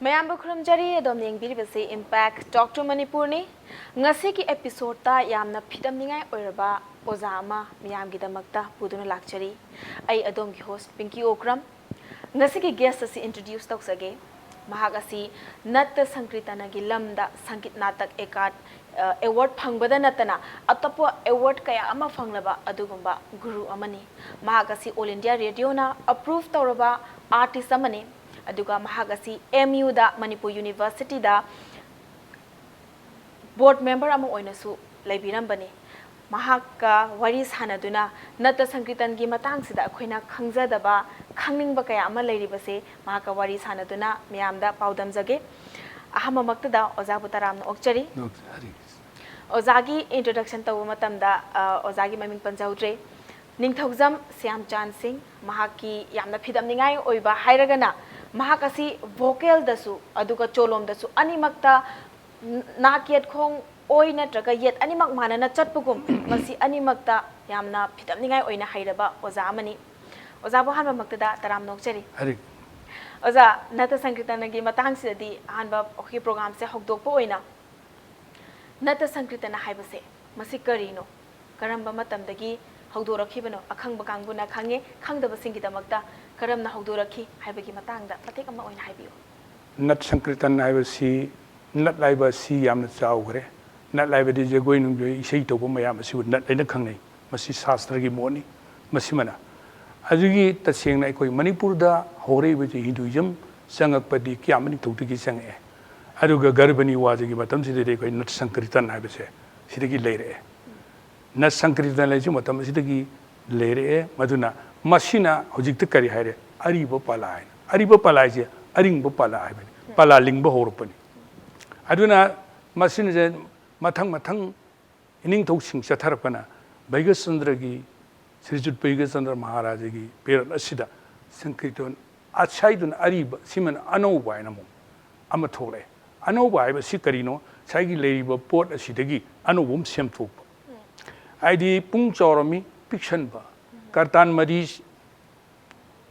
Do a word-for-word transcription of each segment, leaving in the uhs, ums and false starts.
ꯃꯌꯥꯝꯕꯨ ꯈꯨꯔꯨꯝꯖꯔꯤ꯫ ꯑꯗꯣꯝꯅ ꯌꯦꯡꯕꯤꯔꯤꯕꯁꯤ Impact Talk to Manipurꯅꯤ꯫ ꯉꯁꯤꯒꯤ episodeꯇ ꯌꯥꯝꯅ ꯐꯤꯗꯝꯅꯤꯡꯉꯥꯏ ꯑꯣꯏꯔꯕ ꯑꯣꯖꯥ ꯑꯃ ꯃꯤꯌꯥꯝꯒꯤꯗꯃꯛꯇ ꯄꯨꯗꯨꯅ ꯂꯥꯛꯆꯔꯤ꯫ ꯑꯩ ꯑꯗꯣꯝꯒꯤ host ꯄꯤꯡꯀꯤ ꯑꯣꯀ꯭ꯔꯝ꯫ ꯉꯁꯤꯒꯤ guest ꯑꯁꯤ introduce ꯇꯧꯖꯒꯦ꯫ ꯃꯍꯥꯛ ꯑꯁꯤ ꯅꯠꯇ ꯁꯪꯀ꯭ꯔꯤꯇꯅꯒꯤ ꯂꯝꯗ ꯁꯪꯒꯤꯠ ꯅꯥꯇꯛ ꯑꯦꯀꯥꯗ ꯑꯦꯋꯥꯔꯗ ꯐꯪꯕꯗ ꯅꯠꯇꯅ ꯑꯇꯣꯞꯄ ꯑꯦꯋꯥꯔꯗ ꯀꯌꯥ ꯑꯃ ꯐꯪꯂꯕ ꯑꯗꯨꯒꯨꯝꯕ ꯒꯨꯔꯨ ꯑꯃꯅꯤ꯫ ꯃꯍꯥꯛ ꯑꯁꯤ All India Radioꯅ approve ꯇꯧꯔꯕ artist ꯑꯃꯅꯤ꯫ ꯑꯗꯨꯒ ꯃꯍꯥꯛ ꯑꯁꯤ M Uꯗ, ꯃꯅꯤꯄꯨꯔ Universityꯗ board member ꯑꯃ ꯑꯣꯏꯅꯁꯨ ꯂꯩꯕꯤꯔꯝꯕꯅꯤ꯫ ꯃꯍꯥꯛꯀ ꯋꯥꯔꯤ ꯁꯥꯟꯅꯗꯨꯅ ꯅꯠꯇ ꯁꯪꯀ꯭ꯔꯤꯇꯟꯒꯤ ꯃꯇꯥꯡꯁꯤꯗ ꯑꯩꯈꯣꯏꯅ ꯈꯪꯖꯗꯕ, ꯈꯪꯅꯤꯡꯕ ꯀꯌꯥ ꯑꯃ ꯂꯩꯔꯤꯕꯁꯦ ꯃꯍꯥꯛꯀ ꯋꯥꯔꯤ ꯁꯥꯟꯅꯗꯨꯅ ꯃꯌꯥꯝꯗ ꯄꯥꯎꯗꯝꯖꯒꯦ꯫ ꯑꯍꯥꯟꯕꯃꯛꯇꯗ ꯑꯣꯖꯥꯕꯨ ꯇꯔꯥꯝꯅ ꯑꯣꯛꯆꯔꯤ꯫ ꯍꯔꯦ ꯀ꯭ꯔꯤꯁꯅ꯫ ꯑꯣꯖꯥꯒꯤ introduction ꯇꯧꯕ ꯃꯇꯝꯗ, ꯑ, ꯑꯣꯖꯥꯒꯤ ꯃꯃꯤꯡ ꯄꯟꯖꯍꯧꯗ꯭ꯔꯦ꯫ ꯅꯤꯡꯊꯧꯖꯝ ꯁ꯭ꯌꯥꯝꯆꯥꯟ ꯁꯤꯡ, ꯃꯍꯥꯛꯀꯤ ꯌꯥꯝꯅ ꯐꯤꯗꯝꯅꯤꯡꯉꯥꯏ ꯑꯣꯏꯕ ꯍꯥꯏꯔꯒꯅ ꯃꯍꯥꯛ ꯑꯁꯤ vocalꯗꯁꯨ ꯑꯗꯨꯒ ꯆꯣꯂꯣꯝꯗꯁꯨ ꯑꯅꯤꯃꯛꯇ ꯅ-, ꯅꯥꯛ ꯌꯦꯠ ꯈꯣꯡ ꯑꯣꯏ ꯅꯠꯇ꯭ꯔꯒ ꯌꯦꯠ ꯑꯅꯤꯃꯛ ꯃꯥꯟꯅꯅ ꯆꯠꯄꯒꯨꯝ ꯃꯁꯤ ꯑꯅꯤꯃꯛꯇ ꯌꯥꯝꯅ ꯐꯤꯗꯝꯅꯤꯡꯉꯥꯏ ꯑꯣꯏꯅ ꯍꯩꯔꯕ ꯑꯣꯖꯥ ꯑꯃꯅꯤ꯫ ꯑꯣꯖꯥꯕꯨ ꯑꯍꯥꯟꯕꯃꯛꯇꯗ ꯇꯔꯥꯝꯅ ꯑꯣꯛꯆꯔꯤ꯫ ꯍꯔꯦ꯫ ꯑꯣꯖꯥ, ꯅꯠꯇ ꯁꯪꯀ꯭ꯔꯤꯇꯅꯒꯤ ꯃꯇꯥꯡꯁꯤꯗꯗꯤ ꯑꯍꯥꯟꯕ ꯑꯩꯈꯣꯏꯒꯤ programꯁꯦ ꯍꯧꯗꯣꯛꯄ ꯑꯣꯏꯅ ꯅꯠꯇ ꯁꯪꯀ꯭ꯔꯤꯇꯅ ꯍꯥꯏꯕꯁꯦ ꯃꯁꯤ ꯀꯔꯤꯅꯣ? ꯀꯔꯝꯕ ꯃꯇꯝꯗꯒꯤ ꯍꯧꯗꯣꯔꯛꯈꯤꯕꯅꯣ? ꯑꯈꯪꯕ ꯀꯥꯡꯕꯨꯅ ꯈꯪꯉꯦ, ꯈꯪꯗꯕꯁꯤꯡꯒꯤꯗꯃꯛꯇ ꯀꯔꯝꯅ ꯍꯧꯗꯣꯔꯛꯈꯤ ꯍꯥꯏꯕꯒꯤ ꯃꯇꯥꯡꯗ ꯃꯇꯦꯛ ꯑꯃ ꯑꯣꯏꯅ ꯍꯥꯏꯕꯤꯌꯨ꯫ ꯅꯠ ꯁꯪꯀ꯭ꯔꯤꯇꯟ ꯍꯥꯏꯕꯁꯤ, ꯅꯠ ꯍꯥꯏꯕ ꯑꯁꯤ ꯌꯥꯝꯅ ꯆꯥꯎꯈ꯭ꯔꯦ꯫ ꯅꯠ ꯍꯥꯏꯕꯗꯤ ꯖꯒꯣꯏ ꯅꯨꯡꯖꯣꯏ, ꯏꯁꯩ ꯇꯧꯕ ꯃꯌꯥꯝ ꯑꯁꯤꯕꯨ ꯅꯠ ꯍꯥꯏꯅ ꯈꯪꯅꯩ꯫ ꯃꯁꯤ ꯁꯥꯁꯇ꯭ꯔꯒꯤ ꯃꯣꯠꯅꯤ꯫ ꯃꯁꯤꯃꯅ ꯑꯗꯨꯒꯤ ꯇꯁꯦꯡꯅ ꯑꯩꯈꯣꯏ ꯃꯅꯤꯄꯨꯔꯗ ꯍꯧꯔꯛꯏꯕꯁꯤ Hinduism ꯆꯪꯉꯛꯄꯗꯤ ꯀ꯭ꯌꯥꯝꯕ ꯅꯤꯡꯊꯧꯗꯒꯤ ꯆꯪꯉꯛꯑꯦ꯫ ꯑꯗꯨꯒ ꯒꯔꯚꯅꯤ ꯋꯥꯖꯒꯤ ꯃꯇꯝꯁꯤꯗꯗꯤ ꯑꯩꯈꯣꯏ ꯅꯠ ꯁꯪꯀ꯭ꯔꯤꯇꯟ ꯍꯥꯏꯕꯁꯦ ꯁꯤꯗꯒꯤ ꯂꯩꯔꯛꯑꯦ꯫ ꯅꯠ ꯁꯪꯀ꯭ꯔꯤꯇꯟ ꯍꯥꯏꯁꯤ ꯃꯇꯝ ꯑꯁꯤꯗꯒꯤ ꯂꯩꯔꯛꯑꯦ꯫ ꯃꯗꯨꯅ ꯃꯁꯤꯅ ꯍꯧꯖꯤꯛꯇ ꯀꯔꯤ ꯍꯥꯏꯔꯦ? ꯑꯔꯤꯕ ꯄꯂꯥ ꯍꯥꯏꯅ꯫ ꯑꯔꯤꯕ ꯄꯂꯥ ꯍꯥꯏꯁꯦ ꯑꯔꯤꯡꯕ ꯄꯂꯥ ꯍꯥꯏꯕꯅꯤ꯫ ꯄꯂꯥ ꯂꯤꯡꯕ ꯍꯧꯔꯛꯄꯅꯤ꯫ ꯑꯗꯨꯅ ꯃꯁꯤꯅ ꯃꯊꯪ ꯃꯊꯪ ꯏꯅꯤꯡꯊꯧꯁꯤꯡ ꯆꯠꯊꯔꯛꯄꯅ ꯚꯩꯒꯆꯟꯗ꯭ꯔꯒꯤ, ꯁ꯭ꯔꯤꯖꯨꯠ ꯚꯩꯒꯆꯟꯗ꯭ꯔ ꯃꯍꯥꯔꯥꯖꯒꯤ ꯄꯦꯔꯠ ꯑꯁꯤꯗ ꯁꯪꯀ꯭ꯔꯤꯇꯟ ꯑꯁꯥꯏꯗꯨꯅ ꯑꯔꯤꯕ, ꯁꯤꯃꯅ ꯑꯅꯧꯕ ꯍꯥꯏꯅ ꯑꯃꯨꯛ ꯑꯃ ꯊꯣꯛꯂꯛꯑꯦ꯫ ꯑꯅꯧꯕ ꯍꯥꯏꯕꯁꯤ ꯀꯔꯤꯅꯣ? ꯉꯁꯥꯏꯒꯤ ꯂꯩꯔꯤꯕ ꯄꯣꯠ ꯑꯁꯤꯗꯒꯤ ꯑꯅꯧꯕ ꯑꯃ ꯁꯦꯝꯗꯣꯛꯄ꯫ ꯍꯥꯏꯗꯤ ꯄꯨꯡ ꯆꯥꯎꯔꯝꯃꯤ, ꯄꯤꯛꯁꯟꯕ꯫ ꯀꯔꯇꯥꯟ ꯃꯔꯤ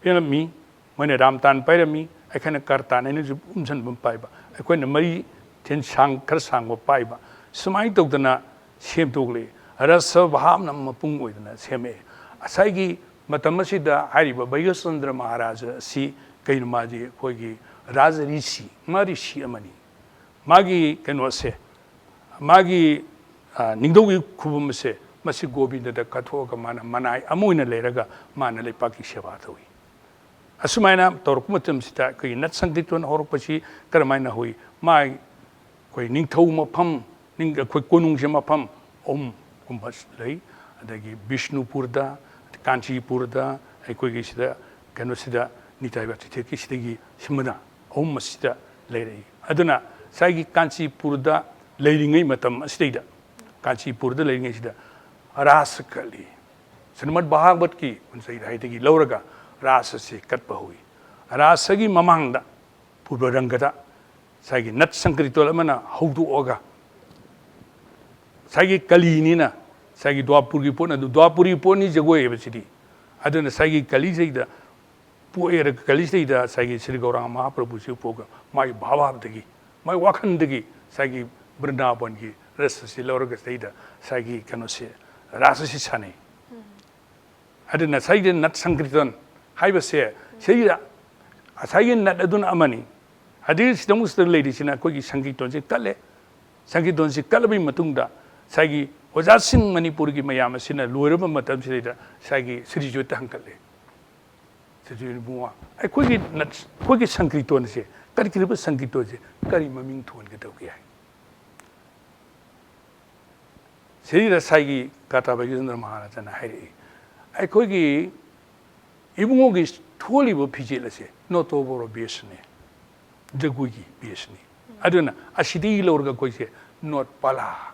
ꯄꯤꯔꯝꯃꯤ, ꯃꯣꯏꯅ ꯔꯥꯝꯇꯥꯟ ꯄꯥꯏꯔꯝꯃꯤ, ꯑꯩꯈꯣꯏꯅ ꯀꯔꯇꯥꯟ ꯍꯥꯏꯅꯁꯨ ꯎꯝꯁꯟꯕ ꯑꯃ ꯄꯥꯏꯕ, ꯑꯩꯈꯣꯏꯅ ꯃꯔꯤ ꯊꯦꯟ ꯁꯥꯡ ꯈꯔ ꯁꯥꯡꯕ ꯄꯥꯏꯕ, ꯁꯨꯃꯥꯏꯅ ꯇꯧꯗꯅ ꯁꯦꯝꯗꯣꯛꯂꯤ꯫ ꯔꯁ ꯚꯥꯕꯅ ꯃꯄꯨꯡ ꯑꯣꯏꯗꯅ ꯁꯦꯝꯃꯛꯑꯦ꯫ ꯉꯁꯥꯏꯒꯤ ꯃꯇꯝ ꯑꯁꯤꯗ ꯍꯥꯏꯔꯤꯕ ꯚꯩꯒ꯭ꯌꯆꯟꯗ꯭ꯔ ꯃꯍꯥꯔꯥꯖ ꯑꯁꯤ ꯀꯩꯅꯣ, ꯃꯥꯗꯤ ꯑꯩꯈꯣꯏꯒꯤ ꯔꯥꯖ ꯔꯤꯁꯤ, ꯃꯥ ꯔꯤꯁꯤ ꯑꯃꯅꯤ꯫ ꯃꯥꯒꯤ ꯀꯩꯅꯣꯁꯦ, ꯃꯥꯒꯤ, ꯑ, ꯅꯤꯡꯊꯧꯒꯤ ꯈꯨꯕꯝ ꯑꯁꯦ ꯃꯁꯤ ꯒꯣꯕꯤꯟꯗꯗ ꯀꯠꯊꯣꯛꯑꯒ ꯃꯥꯅ ꯃꯅꯥꯏ ꯑꯃ ꯑꯣꯏꯅ ꯂꯩꯔꯒ ꯃꯥꯅ ꯂꯩꯄꯥꯛꯀꯤ ꯁꯦꯕꯥ ꯇꯧꯏ꯫ ꯑꯁꯨꯃꯥꯏꯅ ꯇꯧꯔꯛꯄ ꯃꯇꯝꯁꯤꯗ ꯑꯩꯈꯣꯏꯒꯤ ꯅꯠ ꯁꯪꯀꯤꯔꯇꯟ ꯍꯧꯔꯛꯄꯁꯤ ꯀꯔꯝꯍꯥꯏꯅ ꯍꯧꯏ? ꯃꯥ ꯑꯩꯈꯣꯏ ꯅꯤꯡꯊꯧ ꯃꯐꯝ, ꯅꯤꯡ-, ꯑꯩꯈꯣꯏ ꯀꯣꯅꯨꯡꯁꯦ ꯃꯐꯝ ꯑꯍꯨꯝꯒꯨꯝꯕ ꯂꯩ꯫ ꯑꯗꯒꯤ ꯕꯤꯁꯅꯨꯄꯨꯔꯗ, ꯀꯥꯟꯆꯤꯄꯨꯔꯗ, ꯑꯩꯈꯣꯏꯒꯤ ꯁꯤꯗ ꯀꯩꯅꯣꯁꯤꯗ ꯅꯤꯇꯥꯏ ꯕꯥꯇꯤꯊꯦꯛꯀꯤ ꯁꯤꯗꯒꯤ ꯁꯤꯃꯅ ꯑꯍꯨꯝ ꯑꯁꯤꯗ ꯂꯩꯔꯛꯏ꯫ ꯑꯗꯨꯅ ꯉꯁꯥꯏꯒꯤ ꯀꯥꯟꯆꯤꯄꯨꯔꯗ ꯂꯩꯔꯤꯉꯩ ꯃꯇꯝ ꯑꯁꯤꯗꯩꯗ, ꯀꯥꯟꯆꯤꯄꯨꯔꯗ ꯂꯩꯔꯤꯉꯩꯁꯤꯗ ꯔꯥꯁ ꯀꯠꯂꯤ꯫ ꯁ꯭ꯔꯤꯃꯗ ꯚꯥꯒꯕꯠꯀꯤ ꯎꯟꯁꯩꯗ ꯍꯥꯏꯗꯒꯤ ꯂꯧꯔꯒ ꯔꯥꯁ ꯑꯁꯤ ꯀꯠꯄ ꯍꯧꯏ꯫ ꯔꯥꯁꯒꯤ ꯃꯃꯥꯡꯗ ꯄꯨꯔꯕ ꯔꯪꯒꯗ ꯉꯁꯥꯏꯒꯤ ꯅꯠ ꯁꯪꯀ꯭ꯔꯤꯇꯣꯜ ꯑꯃꯅ ꯍꯧꯗꯣꯛꯑꯒ, ꯉꯁꯥꯏꯒꯤ ꯀꯂꯤꯅꯤꯅ, ꯉꯁꯥꯏꯒꯤ ꯗ꯭ꯋꯥꯄꯨꯔꯒꯤ ꯄꯣꯠ ꯑꯗꯨ, ꯗ꯭ꯋꯥꯄꯨꯔꯒꯤ ꯄꯣꯠꯅꯤ ꯖꯒꯣꯏ ꯍꯥꯏꯕꯁꯤꯗꯤ꯫ ꯑꯗꯨꯅ ꯉꯁꯥꯏꯒꯤ ꯀꯂꯤꯁꯤꯗꯩꯗ ꯄꯣꯛꯑꯦ, ꯀꯂꯤꯁꯤꯗꯩꯗ ꯉꯁꯥꯏꯒꯤ ꯁ꯭ꯔꯤ ꯒꯧꯔꯥꯡ ꯃꯍꯥꯄ꯭ꯔꯚꯨꯁꯤ ꯄꯣꯛꯑꯒ ꯃꯥꯒꯤ ꯚꯥꯕ ꯚꯥꯕꯗꯒꯤ, ꯃꯥꯒꯤ ꯋꯥꯈꯜꯗꯒꯤ ꯉꯁꯥꯏꯒꯤ ꯕ꯭ꯔꯤꯟꯗꯥꯕꯟꯒꯤ ꯔꯁ ꯑꯁꯤ ꯂꯧꯔꯒ ꯁꯤꯗꯩꯗ ꯉꯁꯥꯏꯒꯤ ꯀꯩꯅꯣꯁꯦ, ꯔꯥꯁ ꯑꯁꯤ ꯁꯥꯟꯅꯩ꯫ ꯑꯗꯨꯅ ꯉꯁꯥꯏꯒꯤ ꯅꯠ ꯁꯪꯀ꯭ꯔꯤꯇꯟ ꯍꯥꯏꯕꯁꯦ, ꯁꯤꯗ ꯉꯁꯥꯏꯒꯤ ꯅꯠ ꯑꯗꯨꯅ ꯑꯃꯅꯤ꯫ ꯑꯗꯒꯤ ꯁꯤꯗ ꯑꯃꯨꯛ ꯁꯤꯗ ꯂꯩꯔꯤꯁꯤꯅ ꯑꯩꯈꯣꯏꯒꯤ ꯁꯪꯀꯤꯔꯇꯟꯁꯤ ꯀꯠꯂꯦ꯫ ꯁꯪꯀꯤꯔꯇꯟꯁꯤ ꯀꯠꯂꯕꯒꯤ ꯃꯇꯨꯡꯗ ꯉꯁꯥꯏꯒꯤ ꯑꯣꯖꯥꯁꯤꯡ ꯃꯅꯤꯄꯨꯔꯒꯤ ꯃꯌꯥꯝ ꯑꯁꯤꯅ ꯂꯣꯏꯔꯕ ꯃꯇꯝꯁꯤꯗꯩꯗ ꯉꯁꯥꯏꯒꯤ ꯁ꯭ꯔꯤ ꯖꯣꯏꯠꯇ ꯍꯪꯀꯠꯂꯦ꯫ ꯁ꯭ꯔꯤ ꯖꯣꯏꯠ ꯏꯕꯨꯡꯉꯣ, ꯑꯩꯈꯣꯏꯒꯤ ꯅꯠ-, ꯑꯩꯈꯣꯏꯒꯤ ꯁꯪꯀꯤꯔꯇꯟꯁꯦ, ꯀꯠꯈ꯭ꯔꯤꯕ ꯁꯪꯀꯤꯔꯇꯟꯁꯦ ꯀꯔꯤ ꯃꯃꯤꯡ ꯊꯣꯟꯒꯗꯧꯒꯦ ꯍꯥꯏ꯫ ꯁꯤꯗꯩꯗ ꯉꯁꯥꯏꯒꯤ ꯀꯥꯇꯥ ꯚꯩꯒ꯭ꯌꯆꯟꯗ꯭ꯔ ꯃꯍꯥꯔꯥꯖꯅ ꯍꯥꯏꯔꯛꯏ, ꯑꯩꯈꯣꯏꯒꯤ ꯏꯕꯨꯡꯉꯣꯒꯤ ꯊꯣꯜꯂꯤꯕ ꯐꯤꯖꯦꯠ ꯑꯁꯦ ꯅꯣꯇꯣꯕꯣꯔꯣ ꯕꯦꯁꯅꯤ, ꯖꯒꯣꯏꯒꯤ ꯕꯦꯁꯅꯤ꯫ ꯑꯗꯨꯅ ꯑꯁꯤꯗꯒꯤ ꯂꯧꯔꯒ ꯑꯩꯈꯣꯏꯁꯦ ꯅꯣꯠ ꯄꯂꯥ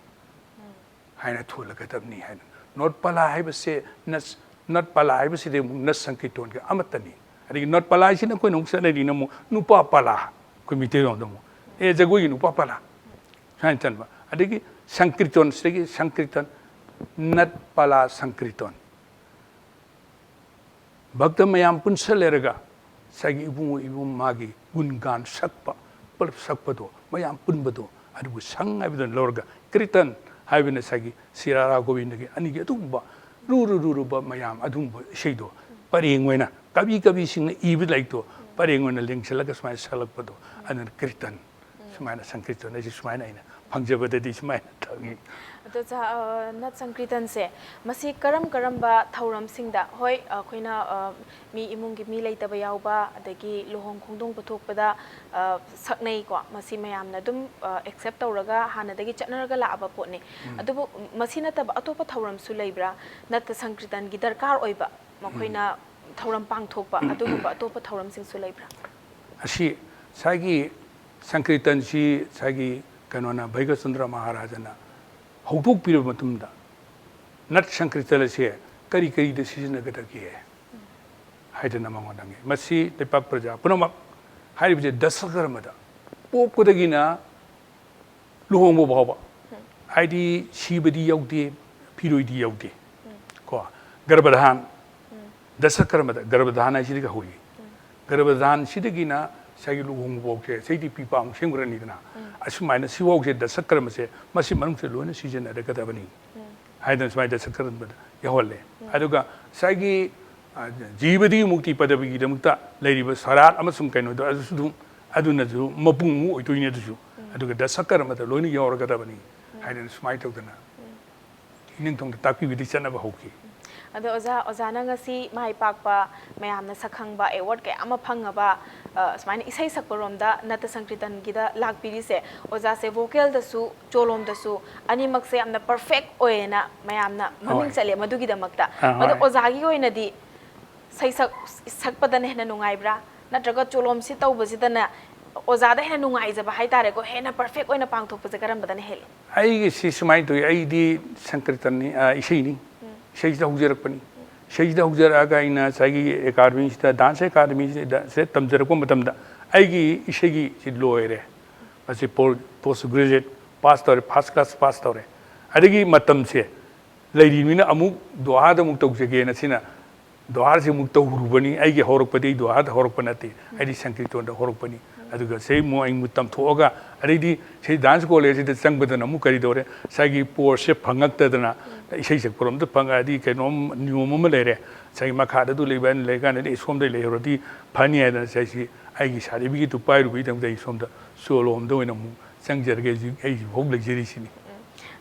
ꯍꯥꯏꯅ ꯊꯣꯜꯂꯒꯗꯕꯅꯤ ꯍꯥꯏꯅ꯫ ꯅꯣꯠ ꯄꯂꯥ ꯍꯥꯏꯕꯁꯦ ꯅꯠ-, ꯅꯣꯠ ꯄꯂꯥ ꯍꯥꯏꯕꯁꯤꯗꯤ ꯑꯃꯨꯛ ꯅꯠ ꯁꯪꯀꯤꯔꯇꯟꯒꯤ ꯑꯃꯠꯇꯅꯤ꯫ ꯑꯗꯒꯤ ꯅꯣꯠ ꯄꯂꯥ ꯍꯥꯏꯁꯤꯅ ꯑꯩꯈꯣꯏꯅ ꯑꯃꯨꯛ ꯆꯠꯅꯔꯤꯅ ꯑꯃꯨꯛ ꯅꯨꯄꯥ ꯄꯂꯥ, ꯑꯩꯈꯣꯏ ꯃꯤꯇꯩꯔꯣꯟꯗ ꯑꯃꯨꯛ, ꯑꯦ, ꯖꯒꯣꯏꯒꯤ ꯅꯨꯄꯥ ꯄꯂꯥ ꯁꯨꯃꯥꯏꯅ ꯆꯟꯕ꯫ ꯑꯗꯒꯤ ꯁꯪꯀꯤꯔꯇꯟ, ꯁꯤꯗꯒꯤ ꯁꯪꯀꯤꯔꯇꯟ, ꯅꯠ ꯄꯂꯥ ꯁꯪꯀꯤꯔꯇꯟ꯫ ꯚꯛꯇ ꯃꯌꯥꯝ ꯄꯨꯟꯁꯜꯂꯦꯔꯒ ꯉꯁꯥꯏꯒꯤ ꯏꯕꯨꯡꯉꯣ ꯏꯕꯨꯡ ꯃꯥꯒꯤ ꯒꯨꯟ ꯒꯥꯟ ꯁꯛꯄ, ꯄꯨꯂꯞ ꯁꯛꯄꯗꯣ, ꯃꯌꯥꯝ ꯄꯨꯟꯕꯗꯣ, ꯑꯗꯨꯕꯨ ꯁꯪ ꯍꯥꯏꯕꯗꯨꯅ ꯂꯧꯔꯒ, ꯀ꯭ꯔꯤꯇꯟ ꯍꯥꯏꯕꯅ ꯉꯁꯥꯏꯒꯤ ꯁꯤ ꯔꯥꯙꯥ ꯒꯣꯕꯤꯟꯗꯒꯤ ꯑꯅꯤꯒꯤ ꯑꯗꯨꯒꯨꯝꯕ ꯔꯨ ꯔꯨ ꯔꯨ ꯔꯨꯕ ꯃꯌꯥꯝ ꯑꯗꯨꯒꯨꯝꯕ ꯏꯁꯩꯗꯣ ꯄꯔꯦꯡ ꯑꯣꯏꯅ, ꯀꯕꯤ ꯀꯕꯤꯁꯤꯡꯅ ꯏꯕ ꯂꯥꯏꯔꯤꯛꯇꯣ ꯄꯔꯦꯡ ꯑꯣꯏꯅ ꯂꯦꯡꯁꯤꯜꯂꯒ ꯁꯨꯃꯥꯏꯅ ꯁꯛꯂꯛꯄꯗꯣ, ꯑꯗꯨꯅ ꯀ꯭ꯔꯤꯇꯟ꯫ ꯁꯨꯃꯥꯏꯅ ꯁꯪꯀ꯭ꯔꯤꯇꯟ ꯑꯩꯁꯦ ꯁꯨꯃꯥꯏꯅ ꯑꯩꯅ ꯐꯪꯖꯕꯗꯗꯤ ꯁꯨꯃꯥꯏꯅ ꯈꯪꯉꯤ꯫ ꯑꯗꯣ ꯑꯣꯖꯥ, ꯑ, ꯅꯠ ꯁꯪꯀ꯭ꯔꯤꯇꯟꯁꯦ, ꯃꯁꯤ ꯀꯔꯝ ꯀꯔꯝꯕ ꯊꯧꯔꯝꯁꯤꯡꯗ, ꯍꯣꯏ, ꯑꯩꯈꯣꯏꯅ, ꯑ, ꯃꯤ ꯏꯃꯨꯡꯒꯤ ꯃꯤ ꯂꯩꯇꯕ ꯌꯥꯎꯕ, ꯑꯗꯒꯤ ꯂꯨꯍꯣꯡ ꯈꯣꯡꯗꯣꯡꯕ ꯊꯣꯛꯄꯗ, ꯑ, ꯁꯛꯅꯩꯀꯣ, ꯃꯁꯤ ꯃꯌꯥꯝꯅ ꯑꯗꯨꯝ, ꯑ, ꯑꯦꯛꯁꯦꯞ ꯇꯧꯔꯒ ꯍꯥꯟꯅꯗꯒꯤ ꯆꯠꯅꯔꯒ ꯂꯥꯛꯑꯕ ꯄꯣꯠꯅꯤ꯫ ꯎꯝ꯫ ꯑꯗꯨꯕꯨ ꯃꯁꯤ ꯅꯠꯇꯕ ꯑꯇꯣꯞꯄ ꯊꯧꯔꯝꯁꯨ ꯂꯩꯕ꯭ꯔꯥ? ꯅꯠꯇ ꯁꯪꯀ꯭ꯔꯤꯇꯟꯒꯤ ꯗꯔꯀꯥꯔ ꯑꯣꯏꯕ, ꯃꯈꯣꯏꯅ ꯊꯧꯔꯝ ꯄꯥꯡꯊꯣꯛꯄ, ꯑꯗꯨꯒꯨꯝꯕ ꯑꯇꯣꯞꯄ ꯊꯧꯔꯝꯁꯤꯡꯁꯨ ꯂꯩꯕ꯭ꯔꯥ? ꯑꯁꯤ ꯉꯁꯥꯏꯒꯤ ꯁꯪꯀ꯭ꯔꯤꯇꯟꯁꯤ ꯉꯁꯥꯏꯒꯤ ꯀꯩꯅꯣꯅ, ꯚꯩꯒ꯭ꯔꯆꯟꯗ꯭ꯔ ꯃꯍꯥꯔꯥꯖꯅ ꯍꯧꯗꯣꯛꯄꯤꯔꯕ ꯃꯇꯨꯡꯗ, ꯅꯠ ꯁꯪꯀ꯭ꯔꯤꯇꯟ ꯑꯁꯦ ꯀꯔꯤ ꯀꯔꯤꯗ ꯁꯤꯖꯤꯟꯅꯒꯗꯒꯦ ꯍꯥꯏꯗꯅ ꯃꯉꯣꯟꯗ ꯍꯪꯉꯤ꯫ ꯃꯁꯤ ꯂꯩꯄꯥꯛ ꯄ꯭ꯔꯖꯥ ꯄꯨꯝꯅꯃꯛ, ꯍꯥꯏꯔꯤꯕꯁꯦ ꯗꯁꯀꯔꯃꯗ, ꯄꯣꯛꯄꯗꯒꯤꯅ ꯂꯨꯍꯣꯡꯕ ꯐꯥꯎꯕ, ꯍꯥꯏꯗꯤ ꯁꯤꯕꯗꯤ ꯌꯥꯎꯗꯦ, ꯐꯤꯔꯣꯏꯗꯤ ꯌꯥꯎꯗꯦ꯫ ꯀꯣ, ꯒꯔꯚꯙꯥꯟ, ꯗꯁꯀꯔꯃꯗ ꯒꯔꯚꯙꯥꯟ ꯍꯥꯏꯁꯤꯗꯒꯤ ꯍꯧꯏ꯫ ꯒꯔꯚꯙꯥꯟꯁꯤꯗꯒꯤꯅ ꯉꯁꯥꯏꯒꯤ ꯂꯨꯍꯣꯡꯕ ꯐꯥꯎꯁꯦ, ꯁꯤꯗꯤ ꯄꯤꯄꯥ ꯑꯃꯨꯛ ꯁꯦꯝꯈ꯭ꯔꯅꯤꯗꯅ꯫ ꯑꯁꯨꯃꯥꯏꯅ ꯁꯤꯐꯥꯎꯁꯦ ꯗꯁꯀꯔꯃꯁꯦ ꯃꯁꯤ ꯃꯅꯨꯡꯁꯤꯗ ꯂꯣꯏꯅ ꯁꯤꯖꯤꯟꯅꯔꯒꯗꯕꯅꯤ ꯍꯥꯏꯗꯅ ꯁꯨꯃꯥꯏꯅ ꯗꯁꯀꯔꯃꯗ ꯌꯥꯎꯍꯜꯂꯦ꯫ ꯑꯗꯨꯒ ꯉꯁꯥꯏꯒꯤ, ꯑ, ꯖꯤꯕꯗꯤ ꯃꯨꯛꯇꯤ ꯄꯗꯕꯤꯒꯤꯗꯃꯛꯇ ꯂꯩꯔꯤꯕ ꯁꯔꯥꯠ ꯑꯃꯁꯨꯡ ꯀꯩꯅꯣꯗꯣ ꯑꯗꯨꯁꯨ ꯑꯗꯨꯝ, ꯑꯗꯨꯅꯁꯨ ꯃꯄꯨꯡ ꯑꯃ ꯑꯣꯏꯗꯣꯏꯅꯤ꯫ ꯑꯗꯨꯁꯨ ꯑꯗꯨꯒ ꯗꯁꯀꯔꯃꯗ ꯂꯣꯏꯅ ꯌꯥꯎꯔꯒꯗꯕꯅꯤ ꯍꯥꯏꯗꯅ ꯁꯨꯃꯥꯏꯅ ꯇꯧꯗꯅ ꯏꯅꯤꯡꯊꯧꯗ ꯇꯥꯛꯄꯤꯕꯗꯤ ꯆꯠꯅꯕ ꯍꯧꯈꯤ꯫ ꯑꯗꯣ ꯑꯣꯖꯥ, ꯑꯣꯖꯥꯅ ꯉꯁꯤ ꯃꯥꯏ ꯄꯥꯛꯄ, ꯃꯌꯥꯝꯅ ꯁꯛꯈꯪꯕ, ꯑꯦꯋꯥꯔꯗ ꯀꯌꯥ ꯑꯃ ꯐꯪꯉꯕ, ꯑ, ꯁꯨꯃꯥꯏꯅ ꯏꯁꯩ ꯁꯛꯄꯔꯣꯝꯗ ꯅꯠꯇ ꯁꯪꯀ꯭ꯔꯤꯇꯟꯒꯤꯗ ꯂꯥꯛꯄꯤꯔꯤꯁꯦ, ꯑꯣꯖꯥꯁꯦ ꯚꯣꯀꯦꯜꯗꯁꯨ ꯆꯣꯂꯣꯝꯗꯁꯨ ꯑꯅꯤꯃꯛꯁꯦ ꯌꯥꯝꯅ ꯄꯔꯐꯦꯛ ꯑꯣꯏꯌꯦꯅ ꯃꯌꯥꯝꯅ ꯃꯃꯤꯡ ꯍꯣꯏ꯫ ꯆꯠꯂꯦ꯫ ꯃꯗꯨꯒꯤꯗꯃꯛꯇ, ꯑꯥ, ꯑꯗꯣ ꯍꯣꯏ꯫ ꯑꯣꯖꯥꯒꯤ ꯑꯣꯏꯅꯗꯤ ꯁꯩꯁꯛ ꯁꯛꯄꯗꯅ ꯍꯦꯟꯅ ꯅꯨꯡꯉꯥꯏꯕ꯭ꯔꯥ, ꯅꯠꯇ꯭ꯔꯒ ꯆꯣꯂꯣꯝꯁꯤ ꯇꯧꯕꯁꯤꯗꯅ ꯑꯣꯖꯥꯗ ꯍꯦꯟꯅ ꯅꯨꯡꯉꯥꯏꯖꯕ ꯍꯥꯏꯇꯥꯔꯦꯀꯣ, ꯍꯦꯟꯅ ꯄꯔꯐꯦꯛ ꯑꯣꯏꯅ ꯄꯥꯡꯊꯣꯛꯄꯁꯦ ꯀꯔꯝꯕꯗꯅ ꯍꯦꯜꯂꯤ? ꯑꯩꯒꯤꯁꯤ ꯁꯨꯃꯥꯏꯅ ꯇꯧꯏ, ꯑꯩꯗꯤ ꯁꯪꯀ꯭ꯔꯤꯇꯟꯅꯤ, ꯑ, ꯏꯁꯩꯅꯤ, ꯏꯁꯩꯁꯤꯗ ꯍꯧꯖꯔꯛꯄꯅꯤ꯫ ꯏꯁꯩꯁꯤꯗ ꯍꯧꯖꯔꯛꯑꯒ ꯑꯩꯅ ꯉꯁꯥꯏꯒꯤ ꯑꯦꯀꯥꯗꯃꯤꯁꯤꯗ, ꯗꯥꯟꯁ ꯑꯦꯀꯥꯗꯃꯤꯁꯤꯗ ꯁꯤꯗ ꯇꯝꯖꯔꯛꯄ ꯃꯇꯝꯗ ꯑꯩꯒꯤ ꯏꯁꯩꯒꯤꯁꯤ ꯂꯣꯏꯔꯦ꯫ ꯃꯁꯤ ꯄꯣ-, ꯄꯣꯁ ꯒ꯭ꯔꯦꯖꯨꯑꯦꯠ ꯄꯥꯁ ꯇꯧꯔꯦ, ꯐꯥꯔꯁ ꯀ꯭ꯂꯥꯁ ꯄꯥꯁ ꯇꯧꯔꯦ꯫ ꯑꯗꯒꯤ ꯃꯇꯝꯁꯦ ꯂꯩꯔꯤꯕꯅꯤꯅ ꯑꯃꯨꯛ ꯗꯣꯍꯥꯗ ꯑꯃꯨꯛ ꯇꯧꯖꯒꯦꯅ ꯁꯤꯅ ꯗꯣꯍꯥꯔꯁꯤ ꯑꯃꯨꯛ ꯇꯧꯔꯨꯕꯅꯤ꯫ ꯑꯩꯒꯤ ꯍꯧꯔꯛꯄꯗꯤ ꯑꯩ ꯗꯣꯍꯥꯔꯗ ꯍꯧꯔꯛꯄ ꯅꯠꯇꯦ, ꯑꯩꯗꯤ ꯁꯪꯀꯤꯔꯇꯟꯗ ꯍꯧꯔꯛꯄꯅꯤ꯫ ꯑꯗꯨꯒ ꯁꯤ ꯑꯃꯨꯛ ꯑꯩ ꯑꯃꯨꯛ ꯇꯝꯊꯣꯛꯑꯒ, ꯑꯗꯩꯗꯤ ꯁꯤ ꯗꯥꯟꯁ ꯀꯣꯂꯦꯖꯁꯤꯗ ꯆꯪꯕꯗꯅ ꯑꯃꯨꯛ ꯀꯔꯤ ꯇꯧꯔꯦ, ꯉꯁꯥꯏꯒꯤ ꯄꯣꯁꯁꯦ ꯐꯪꯉꯛꯇꯗꯅ, ꯏꯁꯩ ꯁꯛꯄꯔꯣꯝꯗ ꯐꯪꯉꯛꯑꯗꯤ ꯀꯩꯅꯣꯝ ꯅꯤꯌꯣꯝ ꯑꯃ ꯂꯩꯔꯦ, ꯉꯁꯥꯏꯒꯤ ꯃꯈꯥꯗ ꯑꯗꯨ ꯂꯩꯕ ꯑꯩꯅ ꯂꯩꯔꯀꯥꯟꯗꯗꯤ ꯑꯩ ꯁꯣꯝꯗ ꯂꯩꯍꯧꯔꯗꯤ ꯐꯅꯤ ꯍꯥꯏꯗꯅ ꯉꯁꯥꯏꯁꯤ ꯑꯩꯒꯤ ꯁꯥꯔꯇꯤꯐꯤꯀꯦꯠꯇꯨ ꯄꯥꯏꯔꯨꯕꯒꯤꯗꯃꯛꯇ ꯑꯩ ꯁꯣꯝꯗ ꯁꯣꯂꯣꯝꯗ ꯑꯣꯏꯅ ꯑꯃꯨꯛ ꯆꯪꯖꯔꯒꯦ꯫ ꯍꯧꯖꯤꯛ ꯑꯩ ꯍꯧꯖꯤꯛꯐꯥꯎ ꯂꯩꯖꯔꯤꯁꯤꯅꯤ꯫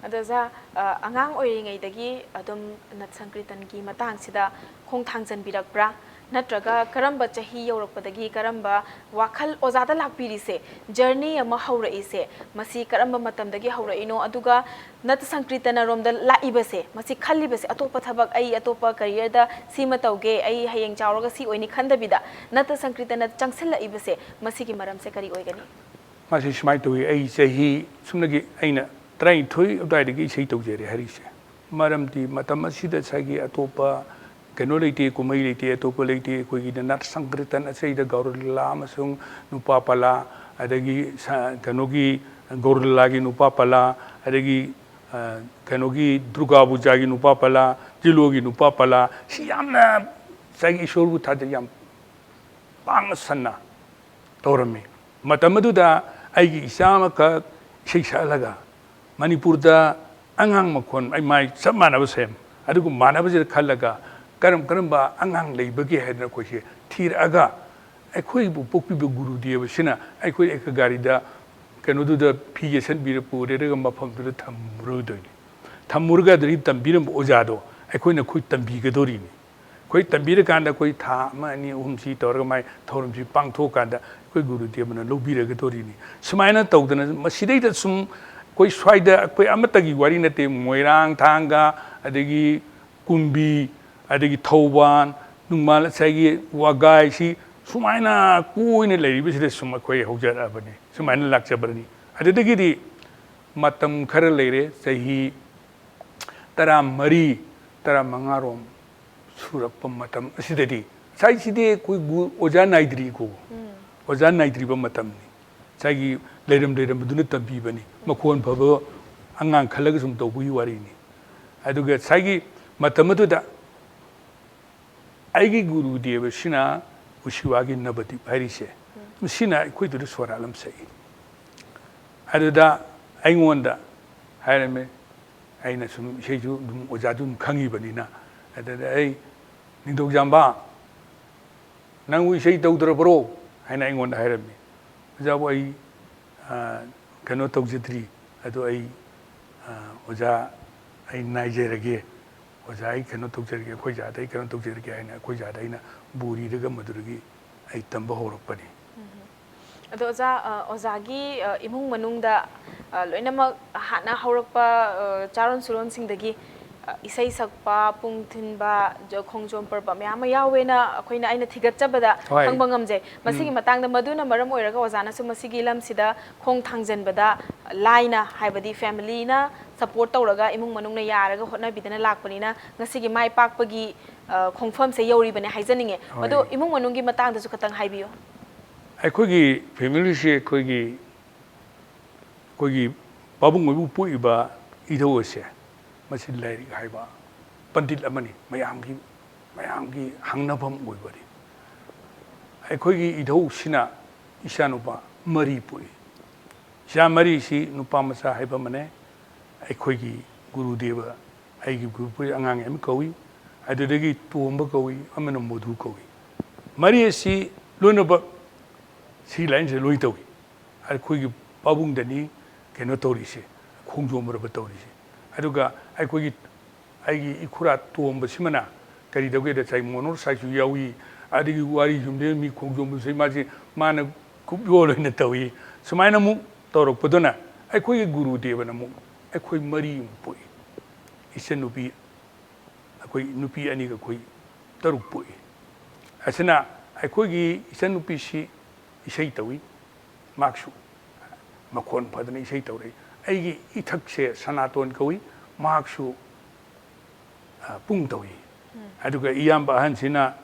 ꯑꯗꯣ ꯑꯣꯖꯥ, ꯑ, ꯑꯉꯥꯡ ꯑꯣꯏꯔꯤꯉꯩꯗꯒꯤ ꯑꯗꯨꯝ ꯅꯠ ꯁꯪꯀ꯭ꯔꯤꯇꯟꯒꯤ ꯃꯇꯥꯡꯁꯤꯗ ꯈꯣꯡ ꯊꯥꯡꯖꯟꯕꯤꯔꯛꯄ꯭ꯔꯥ? ꯅꯠꯇ꯭ꯔꯒ ꯀꯔꯝꯕ ꯆꯍꯤ ꯌꯧꯔꯛꯄꯗꯒꯤ, ꯀꯔꯝꯕ ꯋꯥꯈꯜ ꯑꯣꯖꯥꯗ ꯂꯥꯛꯄꯤꯔꯤꯁꯦ, ꯖꯔꯅꯤ ꯑꯃ ꯍꯧꯔꯛꯏꯁꯦ, ꯃꯁꯤ ꯀꯔꯝꯕ ꯃꯇꯝꯗꯒꯤ ꯍꯧꯔꯛꯏꯅꯣ? ꯑꯗꯨꯒ ꯅꯠ ꯁꯪꯀ꯭ꯔꯤꯇꯟꯔꯣꯝꯗ ꯂꯥꯛꯏꯕꯁꯦ, ꯃꯁꯤ ꯈꯜꯂꯤꯕꯁꯦ, ꯑꯇꯣꯞꯄ ꯊꯕꯛ, ꯑꯩ ꯑꯇꯣꯞꯄ ꯀꯦꯔꯤꯌꯔꯗ ꯁꯤꯃ ꯇꯧꯒꯦ, ꯑꯩ ꯍꯌꯦꯡ ꯆꯥꯎꯔꯒ ꯁꯤ ꯑꯣꯏꯅꯤ ꯈꯟꯗꯕꯤꯗ ꯅꯠ ꯁꯪꯀ꯭ꯔꯤꯇꯟꯗ ꯆꯪꯁꯤꯜꯂꯛꯏꯕꯁꯦ, ꯃꯁꯤꯒꯤ ꯃꯔꯝꯁꯦ ꯀꯔꯤ ꯑꯣꯏꯒꯅꯤ? ꯃꯁꯤ ꯁꯨꯃꯥꯏꯅ ꯇꯧꯏ, ꯑꯩ ꯆꯍꯤ ꯁꯨꯞꯅꯒꯤ ꯑꯩꯅ ꯇꯔꯥꯅꯤꯊꯣꯏ ꯑꯗꯨꯋꯥꯏꯗꯒꯤ ꯏꯁꯩ ꯇꯧꯖꯔꯦ ꯍꯥꯏꯔꯤꯁꯦ꯫ ꯃꯔꯝꯗꯤ ꯃꯇꯝ ꯑꯁꯤꯗ ꯉꯁꯥꯏꯒꯤ ꯑꯇꯣꯞꯄ ꯀꯩꯅꯣ ꯂꯩꯇꯦ, ꯀꯨꯝꯍꯩ ꯂꯩꯇꯦ, ꯑꯇꯣꯞꯄ ꯂꯩꯇꯦ꯫ ꯑꯩꯈꯣꯏꯒꯤꯗ ꯅꯥꯠ ꯁꯪꯀ꯭ꯔꯤꯇꯟ ꯑꯁꯤꯗ ꯒꯧꯔ ꯂꯤꯂꯥ ꯑꯃꯁꯨꯡ ꯅꯨꯄꯥ ꯄꯂꯥ, ꯑꯗꯒꯤ ꯁ-, ꯀꯩꯅꯣꯒꯤ ꯒꯧꯔ ꯂꯤꯂꯥꯒꯤ ꯅꯨꯄꯥ ꯄꯂꯥ, ꯑꯗꯒꯤ, ꯑ, ꯀꯩꯅꯣꯒꯤ ꯗꯨꯔꯒꯥ ꯄꯨꯖꯥꯒꯤ ꯅꯨꯄꯥ ꯄꯂꯥ, ꯖꯤꯂꯣꯒꯤ ꯅꯨꯄꯥ ꯄꯂꯥ, ꯁꯤ ꯌꯥꯝꯅ ꯉꯁꯥꯏꯒꯤ ꯏꯁꯣꯔꯕꯨ ꯊꯥꯖ-, ꯌꯥꯝ ꯄꯥꯡꯅ ꯁꯟꯅ ꯇꯧꯔꯝꯃꯤ꯫ ꯃꯇꯝ ꯑꯗꯨꯗ ꯑꯩꯒꯤ ꯏꯆꯥ ꯑꯃꯈꯛ ꯏꯁꯩ ꯁꯛꯍꯜꯂꯒ ꯃꯅꯤꯄꯨꯔꯗ ꯑꯉꯥꯡ ꯃꯈꯣꯟ ꯑꯩ ꯃꯥꯏ ꯆꯞ ꯃꯥꯟꯅꯕ ꯁꯦꯝ, ꯑꯗꯨꯒ ꯃꯥꯟꯅꯕꯁꯤꯗ ꯈꯜꯂꯒ ꯀꯔꯝ ꯀꯔꯝꯕ ꯑꯉꯥꯡ ꯂꯩꯕꯒꯦ ꯍꯥꯏꯗꯅ ꯑꯩꯈꯣꯏꯁꯦ ꯊꯤꯔꯛꯑꯒ ꯑꯩꯈꯣꯏꯕꯨ ꯄꯣꯛꯄꯤꯕ ꯒꯨꯔꯨꯗꯦꯕꯁꯤꯅ ꯑꯩꯈꯣꯏ ꯑꯦꯀ ꯒꯥꯔꯤꯗ ꯀꯩꯅꯣꯗꯨꯗ ꯐꯤ ꯌꯦꯠꯁꯟꯕꯤꯔ ꯄꯨꯔꯦꯔꯒ ꯃꯐꯝꯗꯨꯗ ꯊꯝꯃꯨꯔꯣꯏꯗꯣꯏꯅꯤ꯫ ꯊꯝꯃꯨꯔꯒ ꯑꯗꯨꯗꯒꯤ ꯇꯝꯕꯤꯔꯝꯕ ꯑꯣꯖꯥꯗꯣ ꯑꯩꯈꯣꯏꯅ ꯑꯩꯈꯣꯏ ꯇꯝꯕꯤꯒꯗꯧꯔꯤꯅꯤ꯫ ꯑꯩꯈꯣꯏ ꯇꯝꯕꯤꯔꯀꯥꯟꯗ ꯑꯩꯈꯣꯏ ꯊꯥ ꯑꯃ, ꯑꯅꯤ, ꯑꯍꯨꯝꯁꯤ ꯇꯧꯔꯒ ꯃꯥꯏ ꯊꯧꯔꯝꯁꯤ ꯄꯥꯡꯊꯣꯛꯑꯀꯥꯟꯗ ꯑꯩꯈꯣꯏ ꯒꯨꯔꯨꯗꯦꯕꯅ ꯂꯧꯕꯤꯔꯒꯗꯧꯔꯤꯅꯤ꯫ ꯁꯨꯃꯥꯏꯅ ꯇꯧꯗꯅ ꯃꯁꯤꯗꯩꯗ ꯁꯨꯝ ꯑꯩꯈꯣꯏ ꯁ꯭ꯋꯥꯏꯗ ꯑꯩꯈꯣꯏ ꯑꯃꯠꯇꯒꯤ ꯋꯥꯔꯤ ꯅꯠꯇꯦ, ꯃꯣꯏꯔꯥꯡ, ꯊꯥꯡꯒ, ꯑꯗꯒꯤ ꯀꯨꯝꯕꯤ, ꯑꯗꯒꯤ ꯊꯧꯕꯥꯜ, ꯅꯨꯡꯃꯥꯜ, ꯉꯁꯥꯏꯒꯤ ꯋꯥꯒꯥꯏꯁꯤ ꯁꯨꯃꯥꯏꯅ ꯀꯣꯏꯅ ꯂꯩꯔꯤꯕꯁꯤꯗ ꯁꯨꯝ ꯑꯩꯈꯣꯏ ꯍꯧꯖꯔꯛꯑꯕꯅꯤ, ꯁꯨꯃꯥꯏꯅ ꯂꯥꯛꯆꯕꯅꯤ꯫ ꯑꯗꯨꯗꯒꯤꯗꯤ ꯃꯇꯝ ꯈꯔ ꯂꯩꯔꯦ, ꯆꯍꯤ ꯇꯔꯥꯃꯔꯤ, ꯇꯔꯥꯃꯉꯥꯔꯣꯝ ꯁꯨꯔꯛꯄ ꯃꯇꯝ ꯑꯁꯤꯗꯗꯤ, ꯉꯁꯥꯏꯁꯤꯗꯤ ꯑꯩꯈꯣꯏ ꯒꯨ-, ꯑꯣꯖꯥ ꯅꯥꯏꯗ꯭ꯔꯤꯀꯣ, ꯑꯣꯖꯥ ꯅꯥꯏꯗ꯭ꯔꯤꯕ ꯃꯇꯝꯅꯤ꯫ ꯉꯁꯥꯏꯒꯤ ꯂꯩꯔꯝ ꯂꯩꯔꯝꯕꯗꯨꯅ ꯇꯝꯕꯤꯕꯅꯤ, ꯃꯈꯣꯟ ꯐꯕ ꯑꯉꯥꯡ ꯈꯜꯂꯒ ꯁꯨꯝ ꯇꯧꯕꯒꯤ ꯋꯥꯔꯤꯅꯤ꯫ ꯑꯗꯨꯒ ꯉꯁꯥꯏꯒꯤ ꯃꯇꯝ ꯑꯗꯨꯗ ꯑꯩꯒꯤ ꯒꯨꯔꯨꯗꯦꯕꯁꯤꯅ ꯎꯁꯤꯋꯥꯒꯤ ꯅꯕꯗꯤꯞ ꯍꯥꯏꯔꯤꯁꯦ, ꯃꯁꯤꯅ ꯑꯩꯈꯣꯏꯗꯨꯗ ꯁꯣꯔ ꯍꯥꯠꯂꯝ ꯁꯛꯏ꯫ ꯑꯗꯨꯗ ꯑꯩꯉꯣꯟꯗ ꯍꯥꯏꯔꯝꯃꯦ, ꯑꯩꯅ ꯁꯨꯝ ꯏꯁꯩꯁꯨ ꯑꯗꯨꯝ ꯑꯣꯖꯥꯗꯨ ꯑꯗꯨꯝ ꯈꯪꯉꯤꯕꯅꯤꯅ꯫ ꯑꯗꯨꯗ ꯑꯩ, "ꯅꯤꯡꯊꯧꯖꯥꯝꯕ, ꯅꯪꯕꯨ ꯏꯁꯩ ꯇꯧꯗ꯭ꯔꯕ꯭ꯔꯣ?" ꯍꯥꯏꯅ ꯑꯩꯉꯣꯟꯗ ꯍꯥꯏꯔꯝꯃꯤ꯫ "ꯑꯣꯖꯥꯕꯨ, ꯑꯩ, ꯑ, ꯀꯩꯅꯣ ꯇꯧꯖꯗ꯭ꯔꯤ, ꯑꯗꯣ ꯑꯩ, ꯑ, ꯑꯣꯖꯥ, ꯑꯩ ꯅꯥꯏꯖꯔꯒꯦ, ꯑꯣꯖꯥ, ꯑꯩ ꯀꯩꯅꯣ ꯇꯧꯖꯔꯒꯦ, ꯑꯩꯈꯣꯏ ꯑꯣꯖꯥꯗ ꯑꯩ ꯀꯩꯅꯣ ꯇꯧꯖꯔꯒꯦ" ꯍꯥꯏꯅ ꯑꯩꯈꯣꯏ ꯑꯣꯖꯥꯗ ꯑꯩꯅ ꯕꯣꯔꯤꯗꯒ ꯃꯗꯨꯗꯒꯤ ꯑꯩ ꯇꯝꯕ ꯍꯧꯔꯛꯄꯅꯤ꯫ ꯑꯗꯣ ꯑꯣꯖꯥ, ꯑ, ꯑꯣꯖꯥꯒꯤ, ꯑ, ꯏꯃꯨꯡ ꯃꯅꯨꯡꯗ, ꯑ, ꯂꯣꯏꯅꯃꯛ ꯍꯥꯟꯅ ꯍꯧꯔꯛꯄ, ꯑ, ꯆꯥꯔꯣꯟ ꯁꯨꯔꯣꯟꯁꯤꯡꯗꯒꯤ, ꯑ, ꯏꯁꯩ ꯁꯛꯄ, ꯄꯨꯡ ꯊꯤꯟꯕ, ꯖ-, ꯈꯣꯡꯖꯣꯝ ꯄꯔꯕ ꯃꯌꯥꯝ ꯑꯃ ꯌꯥꯎꯋꯦꯅ ꯑꯩꯈꯣꯏꯅ, ꯑꯩꯅ ꯊꯤꯒꯠꯆꯕꯗ ꯍꯣꯏ꯫ ꯈꯪꯕ ꯉꯝꯖꯩ꯫ ꯃꯁꯤꯒꯤ ꯎꯝ꯫ ꯃꯇꯥꯡꯗ, ꯃꯗꯨꯅ ꯃꯔꯝ ꯑꯣꯏꯔꯒ ꯑꯣꯖꯥꯅꯁꯨ ꯃꯁꯤꯒꯤ ꯂꯝꯁꯤꯗ ꯈꯣꯡ ꯊꯥꯡꯖꯟꯕꯗ ꯂꯥꯏꯅ, ꯍꯥꯏꯕꯗꯤ ꯐꯦꯃꯤꯂꯤꯅ ꯁꯄꯣꯔꯠ ꯇꯧꯔꯒ, ꯏꯃꯨꯡ ꯃꯅꯨꯡꯅ ꯌꯥꯔꯒ ꯍꯣꯠꯅꯕꯤꯗꯅ ꯂꯥꯛꯄꯅꯤꯅ ꯉꯁꯤꯒꯤ ꯃꯥꯏ ꯄꯥꯛꯄꯒꯤ, ꯑ, ꯈꯣꯡꯐꯝꯁꯦ ꯌꯧꯔꯤꯕꯅꯦ ꯍꯥꯏꯖꯅꯤꯡꯉꯦ꯫ ꯍꯣꯏ꯫ ꯑꯗꯣ ꯏꯃꯨꯡ ꯃꯅꯨꯡꯒꯤ ꯃꯇꯥꯡꯗꯁꯨ ꯈꯇꯪ ꯍꯥꯏꯕꯤꯌꯨ꯫ ꯑꯩꯈꯣꯏꯒꯤ ꯐꯦꯃꯤꯂꯤꯁꯤ, ꯑꯩꯈꯣꯏꯒꯤ, ꯑꯩꯈꯣꯏꯒꯤ ꯄꯥꯕꯨꯡ ꯑꯣꯏꯕꯨ ꯄꯣꯛꯏꯕ ꯏꯙꯧ ꯑꯁꯦ, ꯃꯁꯤ ꯂꯥꯏꯔꯤꯛ ꯍꯥꯏꯕ ꯄꯟꯗꯤꯠ ꯑꯃꯅꯤ, ꯃꯌꯥꯝꯒꯤ, ꯃꯌꯥꯝꯒꯤ ꯍꯪꯅꯐꯝ ꯑꯣꯏꯕꯅꯤ꯫ ꯑꯩꯈꯣꯏꯒꯤ ꯏꯙꯧꯁꯤꯅ ꯏꯆꯥꯅꯨꯄꯥ ꯃꯔꯤ ꯄꯣꯛꯏ꯫ ꯏꯆꯥ ꯃꯔꯤꯁꯤ ꯅꯨꯄꯥ ꯃꯆꯥ ꯍꯥꯏꯕ ꯑꯃꯅꯦ, ꯑꯩꯈꯣꯏꯒꯤ ꯒꯨꯔꯨꯗꯦꯕ, ꯑꯩꯒꯤ ꯒꯨꯔꯨ ꯑꯉꯥꯡ ꯑꯃ ꯀꯧꯏ, ꯑꯗꯨꯗꯒꯤ ꯇꯣꯝꯕ ꯀꯧꯏ, ꯑꯃꯅ ꯃꯣꯙꯨ ꯀꯧꯏ꯫ ꯃꯔꯤ ꯑꯁꯤ ꯂꯣꯏꯅꯃꯛ ꯁꯤ ꯂꯥꯏꯟꯁꯤꯗ ꯂꯣꯏ ꯇꯧꯏ꯫ ꯑꯩꯈꯣꯏꯒꯤ ꯄꯥꯕꯨꯡꯗꯅꯤ ꯀꯩꯅꯣ ꯇꯧꯔꯤꯁꯦ, ꯈꯣꯡꯖꯣꯝ ꯄꯔꯕ ꯇꯧꯔꯤꯁꯦ꯫ ꯑꯗꯨꯒ ꯑꯩꯈꯣꯏꯒꯤ, ꯑꯩꯒꯤ ꯏꯈꯨꯔꯥ ꯇꯣꯝꯕꯁꯤꯃꯅ ꯀꯔꯤ ꯇꯧꯒꯦꯗ, ꯉꯁꯥꯏ ꯃꯣꯅꯣꯔ ꯁꯥꯏꯁꯨ ꯌꯥꯎꯏ, ꯑꯗꯒꯤ ꯋꯥꯔꯤ ꯌꯨꯝꯗ ꯃꯤ ꯈꯣꯡꯖꯣꯝꯕꯁꯦ ꯃꯥꯁꯦ ꯃꯥꯅ ꯀꯨꯞꯌꯣꯜ ꯑꯣꯏꯅ ꯇꯧꯏ꯫ ꯁꯨꯃꯥꯏꯅ ꯑꯃꯨꯛ ꯇꯧꯔꯛꯄꯗꯨꯅ ꯑꯩꯈꯣꯏꯒꯤ ꯒꯨꯔꯨꯗꯦꯕꯅ ꯑꯃꯨꯛ ꯑꯩꯈꯣꯏ ꯃꯔꯤ ꯑꯃꯨꯛ ꯄꯣꯛꯏ꯫ ꯏꯆꯟꯅꯨꯄꯤ, ꯑꯩꯈꯣꯏ ꯅꯨꯄꯤ ꯑꯅꯤꯒ ꯑꯩꯈꯣꯏ ꯇꯔꯨꯛ ꯄꯣꯛꯏ꯫ ꯑꯁꯤꯅ ꯑꯩꯈꯣꯏꯒꯤ ꯏꯆꯟꯅꯨꯄꯤꯁꯤ ꯏꯁꯩ ꯇꯧꯏ, ꯃꯍꯥꯛꯁꯨ ꯃꯈꯣꯟ ꯐꯗꯅ ꯏꯁꯩ ꯇꯧꯔꯛꯏ꯫ ꯑꯩꯒꯤ ꯏꯊꯛꯁꯦ ꯁꯅꯥꯇꯣꯟ ꯀꯧꯏ, ꯃꯍꯥꯛꯁꯨ, ꯑ, ꯄꯨꯡ ꯇꯧꯏ꯫ ꯎꯝ꯫ ꯑꯗꯨꯒ ꯏꯌꯥꯝꯕ ꯑꯍꯟꯁꯤꯅ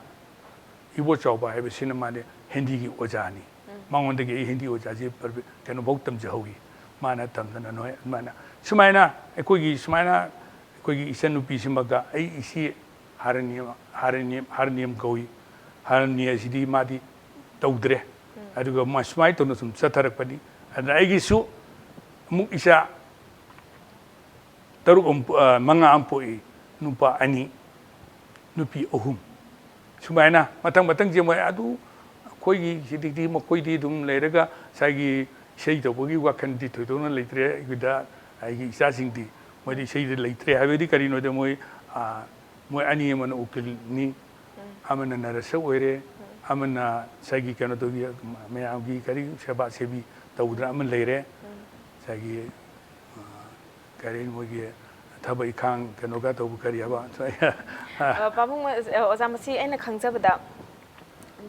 ꯏꯕꯣꯆꯥꯎꯕ ꯍꯥꯏꯕꯁꯤꯅ ꯃꯥꯗꯤ ꯍꯤꯟꯗꯤꯒꯤ ꯑꯣꯖꯥꯅꯤ꯫ ꯎꯝ꯫ ꯃꯉꯣꯟꯗꯒꯤ ꯑꯩ ꯍꯤꯟꯗꯤ ꯑꯣꯖꯥꯁꯤ ꯄ꯭ꯔꯕꯤ-, ꯀꯩꯅꯣꯐꯧ ꯇꯝꯖꯍꯧꯏ꯫ ꯃꯥꯅ ꯇꯝꯗꯅ ꯅꯣꯏ, ꯃꯥꯅ ꯁꯨꯃꯥꯏꯅ ꯑꯩꯈꯣꯏꯒꯤ, ꯁꯨꯃꯥꯏꯅ ꯑꯩꯈꯣꯏꯒꯤ ꯏꯆꯟꯅꯨꯄꯤꯁꯤꯃꯒ ꯑꯩ ꯏꯆꯦ ꯍꯥꯔꯅꯤ ꯍꯥꯔꯅꯤ ꯍꯥꯔꯅꯤꯌꯝ ꯀꯧꯏ꯫ ꯍꯥꯔꯅꯤ ꯑꯁꯤꯗꯤ ꯃꯥꯗꯤ ꯇꯧꯗ꯭ꯔꯦ꯫ ꯑꯗꯨꯒ ꯃꯥ ꯁꯨꯃꯥꯏꯅ ꯇꯧꯅ ꯁꯨꯝ ꯆꯠꯊꯔꯛꯄꯅꯤ꯫ ꯑꯗꯨꯅ ꯑꯩꯒꯤꯁꯨ ꯑꯃꯨꯛ ꯏꯆꯥ ꯇꯔꯨꯛ ꯑꯃ ꯄꯣ- ꯑ, ꯃꯉꯥ ꯑꯃ ꯄꯣꯛꯏ꯫ ꯅꯨꯄꯥ ꯑꯅꯤ, ꯅꯨꯄꯤ ꯑꯍꯨꯝ꯫ ꯁꯨꯃꯥꯏꯅ ꯃꯊꯪ ꯃꯊꯪꯁꯦ ꯃꯣꯏ ꯑꯗꯨ ꯑꯩꯈꯣꯏꯒꯤ ꯁꯤꯗꯤ ꯃꯈꯣꯏꯗꯤ ꯑꯗꯨꯝ ꯂꯩꯔꯒ ꯉꯁꯥꯏꯒꯤ ꯏꯁꯩ ꯇꯧꯕꯒꯤ ꯋꯥꯈꯜꯗꯤ ꯊꯣꯏꯗꯣꯛꯅ ꯂꯩꯇ꯭ꯔꯦ꯫ ꯑꯩꯈꯣꯏꯗ ꯑꯩꯒꯤ ꯏꯆꯥꯁꯤꯡꯗꯤ ꯃꯣꯏꯗꯤ ꯏꯁꯩꯗ ꯂꯩꯇ꯭ꯔꯦ꯫ ꯍꯥꯏꯕꯗꯤ ꯀꯔꯤꯅꯣꯗ ꯃꯣꯏ, ꯑ, ꯃꯣꯏ ꯑꯅꯤ ꯑꯃꯅ ꯎꯀꯤꯜꯅꯤ, ꯑꯃꯅ ꯅꯔꯁ ꯑꯣꯏꯔꯦ, ꯑꯃꯅ ꯉꯁꯥꯏꯒꯤ ꯀꯩꯅꯣ ꯇꯧꯕꯤ, ꯃꯌꯥꯝꯒꯤ ꯀꯔꯤ ꯁꯦꯕꯥ ꯁꯦꯕꯤ ꯇꯧꯗꯅ ꯑꯃ ꯂꯩꯔꯦ꯫ ꯉꯁꯥꯏꯒꯤ, ꯑ, ꯀꯔꯤ ꯃꯣꯏꯒꯤ ꯊꯕꯛ ꯏꯈꯥꯡ ꯀꯩꯅꯣꯒ ꯇꯧꯕ ꯀꯔꯤ ꯍꯥꯏꯕ? ꯑ, ꯄꯥꯕꯨꯡ, ꯑ, ꯑꯣꯖꯥ, ꯃꯁꯤ ꯑꯩꯅ ꯈꯪꯖꯕꯗ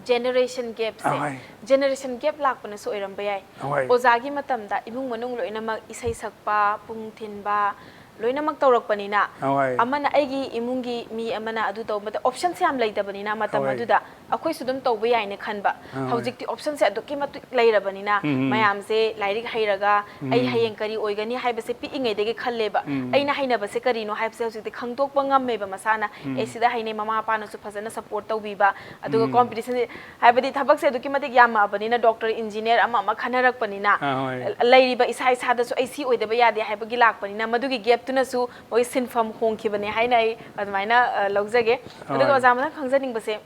generation gapꯁꯦ, ꯑꯍꯣꯏ꯫ Generation gap ꯂꯥꯛꯄꯅꯁꯨ ꯑꯣꯏꯔꯝꯕ ꯌꯥꯏ꯫ ꯑꯍꯣꯏ꯫ ꯑꯣꯖꯥꯒꯤ ꯃꯇꯝꯗ ꯏꯃꯨꯡ ꯃꯅꯨꯡ ꯂꯣꯏꯅꯃꯛ ꯏꯁꯩ ꯁꯛꯄ, ꯄꯨꯡ ꯊꯤꯟꯕ, ꯂꯣꯏꯅꯃꯛ ꯇꯧꯔꯛꯄꯅꯤꯅ, ꯑꯍꯣꯏ꯫ ꯑꯃꯅ ꯑꯩꯒꯤ ꯏꯃꯨꯡꯒꯤ ꯃꯤ ꯑꯃꯅ ꯑꯗꯨ ꯇꯧꯕꯗ optionꯁꯦ ꯌꯥꯝ ꯂꯩꯇꯕꯅꯤꯅ ꯃꯇꯝ ꯑꯍꯣꯏ꯫ ꯑꯗꯨꯗ ꯑꯩꯈꯣꯏꯁꯨ ꯑꯗꯨꯝ ꯇꯧꯕ ꯌꯥꯏꯅ ꯈꯟꯕ꯫ ꯑꯍꯣꯏ꯫ ꯍꯧꯖꯤꯛꯇꯤ optionꯁꯦ ꯑꯗꯨꯛꯀꯤ ꯃꯇꯤꯛ ꯂꯩꯔꯕꯅꯤꯅ, ꯎꯝ꯫ ꯃꯌꯥꯝꯁꯦ ꯂꯥꯏꯔꯤꯛ ꯍꯩꯔꯒ ꯑꯩ ꯎꯝ꯫ ꯍꯌꯦꯡ ꯀꯔꯤ ꯑꯣꯏꯒꯅꯤ ꯍꯥꯏꯕꯁꯦ ꯄꯤꯛꯏꯉꯩꯗꯒꯤ ꯈꯜꯂꯦꯕ꯫ ꯎꯝ꯫ ꯑꯩꯅ ꯍꯩꯅꯕꯁꯦ ꯀꯔꯤꯅꯣ ꯍꯥꯏꯕꯁꯦ ꯍꯧꯖꯤꯛꯇꯤ ꯈꯪꯗꯣꯛꯄ ꯉꯝꯃꯦꯕ ꯃꯁꯥꯅ꯫ ꯎꯝ꯫ ꯑꯦ, ꯁꯤꯗ ꯍꯩꯅꯩ, ꯃꯃꯥ ꯃꯄꯥꯅꯁꯨ ꯐꯖꯅ support ꯇꯧꯕꯤꯕ꯫ ꯑꯗꯨꯒ ꯎꯝ꯫ Competitionꯁꯦ, ꯍꯥꯏꯕꯗꯤ ꯊꯕꯛꯁꯦ ꯑꯗꯨꯛꯀꯤ ꯃꯇꯤꯛ ꯌꯥꯝꯃꯛꯑꯕꯅꯤꯅ, doctor, engineer ꯑꯃ ꯑꯃ ꯈꯟꯅꯔꯛꯄꯅꯤꯅ, ꯑꯥ, ꯍꯣꯏ꯫ ꯂꯩꯔꯤꯕ ꯏꯁꯥ ꯏꯁꯥꯗꯁꯨ ꯑꯩ ꯁꯤ ꯑꯣꯏꯗꯕ ꯌꯥꯗꯦ ꯍꯥꯏꯕꯒꯤ ꯂꯥꯛꯄꯅꯤꯅ, ꯃꯗꯨꯒꯤ gapꯇꯨꯅꯁꯨ ꯃꯣꯏ ꯁꯤꯟꯐꯝ ꯍꯣꯡꯈꯤꯕꯅꯦ ꯍꯥꯏꯅ ꯑꯩ ꯑꯗꯨꯃꯥꯏꯅ, ꯑ, ꯂꯧꯖꯒꯦ꯫ ꯑꯗꯨꯒ ꯍꯣꯏ꯫ ꯑꯣꯖꯥ, ꯃꯊꯪ ꯈꯪꯖꯅꯤꯡꯕꯁꯦ,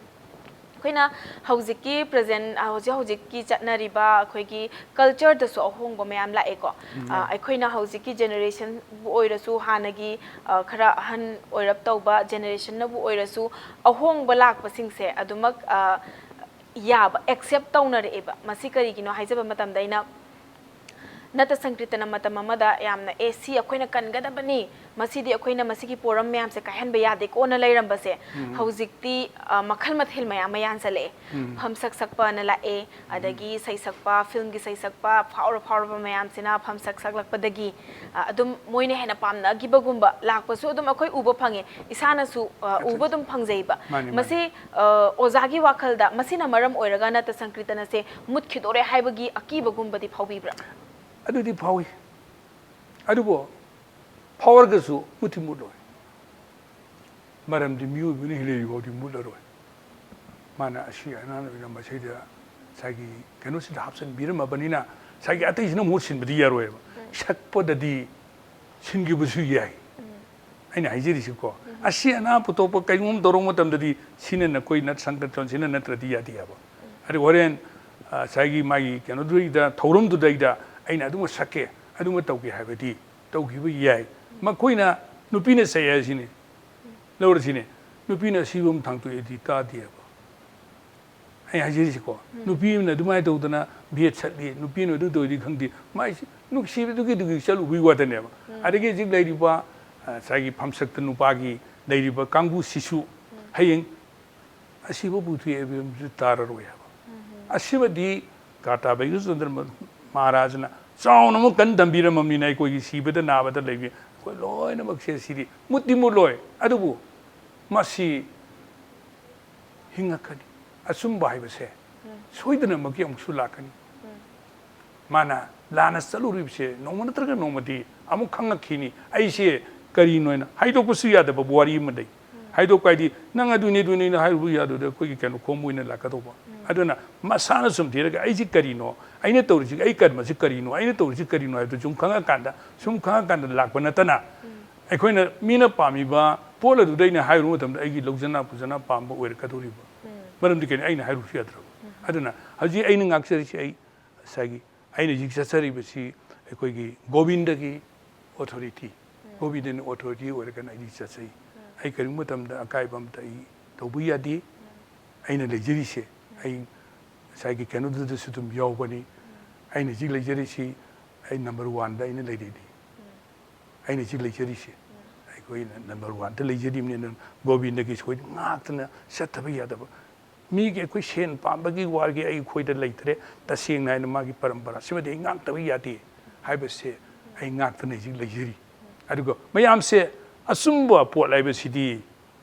ꯑꯩꯈꯣꯏꯅ ꯍꯧꯖꯤꯛꯀꯤ present, ꯑ, ꯍꯧꯖꯤꯛ ꯍꯧꯖꯤꯛꯀꯤ ꯆꯠꯅꯔꯤꯕ ꯑꯩꯈꯣꯏꯒꯤ cultureꯗꯁꯨ ꯑꯍꯣꯡꯕ ꯃꯌꯥꯝ ꯂꯥꯛꯑꯦꯀꯣ꯫ ꯎꯝ꯫ ꯑ, ꯑꯩꯈꯣꯏꯅ ꯍꯧꯖꯤꯛꯀꯤ generationꯕꯨ ꯑꯣꯏꯔꯁꯨ, ꯍꯥꯟꯅꯒꯤ, ꯑ, ꯈꯔ ꯑꯍꯟ ꯑꯣꯏꯔꯞ ꯇꯧꯕ generationꯅꯕꯨ ꯑꯣꯏꯔꯁꯨ, ꯑꯍꯣꯡꯕ ꯂꯥꯛꯄꯁꯤꯡꯁꯦ ꯑꯗꯨꯃꯛ, ꯑ, ꯌꯥꯕ, accept ꯇꯧꯅꯔꯛꯑꯦꯕ꯫ ꯃꯁꯤ ꯀꯔꯤꯒꯤꯅꯣ ꯍꯥꯏꯖꯕ ꯃꯇꯝꯗ, ꯑꯩꯅ ꯅꯠꯇ ꯁꯪꯀ꯭ꯔꯤꯇꯅ ꯃꯇꯝ ꯑꯃꯗ ꯌꯥꯝꯅ, "ꯑꯦ, ꯁꯤ ꯑꯩꯈꯣꯏꯅ ꯀꯟꯒꯗꯕꯅꯤ, ꯃꯁꯤꯗꯤ ꯑꯩꯈꯣꯏꯅ ꯃꯁꯤꯒꯤ ꯄꯣꯔꯝ ꯃꯌꯥꯝꯁꯦ ꯀꯥꯏꯍꯟꯕ ꯌꯥꯗꯦꯀꯣꯅ" ꯂꯩꯔꯝꯕꯁꯦ, ꯎꯝ꯫ ꯍꯧꯖꯤꯛꯇꯤ, ꯑ, ꯃꯈꯜ ꯃꯊꯦꯜ ꯃꯌꯥꯝ ꯑꯃ ꯌꯥꯟꯁꯜꯂꯛꯑꯦ꯫ ꯎꯝ꯫ ꯐꯝꯁꯛ ꯁꯛꯄꯅ ꯂꯥꯛꯑꯦ, ꯎꯝ꯫ ꯑꯗꯒꯤ ꯁꯩꯁꯛꯄ, filmꯒꯤ ꯁꯩꯁꯛꯄ, ꯐꯥꯎꯔ ꯐꯥꯎꯔꯕ ꯃꯌꯥꯝꯁꯤꯅ ꯐꯝꯁꯛ ꯁꯛꯂꯛꯄꯗꯒꯤ, ꯑ, ꯑꯗꯨꯝ ꯃꯣꯏꯅ ꯍꯦꯟꯅ ꯄꯥꯝꯅꯈꯤꯕꯒꯨꯝꯕ ꯂꯥꯛꯄꯁꯨ ꯑꯗꯨꯝ ꯑꯩꯈꯣꯏ ꯎꯕ ꯐꯪꯉꯦ, ꯏꯁꯥꯅꯁꯨ, ꯑ, ꯑꯠꯆꯥ, ꯎꯕ ꯑꯠꯆꯥ꯫ ꯑꯗꯨꯝ ꯐꯪꯖꯩꯕ꯫ ꯃꯥꯅꯤ, ꯃꯥꯅꯤ꯫ ꯃꯁꯤ, ꯑ, ꯑꯣꯖꯥꯒꯤ ꯋꯥꯈꯜꯗ ꯃꯁꯤꯅ ꯃꯔꯝ ꯑꯣꯏꯔꯒ ꯅꯠꯇ ꯁꯪꯀ꯭ꯔꯤꯇꯅꯁꯦ ꯃꯨꯠꯈꯤꯗꯣꯔꯦ ꯍꯥꯏꯕꯒꯤ ꯑꯀꯤꯕꯒꯨꯝꯕꯗꯤ ꯐꯥꯎꯕꯤꯕ꯭ꯔꯥ? ꯑꯗꯨꯗꯤ ꯐꯥꯎꯏ꯫ ꯑꯗꯨꯕꯨ ꯐꯥꯎꯔꯒꯁꯨ ꯃꯨꯠꯇꯤ ꯃꯨꯠꯂꯣꯏ꯫ ꯃꯔꯝꯗꯤ ꯃꯤꯑꯣꯏꯕꯅ ꯍꯤꯡꯂꯤꯕ ꯐꯥꯎꯗꯤ ꯃꯨꯠꯂꯔꯣꯏ꯫ ꯃꯥꯅ ꯑꯁꯤ ꯑꯅꯥꯟ ꯑꯣꯏꯅ ꯃꯁꯤꯗ ꯉꯁꯥꯏꯒꯤ ꯀꯩꯅꯣꯁꯤꯗ ꯍꯥꯞꯆꯤꯟꯕꯤꯔꯝꯃꯕꯅꯤꯅ ꯉꯁꯥꯏꯒꯤ ꯑꯇꯩꯁꯤꯅ ꯃꯍꯨꯠ ꯁꯤꯟꯕꯗꯤ ꯌꯥꯔꯣꯏꯕ꯫ ꯁꯛꯄꯗꯗꯤ ꯁꯤꯟꯈꯤꯕꯁꯨ ꯌꯥꯏ꯫ ꯑꯩꯅ ꯍꯥꯏꯖꯔꯤꯁꯤꯀꯣ, ꯑꯁꯤ ꯑꯅꯥ ꯄꯨꯊꯣꯛꯄ ꯀꯩꯒꯨꯝꯕ ꯇꯧꯔꯛꯄ ꯃꯇꯝꯗꯗꯤ ꯁꯤꯅ ꯅꯈꯣꯏ ꯅꯠ ꯁꯪꯒ ꯁꯤꯅ ꯅꯠꯇ꯭ꯔꯗꯤ ꯌꯥꯗꯦ ꯍꯥꯏꯕ꯫ ꯑꯗꯨ ꯍꯣꯔꯦꯟ, ꯑ, ꯉꯁꯥꯏꯒꯤ ꯃꯥꯒꯤ ꯀꯩꯅꯣꯗꯨꯗꯩꯗ, ꯊꯧꯔꯝꯗꯨꯗꯩꯗ ꯑꯩꯅ ꯑꯗꯨꯃ ꯁꯛꯀꯦ, ꯑꯗꯨꯃ ꯇꯧꯒꯦ ꯍꯥꯏꯕꯗꯤ ꯇꯧꯈꯤꯕ ꯌꯥꯏ꯫ ꯃꯈꯣꯏꯅ ꯅꯨꯄꯤꯅ ꯁꯛꯑꯦ ꯍꯥꯏꯁꯤꯅꯤ, ꯂꯧꯔꯁꯤꯅꯦ, ꯅꯨꯄꯤꯅ ꯑꯁꯤꯕ ꯑꯃ ꯊꯥꯡꯇꯣꯛꯑꯦꯗꯤ ꯇꯥꯗꯦꯕ꯫ ꯑꯩ ꯍꯥꯏꯖꯔꯤꯁꯤꯀꯣ, ꯅꯨꯄꯤ ꯑꯃꯅ ꯑꯗꯨꯃꯥꯏꯅ ꯇꯧꯗꯅ ꯚꯦꯠ ꯁꯠꯂꯤ, ꯅꯨꯄꯤ ꯑꯃꯅ ꯑꯗꯨ ꯇꯧꯔꯗꯤ ꯈꯪꯗꯦ, ꯃꯥꯏꯁꯤ ꯅꯨꯡꯁꯤꯕꯗꯨꯒꯤ ꯑꯗꯨꯒꯤ ꯆꯠꯂꯨꯕꯒꯤ ꯋꯥꯗꯅꯦꯕ꯫ ꯑꯗꯒꯤ ꯍꯧꯖꯤꯛ ꯂꯩꯔꯤꯕ, ꯑ, ꯉꯁꯥꯏꯒꯤ ꯐꯝꯁꯛꯇ ꯅꯨꯄꯥꯒꯤ ꯂꯩꯔꯤꯕ ꯀꯥꯡꯕꯨꯁꯤꯁꯨ ꯍꯌꯦꯡ ꯑꯁꯤꯕ ꯄꯨꯊꯣꯛꯑꯦ ꯍꯥꯏꯕ ꯑꯃꯁꯨ ꯇꯥꯔꯔꯣꯏ ꯍꯥꯏꯕ꯫ ꯑꯁꯤꯃꯗꯤ ꯀꯥꯇꯥ ꯕꯩꯒ꯭ꯌ ꯆꯟꯗ꯭ꯔ ꯃꯍꯥꯔꯥꯖꯅ ꯆꯥꯎꯅ ꯑꯃ ꯀꯟ ꯊꯝꯕꯤꯔꯝꯃꯕꯅꯤꯅ ꯑꯩꯈꯣꯏꯒꯤ ꯁꯤꯕꯗ ꯅꯥꯕꯗ ꯂꯩꯕꯤ ꯑꯩꯈꯣꯏ ꯂꯣꯏꯅꯃꯛꯁꯦ ꯁꯤꯗꯤ ꯃꯨꯠꯇꯤ ꯃꯨꯠꯂꯣꯏ꯫ ꯑꯗꯨꯕꯨ ꯃꯁꯤ ꯍꯤꯡꯉꯛꯀꯅꯤ꯫ ꯑꯆꯨꯝꯕ ꯍꯥꯏꯕꯁꯦ ꯁꯣꯏꯗꯅꯃꯛꯀꯤ ꯑꯃꯨꯛꯁꯨ ꯂꯥꯛꯀꯅꯤ꯫ ꯃꯥꯅ ꯂꯥꯟꯅ ꯆꯠꯂꯨꯔꯤꯕꯁꯦ ꯅꯣꯡꯃ ꯅꯠꯇ꯭ꯔꯒ ꯅꯣꯡꯃꯗꯤ ꯑꯃꯨꯛ ꯈꯪꯉꯛꯈꯤꯅꯤ꯫ ꯑꯩꯁꯦ ꯀꯔꯤꯅꯣ ꯍꯥꯏꯅ ꯍꯥꯏꯗꯣꯛꯄꯁꯨ ꯌꯥꯗꯕ ꯋꯥꯔꯤ ꯑꯃ ꯂꯩ꯫ ꯍꯥꯏꯗꯣꯛꯄ ꯍꯥꯏꯗꯤ ꯅꯪ ꯑꯗꯨꯅꯤ ꯑꯗꯨꯅꯤꯅ ꯍꯥꯏꯔꯨꯕ ꯌꯥꯗꯕꯗ ꯑꯩꯈꯣꯏꯒꯤ ꯀꯩꯅꯣ ꯈꯣꯝꯕ ꯑꯣꯏꯅ ꯂꯥꯛꯀꯗꯧꯕ꯫ ꯑꯗꯨꯅ ꯃꯁꯥꯅ ꯁꯨꯝ ꯊꯤꯔꯒ ꯑꯩꯁꯤ ꯀꯔꯤꯅꯣ, ꯑꯩꯅ ꯇꯧꯔꯤꯁꯤ, ꯑꯩ ꯀꯔꯃꯁꯤ ꯀꯔꯤꯅꯣ, ꯑꯩꯅ ꯇꯧꯔꯤꯁꯤ ꯀꯔꯤꯅꯣ ꯍꯥꯏꯕꯗꯨ ꯁꯨꯝ ꯈꯪꯉꯀꯥꯟꯗ, ꯁꯨꯝ ꯈꯪꯉꯀꯥꯟꯗ ꯂꯥꯛꯄ ꯅꯠꯇꯅ ꯑꯩꯈꯣꯏꯅ ꯃꯤꯅ ꯄꯥꯝꯃꯤꯕ ꯄꯣꯠ ꯑꯗꯨꯗ ꯑꯩꯅ ꯍꯥꯏꯔꯨꯕ ꯃꯇꯝꯗ ꯑꯩꯒꯤ ꯂꯧꯖꯅ ꯄꯨꯖꯅ ꯄꯥꯝꯕ ꯑꯣꯏꯔꯛꯀꯗꯧꯔꯤꯕ꯫ ꯃꯔꯝꯗꯤ ꯀꯩꯅꯣ? ꯑꯩꯅ ꯍꯥꯏꯔꯨꯕꯁꯨ ꯌꯥꯗ꯭ꯔꯕ꯫ ꯑꯗꯨꯅ ꯍꯧꯖꯤꯛ ꯑꯩꯅ ꯉꯥꯛꯆꯔꯤꯁꯤ ꯑꯩ ꯉꯁꯥꯏꯒꯤ ꯑꯩꯅ ꯍꯧꯖꯤꯛ ꯆꯠꯆꯔꯤꯕꯁꯤ ꯑꯩꯈꯣꯏꯒꯤ ꯒꯣꯕꯤꯟꯗꯒꯤ ꯑꯣꯊꯣꯔꯤꯇꯤ, ꯒꯣꯕꯤꯟꯗꯅ ꯑꯣꯊꯣꯔꯤꯇꯤ ꯑꯣꯏꯔꯒꯅ ꯑꯩꯗꯤ ꯆꯠꯆꯩ꯫ ꯑꯩ ꯀꯔꯤꯒꯨꯝꯕ ꯃꯇꯝꯗ ꯑꯀꯥꯏꯕ ꯑꯝꯇ ꯑꯩ ꯇꯧꯕ ꯌꯥꯗꯦ꯫ ꯑꯩꯅ ꯂꯩꯖꯔꯤꯁꯦ, ꯑꯩ ꯉꯁꯥꯏꯒꯤ ꯀꯩꯅꯣꯗꯨꯗꯁꯨ ꯑꯗꯨꯝ ꯌꯥꯎꯕꯅꯤ꯫ ꯑꯩꯅ ꯍꯧꯖꯤꯛ ꯂꯩꯖꯔꯤꯁꯤ ꯑꯩ ꯅꯝꯕꯔ ꯋꯥꯟꯗ ꯑꯩꯅ ꯂꯩꯔꯤꯅꯤ꯫ ꯑꯩꯅ ꯍꯧꯖꯤꯛ ꯂꯩꯖꯔꯤꯁꯦ ꯑꯩꯈꯣꯏꯅ ꯅꯝꯕꯔ ꯋꯥꯟꯗ ꯂꯩꯖꯔꯤꯕꯅꯤꯅ ꯒꯣꯕꯤꯟꯗꯒꯤ ꯁꯣꯏꯗꯅ ꯉꯥꯛꯇꯅ ꯆꯠꯇꯕ ꯌꯥꯗꯕ꯫ ꯃꯤꯒꯤ ꯑꯩꯈꯣꯏ ꯁꯦꯟ ꯄꯥꯝꯕꯒꯤ ꯋꯥꯔꯒꯤ ꯑꯩꯈꯣꯏꯗ ꯂꯩꯇ꯭ꯔꯦ꯫ ꯇꯁꯦꯡꯅ ꯍꯥꯏꯅ ꯃꯥꯒꯤ ꯄꯔꯝꯄꯔꯥ ꯁꯤꯃꯗꯤ ꯑꯩ ꯉꯥꯛꯇꯕ ꯌꯥꯗꯦ ꯍꯥꯏꯕꯁꯦ ꯑꯩ ꯉꯥꯛꯇꯅ ꯍꯧꯖꯤꯛ ꯂꯩꯖꯔꯤ꯫ ꯑꯗꯨꯒ ꯃꯌꯥꯝꯁꯦ ꯑꯆꯨꯝꯕ ꯄꯣꯠ ꯍꯥꯏꯕꯁꯤꯗꯤ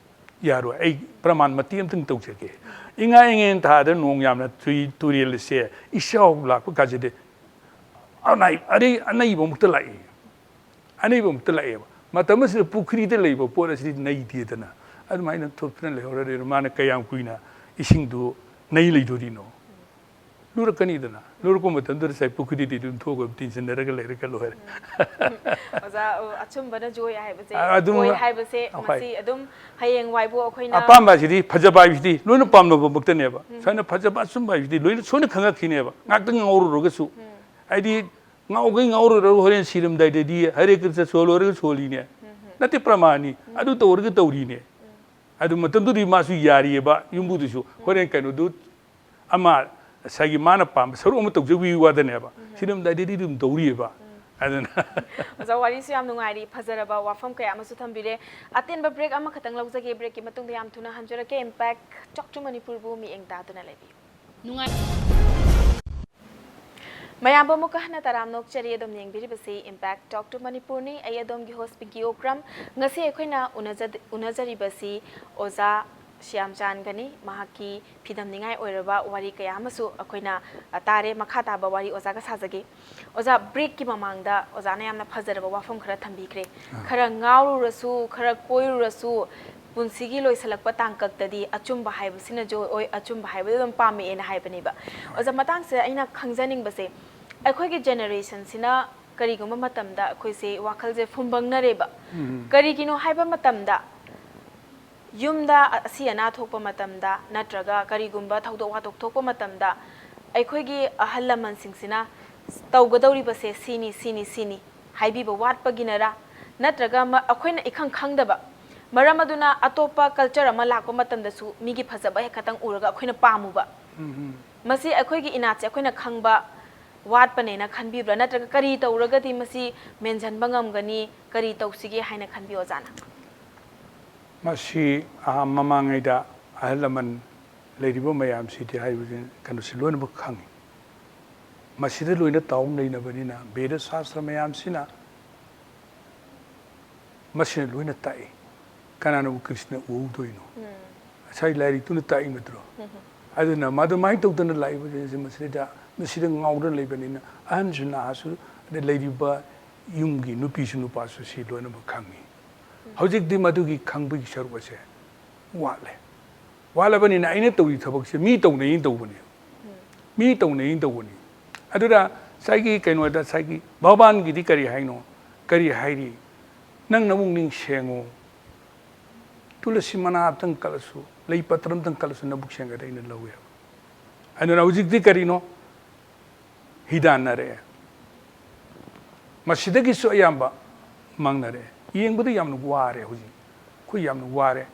ꯌꯥꯔꯣꯏ꯫ ꯑꯩ ꯄ꯭ꯔꯃꯥꯟ ꯃꯇꯦꯛ ꯑꯃꯇꯪ ꯇꯧꯖꯒꯦ꯫ ꯏꯉꯥ ꯏꯉꯦꯟ ꯊꯥꯗ ꯅꯣꯡ ꯌꯥꯝꯅ ꯆꯨꯏ, ꯇꯨꯔꯦꯜꯁꯦ ꯏꯆꯥꯎ ꯂꯥꯛꯄ ꯀꯥꯟꯁꯤꯗꯤ ꯑꯅꯥꯏ-, ꯑꯔꯩ-, ꯑꯅꯩꯕ ꯑꯃꯨꯛꯇ ꯂꯥꯛꯏ꯫ ꯑꯅꯩꯕ ꯑꯃꯨꯛꯇ ꯂꯥꯛꯑꯦꯕ꯫ ꯃꯇꯝ ꯑꯁꯤꯗ ꯄꯨꯈ꯭ꯔꯤꯗ ꯂꯩꯕ ꯄꯣꯠ ꯑꯁꯤꯗꯤ ꯅꯩꯗꯦꯗꯅ꯫ ꯑꯗꯨꯃꯥꯏꯅ ꯊꯣꯛꯇꯨꯅ ꯂꯩꯍꯧꯔꯗꯤ ꯃꯥꯅ ꯀꯌꯥꯝ ꯀꯨꯏꯅ ꯏꯁꯤꯡꯗꯨ ꯅꯩ ꯂꯩꯗꯣꯔꯤꯅꯣ? ꯂꯨꯔꯛꯀꯅꯤꯗꯅ꯫ ꯂꯨꯔꯛꯄ ꯃꯇꯝꯗꯨꯗ ꯉꯁꯥꯏ ꯄꯨꯈ꯭ꯔꯤꯗꯨꯗꯤ ꯑꯗꯨꯝ ꯊꯣꯛꯑꯒ ꯇꯤꯟꯁꯤꯟꯅꯔꯒ ꯂꯩꯔꯒ ꯂꯣꯏꯔꯦ꯫ ꯑꯣꯖꯥ, ꯑ, ꯑꯆꯨꯝꯕꯅ ꯖꯣꯏ ꯍꯥꯏꯕꯁꯦ, ꯑ, ꯑꯗꯨꯝ ꯑꯣꯏ ꯍꯥꯏꯕꯁꯦ ꯍꯣꯏ꯫ ꯃꯁꯤ ꯑꯗꯨꯝ ꯍꯌꯦꯡꯋꯥꯏꯕꯨ ꯑꯩꯈꯣꯏꯅ ꯑꯄꯥꯝꯕ ꯍꯥꯏꯁꯤꯗꯤ, ꯐꯖꯕ ꯍꯥꯏꯕꯁꯤꯗꯤ ꯂꯣꯏꯅ ꯄꯥꯝꯅꯕꯃꯛꯇꯅꯦꯕ꯫ ꯁꯨꯃꯥꯏꯅ ꯐꯖꯕ ꯑꯆꯨꯝꯕ ꯍꯥꯏꯕꯁꯤꯗꯤ ꯂꯣꯏꯅ ꯁꯣꯏꯅ ꯈꯪꯉꯛꯈꯤꯅꯦꯕ, ꯉꯥꯛꯇꯪ ꯉꯥꯎꯔꯨꯔꯒꯁꯨ꯫ ꯍꯥꯏꯗꯤ ꯉꯥꯎꯈꯩ ꯉꯥꯎꯔꯨꯔꯒ ꯍꯣꯔꯦꯟ ꯁꯤꯔꯝꯗꯥꯏꯗꯗꯤ ꯍꯔꯦ ꯀ꯭ꯔꯤꯁꯅ ꯁꯣꯜꯂꯣ ꯍꯥꯏꯔꯒ ꯁꯣꯜꯂꯤꯅꯦ, ꯅꯠꯇꯦ ꯄ꯭ꯔꯃꯥꯅꯤ, ꯑꯗꯨ ꯇꯧꯔꯒ ꯇꯧꯔꯤꯅꯦ꯫ ꯑꯗꯨ ꯃꯇꯝꯗꯨꯗꯤ ꯃꯥꯁꯨ ꯌꯥꯔꯤꯑꯕ, ꯌꯨꯝꯕꯨꯗꯨꯁꯨ ꯍꯣꯔꯦꯟ ꯀꯩꯅꯣꯗꯨ ꯑꯃ ꯉꯁꯥꯏꯒꯤ ꯃꯥꯅ ꯄꯥꯝꯕ ꯁꯔꯨꯛ ꯑꯃ ꯇꯧꯖꯕꯒꯤ ꯋꯥꯗꯅꯦꯕ꯫ ꯁꯤꯔꯝꯗꯥꯏꯗꯗꯤ ꯑꯗꯨꯝ ꯇꯧꯔꯤꯑꯕ꯫ ꯑꯗꯨꯅ ꯑꯣꯖꯥ, ꯋꯥꯔꯤꯁꯨ ꯌꯥꯝ ꯅꯨꯡꯉꯥꯏꯔꯤ, ꯐꯖꯔꯕ ꯋꯥꯐꯝ ꯀꯌꯥ ꯑꯃꯁꯨ ꯊꯝꯕꯤꯔꯦ꯫ ꯑꯇꯦꯟꯕ ꯕ꯭ꯔꯦꯛ ꯑꯃꯈꯛꯇꯪ ꯂꯧꯖꯒꯦ꯫ ꯕ꯭ꯔꯦꯛꯀꯤ ꯃꯇꯨꯡꯗ ꯌꯥꯝ ꯊꯨꯅ ꯍꯟꯖꯔꯛꯀꯦ꯫ ꯏꯝꯄꯦꯛ ꯇꯣꯛ ꯇꯨ ꯃꯅꯤꯄꯨꯔꯕꯨ ꯃꯤꯠꯌꯦꯡ ꯇꯥꯗꯨꯅ ꯂꯩꯕꯤꯌꯨ꯫ ꯅꯨꯡꯉꯥꯏ꯫ ꯃꯌꯥꯝꯕꯨ ꯑꯃꯨꯛꯀ ꯍꯟꯅ ꯇꯔꯥꯝꯅ ꯑꯣꯛꯆꯔꯤ꯫ ꯑꯗꯨꯝ ꯌꯦꯡꯕꯤꯔꯤꯕꯁꯤ ꯏꯝꯄꯦꯛ ꯇꯣꯛ ꯇꯨ ꯃꯅꯤꯄꯨꯔꯅꯤ꯫ ꯑꯩ ꯑꯗꯣꯝꯒꯤ ꯍꯣꯁ ꯄꯤꯡꯀꯤ ꯑꯣꯀ꯭ꯔꯝ꯫ ꯉꯁꯤ ꯑꯩꯈꯣꯏꯅ ꯎꯅꯖ-, ꯎꯅꯖꯔꯤꯕꯁꯤ ꯑꯣꯖꯥ ꯁ꯭ꯌꯥꯝꯆꯥꯟꯒꯅꯤ꯫ ꯃꯍꯥꯛꯀꯤ ꯐꯤꯗꯝꯅꯤꯡꯉꯥꯏ ꯑꯣꯏꯔꯕ ꯋꯥꯔꯤ ꯀꯌꯥ ꯑꯃꯁꯨ ꯑꯩꯈꯣꯏꯅ, ꯑ, ꯇꯥꯔꯦ꯫ ꯃꯈꯥ ꯇꯥꯕ ꯋꯥꯔꯤ ꯑꯣꯖꯥꯒ ꯁꯥꯖꯒꯦ꯫ ꯑꯣꯖꯥ, ꯕ꯭ꯔꯦꯛꯀꯤ ꯃꯃꯥꯡꯗ ꯑꯣꯖꯥꯅ ꯌꯥꯝꯅ ꯐꯖꯔꯕ ꯋꯥꯐꯝ ꯈꯔ ꯊꯝꯕꯤꯈ꯭ꯔꯦ꯫ ꯈꯔ ꯉꯥꯎꯔꯨꯔꯁꯨ, ꯈꯔ ꯀꯣꯏꯔꯨꯔꯁꯨ, ꯄꯨꯟꯁꯤꯒꯤ ꯂꯣꯏꯁꯤꯜꯂꯛꯄ ꯇꯥꯡꯀꯛꯇꯗꯤ ꯑꯆꯨꯝꯕ ꯍꯥꯏꯕꯁꯤꯅ ꯖꯣꯏ ꯑꯣꯏ, ꯑꯆꯨꯝꯕ ꯍꯥꯏꯕꯗꯨ ꯑꯗꯨꯝ ꯄꯥꯝꯃꯛꯑꯦꯅ ꯍꯥꯏꯕꯅꯦꯕ꯫ ꯑꯣꯖꯥ, ꯃꯇꯥꯡꯁꯤꯗ ꯑꯩꯅ ꯈꯪꯖꯅꯤꯡꯕꯁꯦ, ꯑꯩꯈꯣꯏꯒꯤ ꯖꯦꯅꯦꯔꯦꯁꯟꯁꯤꯅ ꯀꯔꯤꯒꯨꯝꯕ ꯃꯇꯝꯗ ꯑꯩꯈꯣꯏꯁꯦ ꯋꯥꯈꯜꯁꯦ ꯐꯨꯝꯕꯪꯅꯔꯦꯕ꯫ ꯀꯔꯤꯒꯤꯅꯣ ꯍꯥꯏꯕ ꯃꯇꯝꯗ, ꯌꯨꯝꯗ ꯑꯁꯤ ꯑꯅꯥ ꯊꯣꯛꯄ ꯃꯇꯝꯗ ꯅꯠꯇ꯭ꯔꯒ ꯀꯔꯤꯒꯨꯝꯕ ꯊꯧꯗꯣꯛ ꯋꯥꯊꯣꯛ ꯊꯣꯛꯄ ꯃꯇꯝꯗ ꯑꯩꯈꯣꯏꯒꯤ ꯑꯍꯜ ꯂꯃꯟꯁꯤꯡꯁꯤꯅ ꯇꯧꯒꯗꯧꯔꯤꯕꯁꯦ ꯁꯤꯅꯤ, ꯁꯤꯅꯤ, ꯁꯤꯅꯤ ꯍꯥꯏꯕꯤꯕ ꯋꯥꯠꯄꯒꯤꯅꯔꯥ? ꯅꯠꯇ꯭ꯔꯒ ꯃ-, ꯑꯩꯈꯣꯏꯅ ꯏꯈꯪ ꯈꯪꯗꯕ ꯃꯔꯝ ꯑꯗꯨꯅ ꯑꯇꯣꯞꯄ ꯀꯜꯆꯔ ꯑꯃ ꯂꯥꯛꯄ ꯃꯇꯝꯗꯁꯨ ꯃꯤꯒꯤ ꯐꯖꯕ ꯍꯦꯛ ꯈꯇꯪ ꯎꯔꯒ ꯑꯩꯈꯣꯏꯅ ꯄꯥꯝꯃꯨꯕ? ꯃꯁꯤ ꯑꯩꯈꯣꯏꯒꯤ ꯏꯅꯥꯠꯁꯦ ꯑꯩꯈꯣꯏꯅ ꯈꯪꯕ ꯋꯥꯠꯄꯅꯦꯅ ꯈꯟꯕꯤꯕ꯭ꯔꯥ? ꯅꯠꯇ꯭ꯔꯒ ꯀꯔꯤ ꯇꯧꯔꯒꯗꯤ ꯃꯁꯤ ꯃꯦꯟꯁꯤꯟꯕ ꯉꯝꯒꯅꯤ? ꯀꯔꯤ ꯇꯧꯁꯤꯒꯦ ꯍꯥꯏꯅ ꯈꯟꯕꯤ, ꯑꯣꯖꯥꯅ? ꯃꯁꯤ, ꯑꯍꯥ, ꯃꯃꯥꯡꯉꯩꯗ ꯑꯍꯜ ꯂꯃꯟ ꯂꯩꯔꯤꯕ ꯃꯌꯥꯝꯁꯤꯗꯤ ꯍꯥꯏꯕꯁꯤ ꯀꯩꯅꯣꯁꯤ ꯂꯣꯏꯅꯃꯛ ꯈꯪꯉꯤ꯫ ꯃꯁꯤꯗ ꯂꯣꯏꯅ ꯇꯥꯎ ꯂꯩꯅꯕꯅꯤꯅ ꯕꯦꯗ ꯁꯥꯁꯇ꯭ꯔ ꯃꯌꯥꯝꯁꯤꯅ ꯃꯁꯤꯅ ꯂꯣꯏꯅ ꯇꯥꯛꯏ꯫ ꯀꯅꯥꯅꯕꯨ ꯀ꯭ꯔꯤꯁꯅ ꯎꯍꯧꯗꯣꯏꯅꯣ? ꯉꯁꯥꯏ ꯂꯥꯏꯔꯤꯛꯇꯨꯅ ꯇꯥꯛꯏ ꯅꯠꯇ꯭ꯔꯣ? ꯑꯗꯨꯅ ꯃꯗꯨꯃꯥꯏꯅ ꯇꯧꯗꯅ ꯂꯥꯛꯏꯕꯁꯤꯡꯁꯦ ꯃꯁꯤꯗ, ꯃꯁꯤꯗ ꯉꯥꯎꯗꯨꯅ ꯂꯩꯕꯅꯤꯅ ꯑꯍꯟꯁꯨ ꯅꯍꯥꯁꯨ, ꯑꯗꯩ ꯂꯩꯔꯤꯕ ꯌꯨꯝꯒꯤ ꯅꯨꯄꯤꯁꯨ ꯅꯨꯄꯥꯁꯨ ꯁꯤ ꯂꯣꯏꯅꯃꯛ ꯈꯪꯉꯤ꯫ ꯍꯧꯖꯤꯛꯇꯤ ꯃꯗꯨꯒꯤ ꯈꯪꯕꯒꯤ ꯁꯔꯨꯛ ꯑꯁꯦ ꯋꯥꯠꯂꯦ꯫ ꯋꯥꯠꯂꯕꯅꯤꯅ ꯑꯩꯅ ꯇꯧꯔꯤ ꯊꯕꯛꯁꯦ ꯃꯤ ꯇꯧꯅꯩꯅ ꯇꯧꯕꯅꯤ꯫ ꯃꯤ ꯇꯧꯅꯩꯅ ꯇꯧꯕꯅꯤ꯫ ꯑꯗꯨꯗ ꯉꯁꯥꯏꯒꯤ ꯀꯩꯅꯣꯗ ꯉꯁꯥꯏꯒꯤ ꯚꯒꯋꯥꯟꯒꯤꯗꯤ ꯀꯔꯤ ꯍꯥꯏꯅꯣ? ꯀꯔꯤ ꯍꯥꯏꯔꯤ? "ꯅꯪ ꯅꯕꯨꯛꯅꯤꯡ ꯁꯦꯡꯉꯨ꯫ ꯇꯨꯂꯁꯤ ꯃꯅꯥ ꯑꯝꯇꯪ ꯀꯠꯂꯁꯨ, ꯂꯩ ꯄꯠꯇ꯭ꯔ ꯑꯝꯇꯪ ꯀꯠꯂꯁꯨ ꯅꯕꯨꯛ ꯁꯦꯡꯒꯗꯤ ꯑꯩꯅ ꯂꯧꯋꯦꯕ"꯫ ꯑꯗꯨꯅ ꯍꯧꯖꯤꯛꯇꯤ ꯀꯔꯤꯅꯣ? ꯍꯤꯗꯥꯟꯅꯔꯛꯑꯦ꯫ ꯃꯁꯤꯗꯒꯤꯁꯨ ꯑꯌꯥꯝꯕ ꯃꯥꯡꯅꯔꯛꯑꯦ꯫ ꯌꯦꯡꯕꯗ ꯌꯥꯝꯅ ꯋꯥꯔꯦ ꯍꯧꯖꯤꯛ꯫ ꯑꯩꯈꯣꯏ ꯌꯥꯝꯅ ꯋꯥꯔꯦ꯫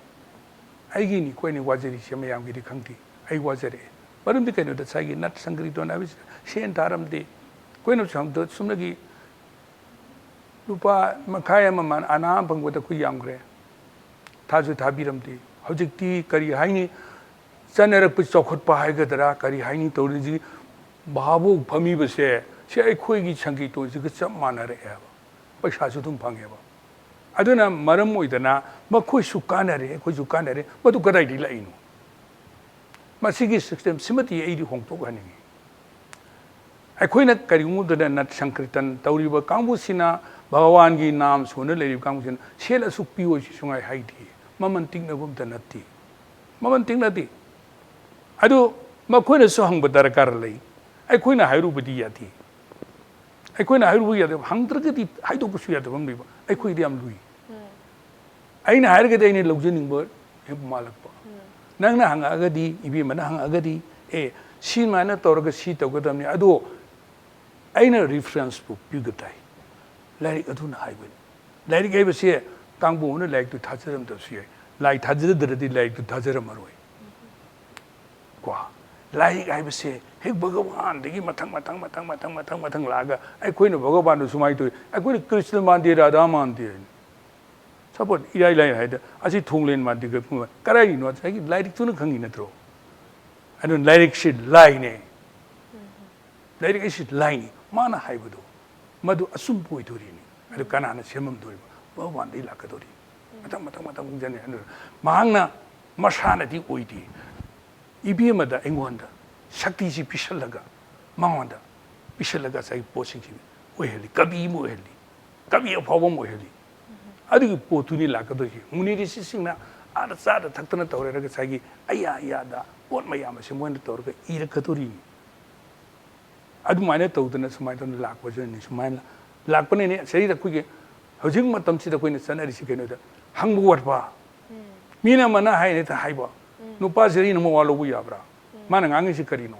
ꯑꯩꯒꯤꯅꯤ ꯑꯩꯈꯣꯏꯅ ꯋꯥꯖꯔꯤꯁꯦ, ꯃꯌꯥꯝꯒꯤꯗꯤ ꯈꯪꯗꯦ꯫ ꯑꯩ ꯋꯥꯖꯔꯛꯑꯦ꯫ ꯃꯔꯝꯗꯤ ꯀꯩꯅꯣꯗ ꯉꯁꯥꯏꯒꯤ ꯅꯠ ꯁꯪꯀ꯭ꯔꯤꯇꯣꯟ ꯍꯥꯏꯕꯁꯤ ꯁꯦꯟ ꯊꯥꯔꯝꯗꯦ꯫ ꯑꯩꯈꯣꯏꯅ ꯁꯣꯝꯗ ꯆꯨꯝꯅꯒꯤ ꯂꯨꯄꯥ ꯃꯈꯥꯏ ꯑꯃ ꯃ-, ꯑꯅꯥ ꯑꯃ ꯐꯪꯕꯗ ꯑꯩꯈꯣꯏ ꯌꯥꯝꯈ꯭ꯔꯦ꯫ ꯊꯥꯁꯨ ꯊꯥꯕꯤꯔꯝꯗꯦ꯫ ꯍꯧꯖꯤꯛꯇꯤ ꯀꯔꯤ ꯍꯥꯏꯅꯤ? ꯆꯠꯅꯔꯛꯄ ꯆꯥꯎꯈꯠꯄ ꯍꯥꯏꯒꯗ꯭ꯔꯥ, ꯀꯔꯤ ꯍꯥꯏꯅꯤ ꯇꯧꯔꯤꯁꯤ? ꯚꯥꯕꯣꯛ ꯐꯝꯃꯤꯕꯁꯦ, ꯁꯤ ꯑꯩꯈꯣꯏꯒꯤ ꯁꯪꯀ꯭ꯔꯤꯇꯣꯟꯁꯤꯒ ꯆꯞ ꯃꯥꯟꯅꯔꯛꯑꯦꯕ꯫ ꯄꯩꯁꯥꯁꯨ ꯑꯗꯨꯝ ꯐꯪꯉꯦꯕ꯫ ꯑꯗꯨꯅ ꯃꯔꯝ ꯑꯣꯏꯗꯅ ꯃꯈꯣꯏꯁꯨ ꯀꯥꯟꯅꯔꯦ, ꯑꯩꯈꯣꯏꯁꯨ ꯀꯥꯟꯅꯔꯦ꯫ ꯃꯗꯨ ꯀꯗꯥꯏꯗꯒꯤ ꯂꯥꯛꯏꯅꯣ? ꯃꯁꯤꯒꯤ system ꯁꯤꯃꯗꯤ ꯑꯩꯗꯤ ꯍꯣꯡꯗꯣꯛꯍꯟꯅꯤꯡꯉꯤ꯫ ꯑꯩꯈꯣꯏꯅ ꯀꯔꯤꯒꯨꯝꯕꯗ ꯅꯠ ꯁꯪꯀ꯭ꯔꯤꯇꯟ ꯇꯧꯔꯤꯕ ꯀꯥꯡꯕꯨꯁꯤꯅ ꯚꯒꯋꯥꯟꯒꯤ ꯅꯥꯝ ꯁꯣꯟꯅ ꯂꯩꯔꯤꯕ ꯀꯥꯡꯕꯨꯁꯤꯅ ꯁꯦꯜ ꯑꯁꯨꯛ ꯄꯤꯌꯨ ꯍꯥꯏꯁꯤ ꯁꯨꯡꯍꯥꯏ ꯍꯥꯏꯗꯦ꯫ ꯃꯃꯜ ꯇꯤꯛꯅꯕ ꯑꯝꯇ ꯅꯠꯇꯦ꯫ ꯃꯃꯜ ꯇꯤꯛꯅꯗꯦ꯫ ꯑꯗꯨ ꯃꯈꯣꯏꯅꯁꯨ ꯍꯪꯕ ꯗꯔꯀꯥꯔ ꯂꯩ꯫ ꯑꯩꯈꯣꯏꯅ ꯍꯥꯏꯔꯨꯕꯗꯤ ꯌꯥꯗꯦ꯫ ꯑꯩꯈꯣꯏꯅ ꯍꯥꯏꯔꯨꯕ ꯌꯥꯗꯕ, ꯍꯪꯗ꯭ꯔꯒꯗꯤ ꯍꯥꯏꯗꯣꯛꯄꯁꯨ ꯌꯥꯗꯕ ꯑꯃ ꯂꯩꯕ꯫ ꯑꯩꯈꯣꯏꯗꯤ ꯌꯥꯝ ꯂꯨꯏ꯫ ꯑꯩꯅ ꯍꯥꯏꯔꯒꯗꯤ ꯑꯩꯅ ꯂꯧꯖꯅꯤꯡꯕ ꯍꯦꯛ ꯃꯥꯜꯂꯛꯄ꯫ ꯅꯪꯅ ꯍꯪꯉꯛꯑꯒꯗꯤ, ꯏꯕꯦꯝꯃꯅ ꯍꯪꯉꯛꯑꯒꯗꯤ, "ꯑꯦ, ꯁꯤꯃꯥꯏꯅ ꯇꯧꯔꯒ ꯁꯤ ꯇꯧꯒꯗꯕꯅꯤ"꯫ ꯑꯗꯣ ꯑꯩꯅ reference book ꯄꯤꯒ ꯇꯥꯏ꯫ ꯂꯥꯏꯔꯤꯛ ꯑꯗꯨꯅ ꯍꯥꯏꯕꯅꯤ꯫ ꯂꯥꯏꯔꯤꯛ ꯍꯥꯏꯕꯁꯦ ꯀꯥꯡꯕꯨ ꯑꯃꯅ ꯂꯥꯏꯔꯤꯛꯇꯨ ꯊꯥꯖꯔꯝꯗꯕꯁꯨ ꯌꯥꯏ꯫ ꯂꯥꯏ ꯊꯥꯖꯗ꯭ꯔꯗꯤ ꯂꯥꯏꯔꯤꯛꯇꯨ ꯊꯥꯖꯔꯝꯃꯔꯣꯏ꯫ ꯀꯣ? ꯂꯥꯏꯔꯤꯛ ꯍꯥꯏꯕꯁꯦ ꯍꯦꯛ ꯚꯒꯋꯥꯟꯗꯒꯤ ꯃꯊꯪ, ꯃꯊꯪ, ꯃꯊꯪ, ꯃꯊꯪ, ꯃꯊꯪ, ꯃꯊꯪ ꯂꯥꯛꯑꯒ ꯑꯩꯈꯣꯏꯅ ꯚꯒꯋꯥꯟꯗꯨ ꯁꯨꯃꯥꯏꯅ ꯇꯧꯏ꯫ ꯑꯩꯈꯣꯏꯅ ꯀ꯭ꯔꯤꯁꯅ ꯃꯥꯟꯗꯦ, ꯔꯥꯙꯥ ꯃꯥꯟꯗꯦ ꯍꯥꯏꯅ꯫ Suppose ꯏꯔꯥꯏ ꯂꯥꯏꯅ ꯍꯥꯏꯗ ꯑꯁꯤ ꯊꯣꯡꯂꯦꯟ ꯃꯥꯟꯗꯦ, ꯀꯔꯥꯏꯅꯣ? ꯉꯁꯥꯏꯒꯤ ꯂꯥꯏꯔꯤꯛꯇꯨꯅ ꯈꯪꯉꯤ ꯅꯠꯇ꯭ꯔꯣ? ꯑꯗꯨꯅ ꯂꯥꯏꯔꯤꯛꯁꯤ ꯂꯥꯏꯅꯦ꯫ ꯂꯥꯏꯔꯤꯛ ꯑꯁꯤ ꯂꯥꯏꯅꯤ꯫ ꯃꯥꯅ ꯍꯥꯏꯕꯗꯣ ꯃꯗꯨ ꯑꯆꯨꯝꯕ ꯑꯣꯏꯗꯣꯔꯤꯅꯤ꯫ ꯑꯗꯨ ꯀꯅꯥꯅ ꯁꯦꯝꯃꯝꯗꯣꯔꯤꯕ? ꯚꯒꯋꯥꯟꯗꯒꯤ ꯂꯥꯛꯀꯗꯧꯔꯤ꯫ ꯃꯊꯪ, ꯃꯊꯪ, ꯃꯊꯪ ꯈꯣꯡꯖꯅꯤ꯫ ꯑꯗꯨꯅ ꯃꯍꯥꯛꯅ ꯃꯁꯥꯅꯗꯤ ꯑꯣꯏꯗꯦ꯫ ꯏꯕꯦꯝꯃꯗ ꯑꯩꯉꯣꯟꯗ ꯁꯛꯇꯤꯁꯤ ꯄꯤꯁꯜꯂꯒ, ꯃꯉꯣꯟꯗ ꯄꯤꯁꯜꯂꯒ ꯉꯁꯥꯏꯒꯤ ꯄꯣꯠꯁꯤꯡꯁꯤ ꯑꯣꯏꯍꯜꯂꯤ, ꯀꯕꯤ ꯑꯃ ꯑꯣꯏꯍꯜꯂꯤ, ꯀꯕꯤ ꯑꯐꯥꯎꯕ ꯑꯃ ꯑꯣꯏꯍꯜꯂꯤ꯫ ꯑꯗꯨꯒꯤ ꯄꯣꯠꯇꯨꯅꯤ ꯂꯥꯛꯀꯗꯣꯏꯁꯤ꯫ ꯃꯨꯅꯤ ꯔꯤꯁꯤꯁꯤꯡꯅ ꯑꯥꯗ ꯆꯥꯗ ꯊꯛꯇꯅ ꯇꯧꯔꯦ ꯉꯁꯥꯏꯒꯤ ꯑꯌꯥ ꯑꯌꯥꯗ ꯄꯣꯠ ꯃꯌꯥꯝ ꯑꯁꯤ ꯃꯣꯏꯅ ꯇꯧꯔꯒ ꯏꯔꯛꯀꯗꯣꯔꯤꯅꯤ꯫ ꯑꯗꯨꯃꯥꯏꯅ ꯇꯧꯗꯅ ꯁꯨꯃꯥꯏꯅ ꯇꯧꯅ ꯂꯥꯛꯄꯁꯤꯅꯅꯤ, ꯁꯨꯃꯥꯏꯅ ꯂꯥꯛꯄꯅꯤꯅꯦ꯫ ꯁꯤꯗꯩꯗ ꯑꯩꯈꯣꯏꯒꯤ ꯍꯧꯖꯤꯛ ꯃꯇꯝꯁꯤꯗ ꯑꯩꯈꯣꯏꯅ ꯆꯠꯅꯔꯤꯁꯤ ꯀꯩꯅꯣꯗ, ꯍꯪꯕ ꯋꯥꯠꯄ꯫ ꯃꯤꯅ ꯑꯃꯅ ꯍꯥꯏꯅ ꯍꯦꯛꯇ ꯍꯥꯏꯕ, "ꯅꯨꯄꯥꯁꯤꯗ ꯑꯩꯅ ꯃꯋꯥ ꯂꯧꯕ ꯌꯥꯕ꯭ꯔꯥ? ꯃꯥꯅ ꯉꯥꯡꯉꯤꯁꯤ ꯀꯔꯤꯅꯣ?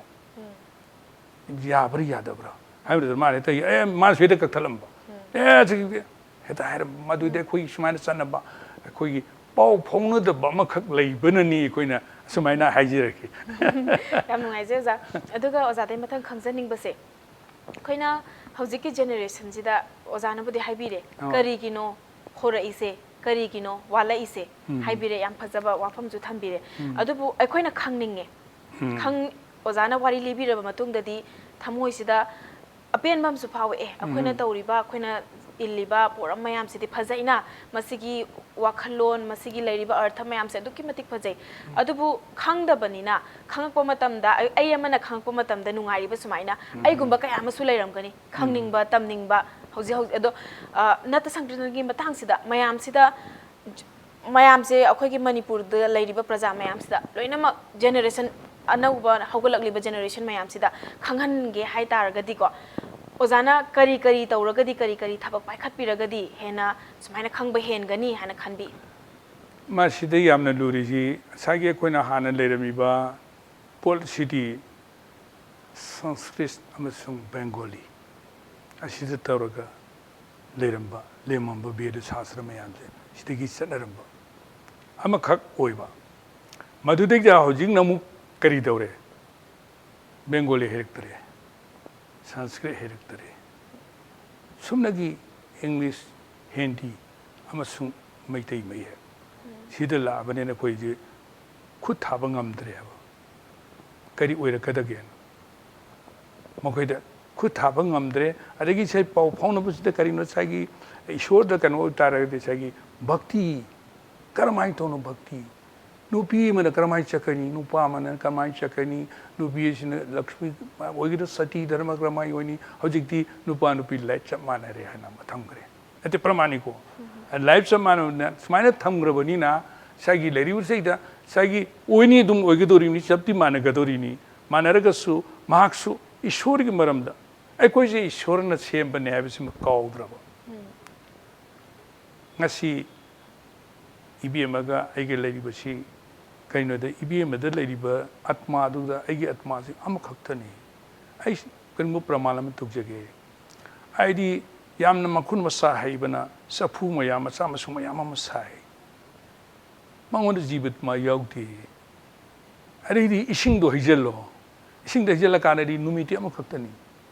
ꯌꯥꯕ꯭ꯔꯥ ꯌꯥꯗꯕ꯭ꯔꯥ?" ꯍꯥꯏꯕꯗꯨꯗ ꯃꯥꯅ ꯍꯦꯛꯇ, "ꯑꯦ, ꯃꯥꯁꯨ ꯍꯦꯛꯇ ꯀꯛꯊꯠꯂꯝꯕ꯫ ꯑꯦ, ꯁꯤ-, ꯍꯦꯛꯇ ꯍꯥꯏꯔꯝꯕ꯫ ꯃꯗꯨꯗꯤ ꯑꯩꯈꯣꯏꯒꯤ ꯁꯨꯃꯥꯏꯅ ꯆꯠꯅꯕ, ꯑꯩꯈꯣꯏꯒꯤ ꯄꯥꯎ ꯐꯥꯎꯅꯗꯕ ꯑꯃꯈꯛ ꯂꯩꯕꯅꯅꯤ ꯑꯩꯈꯣꯏꯅ ꯑꯁꯨꯃꯥꯏꯅ ꯍꯥꯏꯖꯔꯛꯈꯤ꯫" ꯌꯥꯝ ꯅꯨꯡꯉꯥꯏꯖꯩ ꯑꯣꯖꯥ꯫ ꯑꯗꯨꯒ ꯑꯣꯖꯥꯗꯩ ꯃꯊꯪ ꯈꯪꯖꯅꯤꯡꯕꯁꯦ, ꯑꯩꯈꯣꯏꯅ ꯍꯧꯖꯤꯛꯀꯤ ꯖꯦꯅꯦꯔꯦꯁꯟꯁꯤꯗ ꯑꯣꯖꯥꯅꯕꯨꯗꯤ ꯍꯥꯏꯕꯤꯔꯦ, ꯑꯣ꯫ ꯀꯔꯤꯒꯤꯅꯣ ꯍꯧꯔꯛꯏꯁꯦ, ꯀꯔꯤꯒꯤꯅꯣ ꯋꯥꯠꯂꯛꯏꯁꯦ ꯎꯝ꯫ ꯍꯥꯏꯕꯤꯔꯦ, ꯌꯥꯝ ꯐꯖꯕ ꯋꯥꯐꯝꯁꯨ ꯊꯝꯕꯤꯔꯦ꯫ ꯎꯝ꯫ ꯑꯗꯨꯕꯨ ꯑꯩꯈꯣꯏꯅ ꯈꯪꯅꯤꯡꯉꯦ, ꯎꯝ꯫ ꯈꯪ-, ꯑꯣꯖꯥꯅ ꯋꯥꯔꯤ ꯂꯤꯕꯤꯔꯕ ꯃꯇꯨꯡꯗꯗꯤ ꯊꯃꯣꯏꯁꯤꯗ ꯑꯄꯦꯟꯕ ꯑꯃꯁꯨ ꯐꯥꯎꯋꯦ꯫ ꯑꯦ, ꯑꯩꯈꯣꯏꯅ ꯎꯝ꯫ ꯇꯧꯔꯤꯕ, ꯑꯩꯈꯣꯏꯅ ꯏꯜꯂꯤꯕ ꯄꯣꯠ ꯃꯌꯥꯝꯁꯤꯗꯤ ꯐꯖꯩꯅ, ꯃꯁꯤꯒꯤ ꯋꯥꯈꯜꯂꯣꯟ, ꯃꯁꯤꯒꯤ ꯂꯩꯔꯤꯕ ꯑꯔꯊ ꯃꯌꯥꯝꯁꯦ ꯑꯗꯨꯛꯀꯤ ꯃꯇꯤꯛ ꯐꯖꯩ꯫ ꯎꯝ꯫ ꯑꯗꯨꯕꯨ ꯈꯪꯗꯕꯅꯤꯅ, ꯈꯪꯉꯛꯄ ꯃꯇꯝꯗ, ꯑꯩ, ꯑꯩ ꯑꯃꯅ ꯈꯪꯉꯛꯄ ꯃꯇꯝꯗ ꯅꯨꯡꯉꯥꯏꯔꯤꯕ ꯁꯨꯃꯥꯏꯅ ꯎꯝ꯫ ꯑꯩꯒꯨꯝꯕ ꯀꯌꯥ ꯑꯃꯁꯨ ꯂꯩꯔꯝꯒꯅꯤ, ꯎꯝ꯫ ꯈꯪꯅꯤꯡꯕ, ꯇꯝꯅꯤꯡꯕ꯫ ꯍꯧꯖꯤꯛ, ꯍꯧꯖꯤꯛ ꯑꯗꯣ, ꯑ, ꯅꯠꯇ ꯁꯪꯀ꯭ꯔꯤꯠꯅꯒꯤ ꯃꯇꯥꯡꯁꯤꯗ, ꯃꯌꯥꯝꯁꯤꯗ, ꯃꯌꯥꯝꯁꯦ, ꯑꯩꯈꯣꯏꯒꯤ ꯃꯅꯤꯄꯨꯔꯗ ꯂꯩꯔꯤꯕ ꯄ꯭ꯔꯖꯥ ꯃꯌꯥꯝꯁꯤꯗ ꯂꯣꯏꯅꯃꯛ ꯖꯦꯅꯦꯔꯦꯁꯟ, ꯑꯅꯧꯕ ꯍꯧꯒꯠꯂꯛꯂꯤꯕ ꯖꯦꯅꯦꯔꯦꯁꯟ ꯃꯌꯥꯝꯁꯤꯗ ꯈꯪꯍꯟꯒꯦ ꯍꯥꯏ ꯇꯥꯔꯒꯗꯤꯀꯣ, ꯑꯣꯖꯥꯅ ꯀꯔꯤ ꯀꯔꯤ ꯇꯧꯔꯒꯗꯤ, ꯀꯔꯤ ꯀꯔꯤ ꯊꯕꯛ ꯄꯥꯏꯈꯠꯄꯤꯔꯒꯗꯤ ꯍꯦꯟꯅ ꯁꯨꯃꯥꯏꯅ ꯈꯪꯕ ꯍꯦꯟꯒꯅꯤ ꯍꯥꯏꯅ ꯈꯟꯕꯤ? ꯃꯁꯤꯗ ꯌꯥꯝꯅ ꯂꯨꯔꯤꯁꯤ ꯉꯁꯥꯏꯒꯤ ꯑꯩꯈꯣꯏꯅ ꯍꯥꯟꯅ ꯂꯩꯔꯝꯃꯤꯕ ꯄꯣꯠꯁꯤꯗꯤ ꯁꯪꯁꯀ꯭ꯔꯤꯠ ꯑꯃꯁꯨꯡ ꯕꯦꯡꯒꯣꯂꯤ ꯑꯁꯤꯗ ꯇꯧꯔꯒ ꯂꯩꯔꯝꯕ, ꯂꯦꯝꯃꯝꯕ ꯕꯦꯗ ꯁꯥꯁꯇ꯭ꯔ ꯃꯌꯥꯝꯁꯦ ꯁꯤꯗꯒꯤ ꯆꯠꯅꯔꯝꯕ ꯑꯃꯈꯛ ꯑꯣꯏꯕ꯫ ꯃꯗꯨꯗꯒꯤ ꯍꯧꯖꯤꯛꯅ ꯑꯃꯨꯛ ꯀꯔꯤ ꯇꯧꯔꯦ? ꯕꯦꯡꯒꯣꯂꯤ ꯍꯩꯔꯛꯇꯔꯦ, ꯁꯪꯁꯀ꯭ꯔꯤꯠ ꯍꯩꯔꯛꯇꯔꯦ꯫ ꯁꯨꯞꯅꯒꯤ ꯏꯪꯂꯤꯁ, ꯍꯤꯟꯗꯤ ꯑꯃꯁꯨꯡ ꯃꯩꯇꯩ ꯃꯌꯦꯛ ꯁꯤꯗ ꯂꯥꯛꯑꯕꯅꯤꯅ ꯑꯩꯈꯣꯏꯁꯦ ꯈꯨꯠ ꯊꯥꯕ ꯉꯝꯗ꯭ꯔꯦꯕ꯫ ꯀꯔꯤ ꯑꯣꯏꯔꯛꯀꯗꯒꯦꯅ ꯃꯈꯣꯏꯗ ꯈꯨꯠ ꯊꯥꯕ ꯉꯝꯗ꯭ꯔꯦ꯫ ꯑꯗꯒꯤ ꯁꯤ ꯄꯥꯎ ꯐꯥꯎꯅꯕꯁꯤꯗ ꯀꯔꯤꯅꯣ ꯉꯁꯥꯏꯒꯤ ꯏꯁꯣꯔꯗ ꯀꯩꯅꯣ ꯑꯣꯏꯕ ꯇꯥꯔꯒꯗꯤ ꯉꯁꯥꯏꯒꯤ ꯚꯛꯇꯤ, ꯀꯔꯝꯍꯥꯏꯅ ꯇꯧꯅꯣ ꯚꯛꯇꯤ? ꯅꯨꯄꯤ ꯑꯃꯅ ꯀꯔꯝꯍꯥꯏꯅ ꯆꯠꯀꯅꯤ? ꯅꯨꯄꯥ ꯑꯃꯅ ꯀꯔꯝꯍꯥꯏꯅ ꯆꯠꯀꯅꯤ? ꯅꯨꯄꯤ ꯑꯁꯤꯅ ꯂꯛꯁꯃꯤ ꯑꯣꯏꯒꯗ꯭ꯔꯥ, ꯁꯇꯤ ꯙꯔꯃ ꯀꯔꯝꯍꯥꯏꯅ ꯑꯣꯏꯅꯤ? ꯍꯧꯖꯤꯛꯇꯤ ꯅꯨꯄꯥ ꯅꯨꯄꯤ ꯂꯥꯏꯐ ꯆꯞ ꯃꯥꯟꯅꯔꯦ ꯍꯥꯏꯅ ꯑꯃ ꯊꯝꯈ꯭ꯔꯦ꯫ ꯅꯠꯇꯦ, ꯄ꯭ꯔꯃꯥꯟꯅꯤꯀꯣ꯫ ꯂꯥꯏꯐ ꯆꯞ ꯃꯥꯟꯅꯕꯅ ꯁꯨꯃꯥꯏꯅ ꯊꯝꯈ꯭ꯔꯕꯅꯤꯅ ꯉꯁꯥꯏꯒꯤ ꯂꯩꯔꯤꯕꯁꯤꯗ ꯉꯁꯥꯏꯒꯤ ꯑꯣꯏꯅꯤ, ꯑꯗꯨꯝ ꯑꯣꯏꯒꯗꯧꯔꯤꯕꯅꯤ, ꯆꯞꯇꯤ ꯃꯥꯟꯅꯒꯗꯧꯔꯤꯅꯤ꯫ ꯃꯥꯟꯅꯔꯒꯁꯨ ꯃꯍꯥꯛꯁꯨ ꯏꯁꯣꯔꯒꯤ ꯃꯔꯝꯗ, ꯑꯩꯈꯣꯏꯁꯦ ꯏꯁꯣꯔꯅ ꯁꯦꯝꯕꯅꯦ ꯍꯥꯏꯕꯁꯤꯃ ꯀꯥꯎꯗ꯭ꯔꯕ꯫ ꯉꯁꯤ ꯏꯕꯦꯝꯃꯒ ꯑꯩꯒ ꯂꯩꯔꯤꯕꯁꯤ ꯀꯩꯅꯣꯗ, ꯏꯕꯦꯝꯃꯗ ꯂꯩꯔꯤꯕ ꯑꯠꯃꯥꯗꯨꯗ ꯑꯩꯒꯤ ꯑꯠꯃꯥꯁꯤ ꯑꯃꯈꯛꯇꯅꯤ꯫ ꯑꯩ ꯀꯔꯤꯒꯨꯝꯕ ꯄ꯭ꯔꯃꯥꯟ ꯑꯃ ꯇꯧꯖꯒꯦ꯫ ꯍꯥꯏꯗꯤ ꯌꯥꯝꯅ ꯃꯈꯨꯠ ꯃꯁꯥ ꯍꯩꯕꯅ ꯆꯐꯨ ꯃꯌꯥꯝ, ꯃꯆꯥ ꯃꯁꯨ ꯃꯌꯥꯝ ꯑꯃ ꯁꯥꯏ꯫ ꯃꯉꯣꯟꯗ ꯖꯤꯕ ꯑꯠꯃꯥ ꯌꯥꯎꯗꯦ꯫ ꯑꯗꯩꯗꯤ ꯏꯁꯤꯡꯗꯣ ꯍꯩꯖꯤꯜꯂꯣ꯫ ꯏꯁꯤꯡꯗꯣ ꯍꯩꯖꯤꯜꯂꯀꯥꯟꯗꯗꯤ ꯅꯨꯃꯤꯠꯇꯤ ꯑꯃꯈꯛꯇꯅꯤ꯫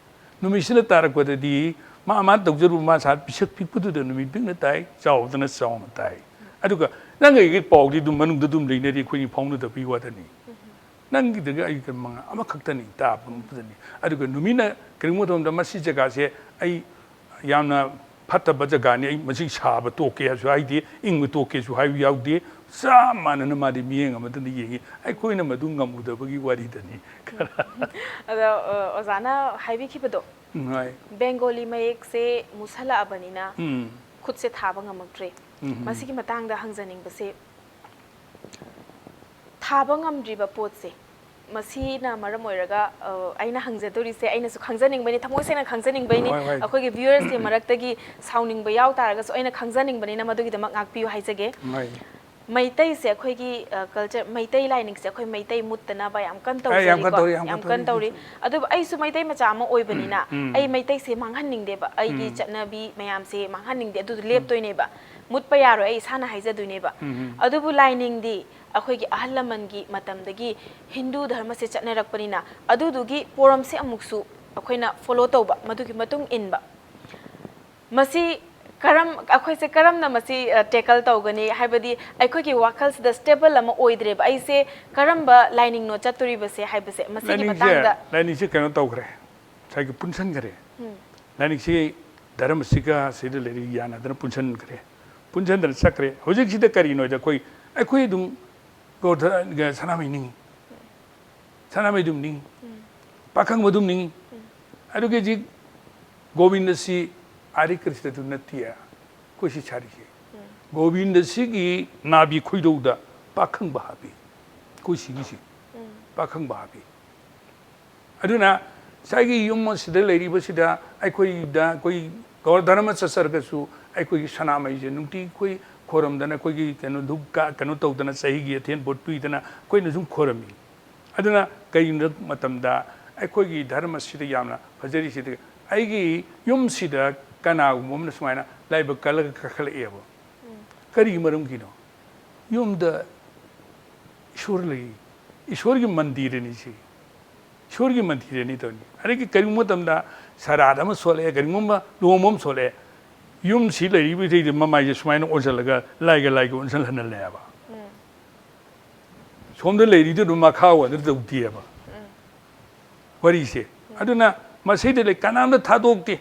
ꯅꯨꯃꯤꯠꯁꯤꯅ ꯇꯥꯔꯛꯄꯗꯗꯤ ꯃꯥ ꯃꯥ ꯇꯧꯖꯔꯨꯕ ꯃꯥ ꯁꯥ ꯄꯤꯁꯛ ꯄꯤꯛꯄꯗꯨꯗ ꯅꯨꯃꯤꯠ ꯄꯤꯛꯅ ꯇꯥꯏ, ꯆꯥꯎꯕꯗꯅ ꯆꯥꯎꯅ ꯇꯥꯏ꯫ ꯑꯗꯨꯒ ꯅꯪ ꯑꯩꯒꯤ ꯄꯥꯎꯗꯤ ꯑꯗꯨꯝ ꯃꯅꯨꯡꯗ ꯑꯗꯨꯝ ꯂꯩꯅꯔꯤ, ꯑꯩꯈꯣꯏꯅꯤ ꯐꯥꯎꯅꯗꯕꯒꯤ ꯋꯥꯗꯅꯤ꯫ ꯅꯪꯒꯤꯗꯒ ꯑꯩꯒ ꯃꯉꯥ ꯑꯃꯈꯛꯇꯅꯤ, ꯇꯥꯕ ꯑꯃꯈꯛꯇꯅꯤ꯫ ꯑꯗꯨꯒ ꯅꯨꯃꯤꯠꯅ ꯀꯔꯤꯒꯨꯝꯕ ꯃꯇꯝꯗ ꯃꯁꯤ ꯖꯒꯥꯁꯦ ꯑꯩ ꯌꯥꯝꯅ ꯐꯠꯇꯕ ꯖꯒꯥꯅꯤ, ꯑꯩ ꯃꯁꯤ ꯁꯥꯕ ꯇꯣꯛꯀꯦ ꯍꯥꯏꯁꯨ ꯍꯥꯏꯗꯦ, ꯏꯪꯕ ꯇꯣꯛꯀꯦꯁꯨ ꯍꯥꯏꯕ ꯌꯥꯎꯗꯦ꯫ ꯆꯞ ꯃꯥꯟꯅꯅ ꯃꯥꯗꯤ ꯃꯤꯠꯌꯦꯡ ꯑꯃꯗꯅ ꯌꯦꯡꯉꯤ꯫ ꯑꯩꯈꯣꯏꯅ ꯃꯗꯨ ꯉꯝꯃꯨꯗꯕꯒꯤ ꯋꯥꯔꯤꯗꯅꯤ꯫ ꯑꯗꯣ ꯑ, ꯑꯣꯖꯥꯅ ꯍꯥꯏꯕꯤꯈꯤꯕꯗꯣ, ꯎꯝ, ꯍꯣꯏ꯫ ꯕꯦꯡꯒꯣꯂꯤ ꯃꯌꯦꯛꯁꯦ ꯃꯨꯁꯜꯂꯛꯑꯕꯅꯤꯅ ꯎꯝ, ꯈꯨꯠꯁꯦ ꯊꯥꯕ ꯉꯝꯃꯛꯇ꯭ꯔꯦ꯫ ꯎꯝ꯫ ꯃꯁꯤꯒꯤ ꯃꯇꯥꯡꯗ ꯍꯪꯖꯅꯤꯡꯕꯁꯦ, ꯊꯥꯕ ꯉꯝꯗ꯭ꯔꯤꯕ ꯄꯣꯠꯁꯦ, ꯃꯁꯤꯅ ꯃꯔꯝ ꯑꯣꯏꯔꯒ ꯑ, ꯑꯩꯅ ꯍꯪꯖꯗꯣꯔꯤꯁꯦ, ꯑꯩꯅꯁꯨ ꯈꯪꯖꯅꯤꯡꯕꯩꯅꯤ, ꯊꯃꯣꯏ ꯁꯦꯡꯅ ꯈꯪꯖꯅꯤꯡꯕꯩꯅꯤ꯫ ꯍꯣꯏ, ꯍꯣꯏ꯫ ꯑꯩꯈꯣꯏꯒꯤ ꯚ꯭ꯌꯨꯋꯔꯁꯀꯤ ꯃꯔꯛꯇꯒꯤ ꯁꯥꯎꯅꯤꯡꯕ ꯌꯥꯎ ꯇꯥꯔꯒꯁꯨ ꯑꯩꯅ ꯈꯪꯖꯅꯤꯡꯕꯅꯤꯅ ꯃꯗꯨꯒꯤꯗꯃꯛ ꯉꯥꯛꯄꯤꯌꯨ ꯍꯥꯏꯖꯒꯦ꯫ ꯍꯣꯏ꯫ ꯃꯩꯇꯩꯁꯦ ꯑꯩꯈꯣꯏꯒꯤ ꯀꯜꯆꯔ, ꯃꯩꯇꯩ ꯂꯥꯏꯅꯤꯡꯁꯦ ꯑꯩꯈꯣꯏ ꯃꯩꯇꯩ ꯃꯨꯠꯇꯅꯕ ꯌꯥꯝ ꯀꯟꯅ ꯑꯦ, ꯌꯥꯝ ꯀꯟꯅ ꯇꯧꯖꯔꯤꯀꯣ꯫ ꯇꯧꯔꯤ, ꯌꯥꯝ ꯌꯥꯝ ꯀꯟꯅ ꯀꯟꯅ ꯇꯧꯔꯤ꯫ ꯇꯧꯔꯤ꯫ ꯑꯗꯨꯕꯨ ꯑꯩꯁꯨ ꯃꯩꯇꯩ ꯃꯆꯥ ꯑꯃ ꯑꯣꯏꯕꯅꯤꯅ ꯎꯝ꯫ ꯑꯩ ꯃꯩꯇꯩꯁꯦ ꯃꯥꯡꯍꯟꯅꯤꯡꯗꯦꯕ, ꯑꯩꯒꯤ ꯎꯝ꯫ ꯆꯠꯅꯕꯤ ꯃꯌꯥꯝꯁꯦ ꯃꯥꯡꯍꯟꯅꯤꯡꯗꯦ꯫ ꯑꯗꯨꯗꯣ ꯂꯦꯞꯇꯣꯏꯅꯦꯕ, ꯃꯨꯠꯄ ꯌꯥꯔꯣꯏ, ꯑꯩ ꯏꯁꯥꯅ ꯍꯥꯏꯖꯗꯣꯏꯅꯦꯕ꯫ ꯎꯝ꯫ ꯑꯗꯨꯕꯨ ꯂꯥꯏꯅꯤꯡꯗꯤ ꯑꯩꯈꯣꯏꯒꯤ ꯑꯍꯜ ꯂꯃꯟꯒꯤ ꯃꯇꯝꯗꯒꯤ ꯍꯤꯟꯗꯨ ꯙꯔꯃꯁꯦ ꯆꯠꯅꯔꯛꯄꯅꯤꯅ ꯑꯗꯨꯗꯨꯒꯤ ꯄꯣꯔꯝꯁꯦ ꯑꯃꯨꯛꯁꯨ ꯑꯩꯈꯣꯏꯅ ꯐꯣꯂꯣ ꯇꯧꯕ, ꯃꯗꯨꯒꯤ ꯃꯇꯨꯡ ꯏꯟꯕ꯫ ꯃꯁꯤ ꯀꯔꯝ, ꯑꯩꯈꯣꯏꯁꯦ ꯀꯔꯝꯅ ꯃꯁꯤ ꯇꯦꯀꯜ ꯇꯧꯒꯅꯤ? ꯍꯥꯏꯕꯗꯤ ꯑꯩꯈꯣꯏꯒꯤ ꯋꯥꯈꯜꯁꯤꯗ ꯁ꯭ꯇꯦꯕꯜ ꯑꯃ ꯑꯣꯏꯗ꯭ꯔꯦꯕ꯫ ꯑꯩꯁꯦ ꯀꯔꯝꯕ ꯂꯥꯏꯅꯤꯡꯅꯣ ꯆꯠꯇꯣꯔꯤꯕꯁꯦ ꯍꯥꯏꯕꯁꯦ, ꯃꯁꯤꯒꯤ ꯂꯥꯏꯅꯤꯡꯁꯦ, ꯃꯇꯥꯡꯗ꯫ ꯂꯥꯏꯅꯤꯡꯁꯦ ꯀꯩꯅꯣ ꯇꯧꯈ꯭ꯔꯦ, ꯉꯁꯥꯏꯒꯤ ꯄꯨꯟꯁꯟꯈ꯭ꯔꯦ꯫ ꯎꯝ꯫ ꯂꯥꯏꯅꯤꯡꯁꯤ ꯙꯔꯃꯁꯤꯒ ꯁꯤꯗ ꯂꯩꯔꯤ ꯌꯥꯅꯗꯅ ꯄꯨꯟꯁꯟꯈ꯭ꯔꯦ꯫ ꯄꯨꯟꯁꯟꯗꯅ ꯆꯠꯈ꯭ꯔꯦ꯫ ꯍꯧꯖꯤꯛꯁꯤꯗ ꯀꯔꯤꯅꯣꯗ ꯑꯩꯈꯣꯏ, ꯑꯩꯈꯣꯏ ꯑꯗꯨꯝ ꯒꯣꯔꯙ-, ꯁꯅꯥꯃꯍꯤ ꯅꯤꯡꯉꯤ꯫ ꯁꯅꯥꯃꯍꯤ ꯑꯗꯨꯝ ꯅꯤꯡꯉꯤ꯫ ꯄꯥꯈꯪꯕ ꯑꯗꯨꯝ ꯅꯤꯡꯉꯤ꯫ ꯑꯗꯨꯒꯤ ꯍꯧꯖꯤꯛ ꯒꯣꯕꯤꯟꯗꯁꯤ ꯍꯔꯦ ꯀ꯭ꯔꯤꯁꯅꯗꯨ ꯅꯠꯇꯦ ꯑꯩꯈꯣꯏ ꯁꯤ ꯁꯥꯔꯤꯁꯦ꯫ ꯒꯣꯕꯤꯟꯗꯁꯤꯒꯤ ꯅꯥꯕꯤ ꯈꯣꯏꯗꯧꯗ ꯄꯥꯈꯪꯕ ꯍꯥꯞꯄꯤ꯫ ꯑꯩꯈꯣꯏ ꯁꯤꯒꯤꯁꯤ ꯄꯥꯈꯪꯕ ꯍꯥꯞꯄꯤ꯫ ꯑꯗꯨꯅ ꯉꯁꯥꯏꯒꯤ ꯌꯨꯝ ꯑꯁꯤꯗ ꯂꯩꯔꯤꯕꯁꯤꯗ ꯑꯩꯈꯣꯏꯗ, ꯑꯩꯈꯣꯏ ꯒꯧꯔ ꯙꯔꯃ ꯆꯠꯆꯔꯒꯁꯨ ꯑꯩꯈꯣꯏꯒꯤ ꯁꯅꯥꯃꯍꯤꯁꯦ ꯅꯨꯡꯇꯤ ꯑꯩꯈꯣꯏ ꯈꯣꯏꯔꯝꯗꯅ, ꯑꯩꯈꯣꯏꯒꯤ ꯀꯩꯅꯣ ꯙꯨꯞ ꯀꯥ-, ꯀꯩꯅꯣ ꯇꯧꯗꯅ, ꯆꯍꯤꯒꯤ ꯑꯊꯦꯟ ꯄꯣꯠ ꯄꯤꯗꯅ ꯑꯩꯈꯣꯏꯅ ꯁꯨꯝ ꯈꯣꯏꯔꯝꯃꯤ꯫ ꯑꯗꯨꯅ ꯀꯩꯒꯤꯅꯣ ꯃꯇꯝꯗ ꯑꯩꯈꯣꯏꯒꯤ ꯙꯔꯃꯁꯤꯗ ꯌꯥꯝꯅ ꯐꯖꯔꯤꯁꯤꯗꯤ, ꯑꯩꯒꯤ ꯌꯨꯝꯁꯤꯗ ꯀꯅꯥꯒꯨꯝꯕ ꯑꯃꯅ ꯁꯨꯃꯥꯏꯅ ꯂꯥꯏꯕꯛ ꯀꯜꯂꯒ ꯀꯥꯈꯠꯂꯛꯑꯦꯕ꯫ ꯀꯔꯤꯒꯤ ꯃꯔꯝꯒꯤꯅꯣ? ꯌꯨꯝꯗ ꯏꯁꯣꯔ ꯂꯩ, ꯏꯁꯣꯔꯒꯤ ꯃꯟꯗꯤꯔꯅꯤ ꯁꯤ, ꯏꯁꯣꯔꯒꯤ ꯃꯟꯗꯤꯔꯅꯤ ꯇꯧꯅꯤ꯫ ꯑꯗꯒꯤ ꯀꯔꯤꯒꯨꯝꯕ ꯃꯇꯝꯗ ꯁꯔꯥꯠ ꯑꯃ ꯁꯣꯜꯂꯛꯑꯦ, ꯀꯔꯤꯒꯨꯝꯕ ꯂꯨꯍꯣꯡꯕ ꯑꯃ ꯁꯣꯜꯂꯛꯑꯦ, ꯌꯨꯝꯁꯤ ꯂꯩꯔꯤꯕꯁꯤꯗꯩꯗ ꯃꯃꯥꯏꯁꯦ ꯁꯨꯃꯥꯏꯅ ꯑꯣꯟꯁꯤꯜꯂꯒ ꯂꯥꯏꯒ ꯂꯥꯏꯒ ꯑꯣꯟꯁꯤꯜꯍꯜꯍꯜꯂꯦꯕ꯫ ꯁꯣꯝꯗ ꯂꯩꯔꯤꯗꯨ ꯑꯗꯨꯝ ꯃꯈꯥ ꯑꯣꯟꯗꯅ ꯇꯧꯗꯦꯕ ꯋꯥꯔꯤꯁꯦ꯫ ꯑꯗꯨꯅ ꯃꯁꯤꯗ ꯂꯩ ꯀꯅꯥꯝꯇ ꯊꯥꯗꯣꯛꯇꯦ꯫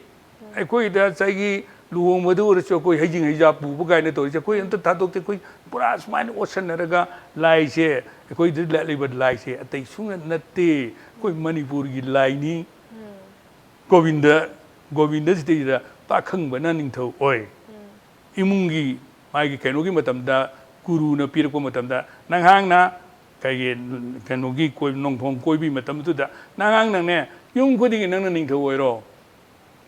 ꯑꯩꯈꯣꯏꯗ ꯉꯁꯥꯏꯒꯤ ꯂꯨꯍꯣꯡꯕꯗ ꯑꯣꯏꯔꯁꯨ ꯑꯩꯈꯣꯏ ꯍꯩꯖꯤꯡ ꯍꯩꯖꯥ ꯄꯨꯕ ꯀꯥꯏꯅ ꯇꯧꯔꯤꯁꯦ ꯑꯩꯈꯣꯏ ꯑꯝꯇ ꯊꯥꯗꯣꯛꯇꯦ꯫ ꯑꯩꯈꯣꯏ ꯄꯨꯔꯥ ꯁꯨꯃꯥꯏꯅ ꯑꯣꯠꯁꯟꯅꯔꯒ ꯂꯥꯏꯁꯦ, ꯑꯩꯈꯣꯏꯗ ꯂꯩꯕ ꯂꯥꯏꯁꯦ ꯑꯇꯩ ꯁꯨꯡꯅ ꯅꯠꯇꯦ, ꯑꯩꯈꯣꯏ ꯃꯅꯤꯄꯨꯔꯒꯤ ꯂꯥꯏꯅꯤ꯫ ꯒꯣꯕꯤꯟꯗ, ꯒꯣꯕꯤꯟꯗ ꯁꯤꯗꯩꯁꯤꯗ ꯄꯥꯈꯪꯕꯅ ꯅꯤꯡꯊꯧ ꯑꯣꯏ꯫ ꯏꯃꯨꯡꯒꯤ ꯃꯥꯒꯤ ꯀꯩꯅꯣꯒꯤ ꯃꯇꯝꯗ, ꯒꯨꯔꯨꯅ ꯄꯤꯔꯛꯄ ꯃꯇꯝꯗ, ꯅꯪꯍꯥꯛꯅ ꯀꯩꯒꯤ ꯀꯩꯅꯣꯒꯤ ꯀꯣꯏ-, ꯅꯣꯡꯐꯣꯡ ꯀꯣꯏꯕꯒꯤ ꯃꯇꯝꯗꯨꯗ ꯅꯪꯍꯥꯛꯅꯅꯦ ꯌꯨꯝ ꯈꯨꯗꯤꯡꯒꯤ ꯅꯪꯅ ꯅꯤꯡꯊꯧ ꯑꯣꯏꯔꯣ,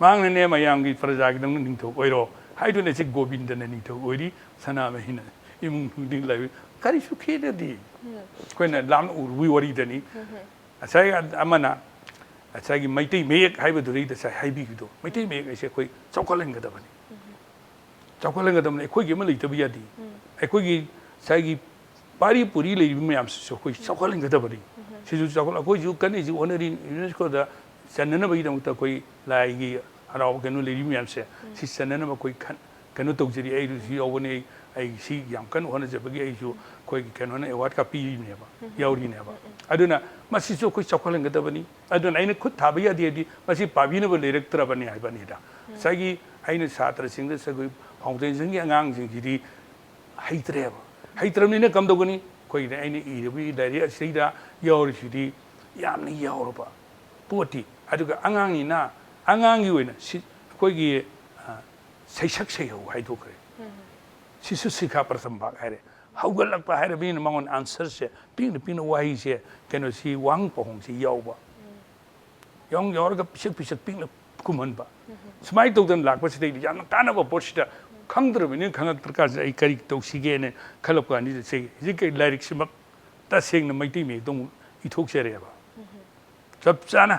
ꯃꯍꯥꯛꯅꯅꯦ ꯃꯌꯥꯝꯒꯤ ꯄ꯭ꯔꯖꯥꯒꯤ ꯅꯪꯅ ꯅꯤꯡꯊꯧ ꯑꯣꯏꯔꯣ ꯍꯥꯏꯗꯨꯅ ꯁꯤ ꯒꯣꯕꯤꯟꯗꯅ ꯅꯤꯡꯊꯧ ꯑꯣꯏꯔꯤ, ꯁꯅꯥꯃꯍꯤꯅ ꯏꯃꯨꯡ ꯈꯨꯗꯤꯡ ꯂꯩ꯫ ꯀꯔꯤꯁꯨ ꯈꯦꯠꯅꯗꯦ꯫ ꯑꯩꯈꯣꯏꯅ ꯂꯥꯞꯅ ꯎꯔꯨꯕꯒꯤ ꯋꯥꯔꯤꯗꯅꯤ꯫ ꯉꯁꯥꯏ ꯑꯃꯅ ꯉꯁꯥꯏꯒꯤ ꯃꯩꯇꯩ ꯃꯌꯦꯛ ꯍꯥꯏꯕꯗꯨꯗꯩꯗ ꯉꯁꯥꯏ ꯍꯥꯏꯕꯤꯈꯤꯕꯗꯣ, ꯃꯩꯇꯩ ꯃꯌꯦꯛ ꯍꯥꯏꯁꯦ ꯑꯩꯈꯣꯏ ꯆꯥꯎꯈꯠꯍꯟꯒꯗꯕꯅꯤ꯫ ꯆꯥꯎꯈꯠꯍꯟꯒꯗꯕꯅꯤ꯫ ꯑꯩꯈꯣꯏꯒꯤ ꯑꯃ ꯂꯩꯇꯕ ꯌꯥꯗꯦ꯫ ꯑꯩꯈꯣꯏꯒꯤ ꯉꯁꯥꯏꯒꯤ ꯄꯥꯔꯤ ꯄꯨꯔꯤ ꯂꯩꯔꯤꯕ ꯃꯌꯥꯝꯁꯤꯁꯨ ꯑꯩꯈꯣꯏ ꯆꯥꯎꯈꯠꯍꯟꯒꯗꯕꯅꯤ꯫ ꯁꯤꯁꯨ ꯆꯥꯎꯈꯠ-, ꯑꯩꯈꯣꯏꯁꯨ ꯀꯟꯅꯁꯨ ꯍꯣꯠꯅꯔꯤ, ꯌꯨꯅꯦꯁꯀꯣꯗ ꯆꯟꯅꯅꯕꯒꯤꯗꯃꯛꯇ ꯑꯩꯈꯣꯏ ꯂꯥꯏꯒꯤ ꯍꯔꯥꯎꯕ ꯀꯩꯅꯣ ꯂꯩꯔꯤꯕ ꯃꯌꯥꯝꯁꯦ ꯁꯤ ꯆꯟꯅꯅꯕ ꯑꯩꯈꯣꯏ ꯈꯟ-, ꯀꯩꯅꯣ ꯇꯧꯖꯔꯤ꯫ ꯑꯩꯁꯨ ꯌꯥꯎꯕꯅꯦ, ꯑꯩ, ꯑꯩ ꯁꯤ ꯌꯥꯝ ꯀꯟꯅ ꯍꯣꯠꯅꯖꯕꯒꯤ ꯑꯩꯁꯨ ꯑꯩꯈꯣꯏꯒꯤ ꯀꯩꯅꯣꯅ ꯑꯦꯋꯥꯔꯗꯀ ꯄꯤꯔꯤꯕꯅꯦꯕ, ꯌꯥꯎꯔꯤꯅꯦꯕ꯫ ꯑꯗꯨꯅ ꯃꯁꯤꯁꯨ ꯑꯩꯈꯣꯏ ꯆꯥꯎꯈꯠꯍꯟꯒꯗꯕꯅꯤ꯫ ꯑꯗꯨꯅ ꯑꯩꯅ ꯈꯨꯠ ꯊꯥꯕ ꯌꯥꯗꯦ ꯍꯥꯏꯗꯤ ꯃꯁꯤ ꯄꯥꯕꯤꯅꯕ ꯂꯩꯔꯛꯇ꯭ꯔꯕꯅꯤ ꯍꯥꯏꯕꯅꯤꯗ꯫ ꯉꯁꯥꯏꯒꯤ ꯑꯩꯅ ꯁꯥꯇ꯭ꯔꯁꯤꯡꯗ ꯑꯩꯈꯣꯏ ꯐꯥꯎꯟꯗꯦꯁꯟꯒꯤ ꯑꯉꯥꯡꯁꯤꯡꯁꯤꯗꯤ ꯍꯩꯇ꯭ꯔꯦꯕ꯫ ꯍꯩꯇ꯭ꯔꯕꯅꯤꯅ ꯀꯝꯗꯧꯒꯅꯤ? ꯑꯩꯈꯣꯏꯒꯤꯗꯤ ꯑꯩꯅ ꯏꯔꯤꯕꯒꯤ ꯂꯥꯏꯔꯤꯛ ꯑꯁꯤꯗꯩꯗ ꯌꯥꯎꯔꯤꯁꯤꯗꯤ ꯌꯥꯝꯅ ꯌꯥꯎꯔꯕ ꯄꯣꯠꯇꯤ꯫ ꯑꯗꯨꯒ ꯑꯉꯥꯡꯅꯤꯅ ꯑꯉꯥꯡꯒꯤ ꯑꯣꯏꯅ ꯁꯤ-, ꯑꯩꯈꯣꯏꯒꯤ, ꯑ, ꯁꯩꯁꯛ ꯁꯩꯍꯧ ꯍꯥꯏꯗꯣꯛꯈ꯭ꯔꯦ꯫ ꯁꯤꯁꯨ ꯁꯤꯈꯥ ꯄ꯭ꯔꯊꯝ ꯚꯥꯒ ꯍꯥꯏꯔꯦ꯫ ꯍꯧꯒꯠꯂꯛꯄ ꯍꯥꯏꯔꯕꯅꯤꯅ ꯃꯉꯣꯟꯗ answer ꯁꯦ ꯄꯤꯛꯅ ꯄꯤꯛꯅ ꯋꯥꯍꯩꯁꯦ ꯀꯩꯅꯣꯁꯤ ꯋꯥꯍꯪ ꯄꯥꯎꯍꯣꯡꯁꯤ ꯌꯥꯎꯕ꯫ ꯌꯥꯎ ꯌꯥꯎꯔꯒ ꯄꯤꯁꯛ ꯄꯤꯁꯛ ꯄꯤꯛꯅ ꯈꯨꯝꯍꯟꯕ꯫ ꯁꯨꯃꯥꯏꯅ ꯇꯧꯗꯅ ꯂꯥꯛꯄꯁꯤꯗꯩꯗꯤ ꯌꯥꯝꯅ ꯀꯥꯟꯅꯕ ꯄꯣꯠꯁꯤꯗ ꯈꯪꯗ꯭ꯔꯕꯅꯤꯅ ꯈꯪꯉꯛꯇ꯭ꯔ ꯀꯥꯟꯁꯤꯗ ꯑꯩ ꯀꯔꯤ ꯇꯧꯁꯤꯒꯦꯅ ꯈꯜꯂꯛꯄ ꯀꯥꯟꯁꯤꯗ ꯁꯤ ꯍꯧꯖꯤꯛꯀꯤ ꯂꯥꯏꯔꯤꯛꯁꯤꯃꯛ ꯇꯁꯦꯡꯅ ꯃꯩꯇꯩ ꯃꯌꯦꯛꯇ ꯑꯃꯨꯛ ꯏꯊꯣꯛꯆꯔꯦꯕ꯫ ꯆꯞ ꯆꯥꯅ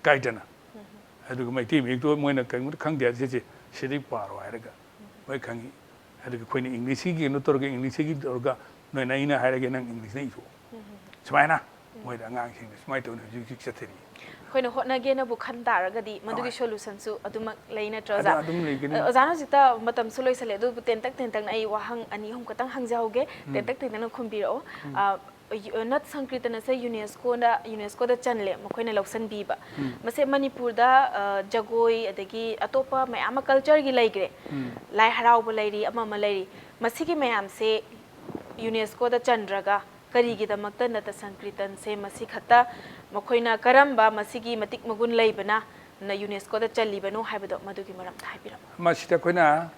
ꯀꯥꯏꯗꯅ꯫ ꯑꯗꯨꯒ ꯃꯩꯇꯩ ꯃꯌꯦꯛꯇꯣ ꯃꯣꯏꯅ ꯀꯩꯒꯨꯝꯕ ꯈꯪꯗꯦ ꯍꯥꯏꯔꯗꯤ ꯁꯤꯁꯦ ꯁꯤꯗꯩ ꯄꯥꯔꯣ ꯍꯥꯏꯔꯒ ꯃꯣꯏ ꯈꯪꯉꯤ꯫ ꯑꯗꯨꯒ ꯑꯩꯈꯣꯏꯅ ꯏꯪꯂꯤꯁꯀꯤ ꯀꯩꯅꯣ ꯇꯧꯔꯒ ꯏꯪꯂꯤꯁꯀꯤ ꯇꯧꯔꯒ ꯅꯣꯏꯅ ꯑꯩꯅ ꯍꯥꯏꯔꯒꯦ ꯅꯪ ꯏꯪꯂꯤꯁꯅ ꯏꯊꯣꯛꯑꯣ꯫ ꯁꯨꯃꯥꯏꯅ ꯃꯣꯏꯗ ꯑꯉꯥꯡꯁꯤꯡꯗ ꯁꯨꯃꯥꯏꯅ ꯇꯧꯅ ꯍꯧꯖꯤꯛ ꯍꯧꯖꯤꯛ ꯆꯠꯊꯔꯤ꯫ ꯑꯩꯈꯣꯏꯅ ꯍꯣꯠꯅꯒꯦꯅꯕꯨ ꯈꯟ ꯇꯥꯔꯒꯗꯤ ꯃꯗꯨꯒꯤ solution ꯁꯨ ꯑꯗꯨꯃꯛ ꯂꯩ ꯅꯠꯇ꯭ꯔꯣ ꯑꯣꯖꯥ? ꯑꯗꯨꯝ ꯂꯩꯒꯅꯤ꯫ ꯑꯣꯖꯥꯅ ꯍꯧꯖꯤꯛꯇ ꯃꯇꯝꯁꯨ ꯂꯣꯏꯁꯜꯂꯦ, ꯑꯗꯨꯕꯨ ꯇꯦꯟꯇꯛ ꯇꯦꯟꯇꯛꯅ ꯑꯩ ꯋꯥꯍꯪ ꯑꯅꯤ ꯑꯍꯨꯝ ꯈꯛꯇꯪ ꯍꯪꯖꯍꯧꯒꯦ꯫ ꯇꯦꯟꯇꯛ ꯇꯦꯟꯇꯛꯅ ꯈꯨꯝꯕꯤꯔꯛꯑꯣ꯫ ꯑ, ꯌꯨ- ꯅꯠ ꯁꯪꯀ꯭ꯔꯤꯇꯟ ꯑꯁꯦ ꯌꯨꯅꯦꯁꯀꯣꯗ ꯌꯨꯅꯦꯁꯀꯣꯗ ꯆꯜꯂꯦ, ꯃꯈꯣꯏꯅ ꯂꯧꯁꯤꯟꯕꯤꯕ꯫ ꯃꯁꯦ ꯃꯅꯤꯄꯨꯔꯗ ꯑ, ꯖꯒꯣꯏ ꯑꯗꯒꯤ ꯑꯇꯣꯞꯄ ꯃꯌꯥꯝ ꯑꯃ culture ꯒꯤ ꯂꯩꯈ꯭ꯔꯦ꯫ ꯂꯥꯏꯍꯔꯥꯎꯕ ꯂꯩꯔꯤ, ꯑꯃ ꯑꯃ ꯂꯩꯔꯤ꯫ ꯃꯁꯤꯒꯤ ꯃꯌꯥꯝꯁꯦ ꯌꯨꯅꯦꯁꯀꯣꯗ ꯆꯟꯗ꯭ꯔꯒ ꯀꯔꯤꯒꯤꯗꯃꯛꯇ ꯅꯠꯇ ꯁꯪꯀ꯭ꯔꯤꯇꯟꯁꯦ ꯃꯁꯤ ꯈꯛꯇ ꯃꯈꯣꯏꯅ ꯀꯔꯝꯕ ꯃꯁꯤꯒꯤ ꯃꯇꯤꯛ ꯃꯒꯨꯟ ꯂꯩꯕꯅ ꯅ ꯌꯨꯅꯦꯁꯀꯣꯗ ꯆꯜꯂꯤꯕꯅꯣ ꯍꯥꯏꯕꯗꯣ ꯃꯗꯨꯒꯤ ꯃꯔꯝꯗ ꯍꯥꯏꯕꯤꯔꯝꯃꯨ꯫ ꯃꯁꯤꯗ ꯑꯩꯈꯣꯏꯅ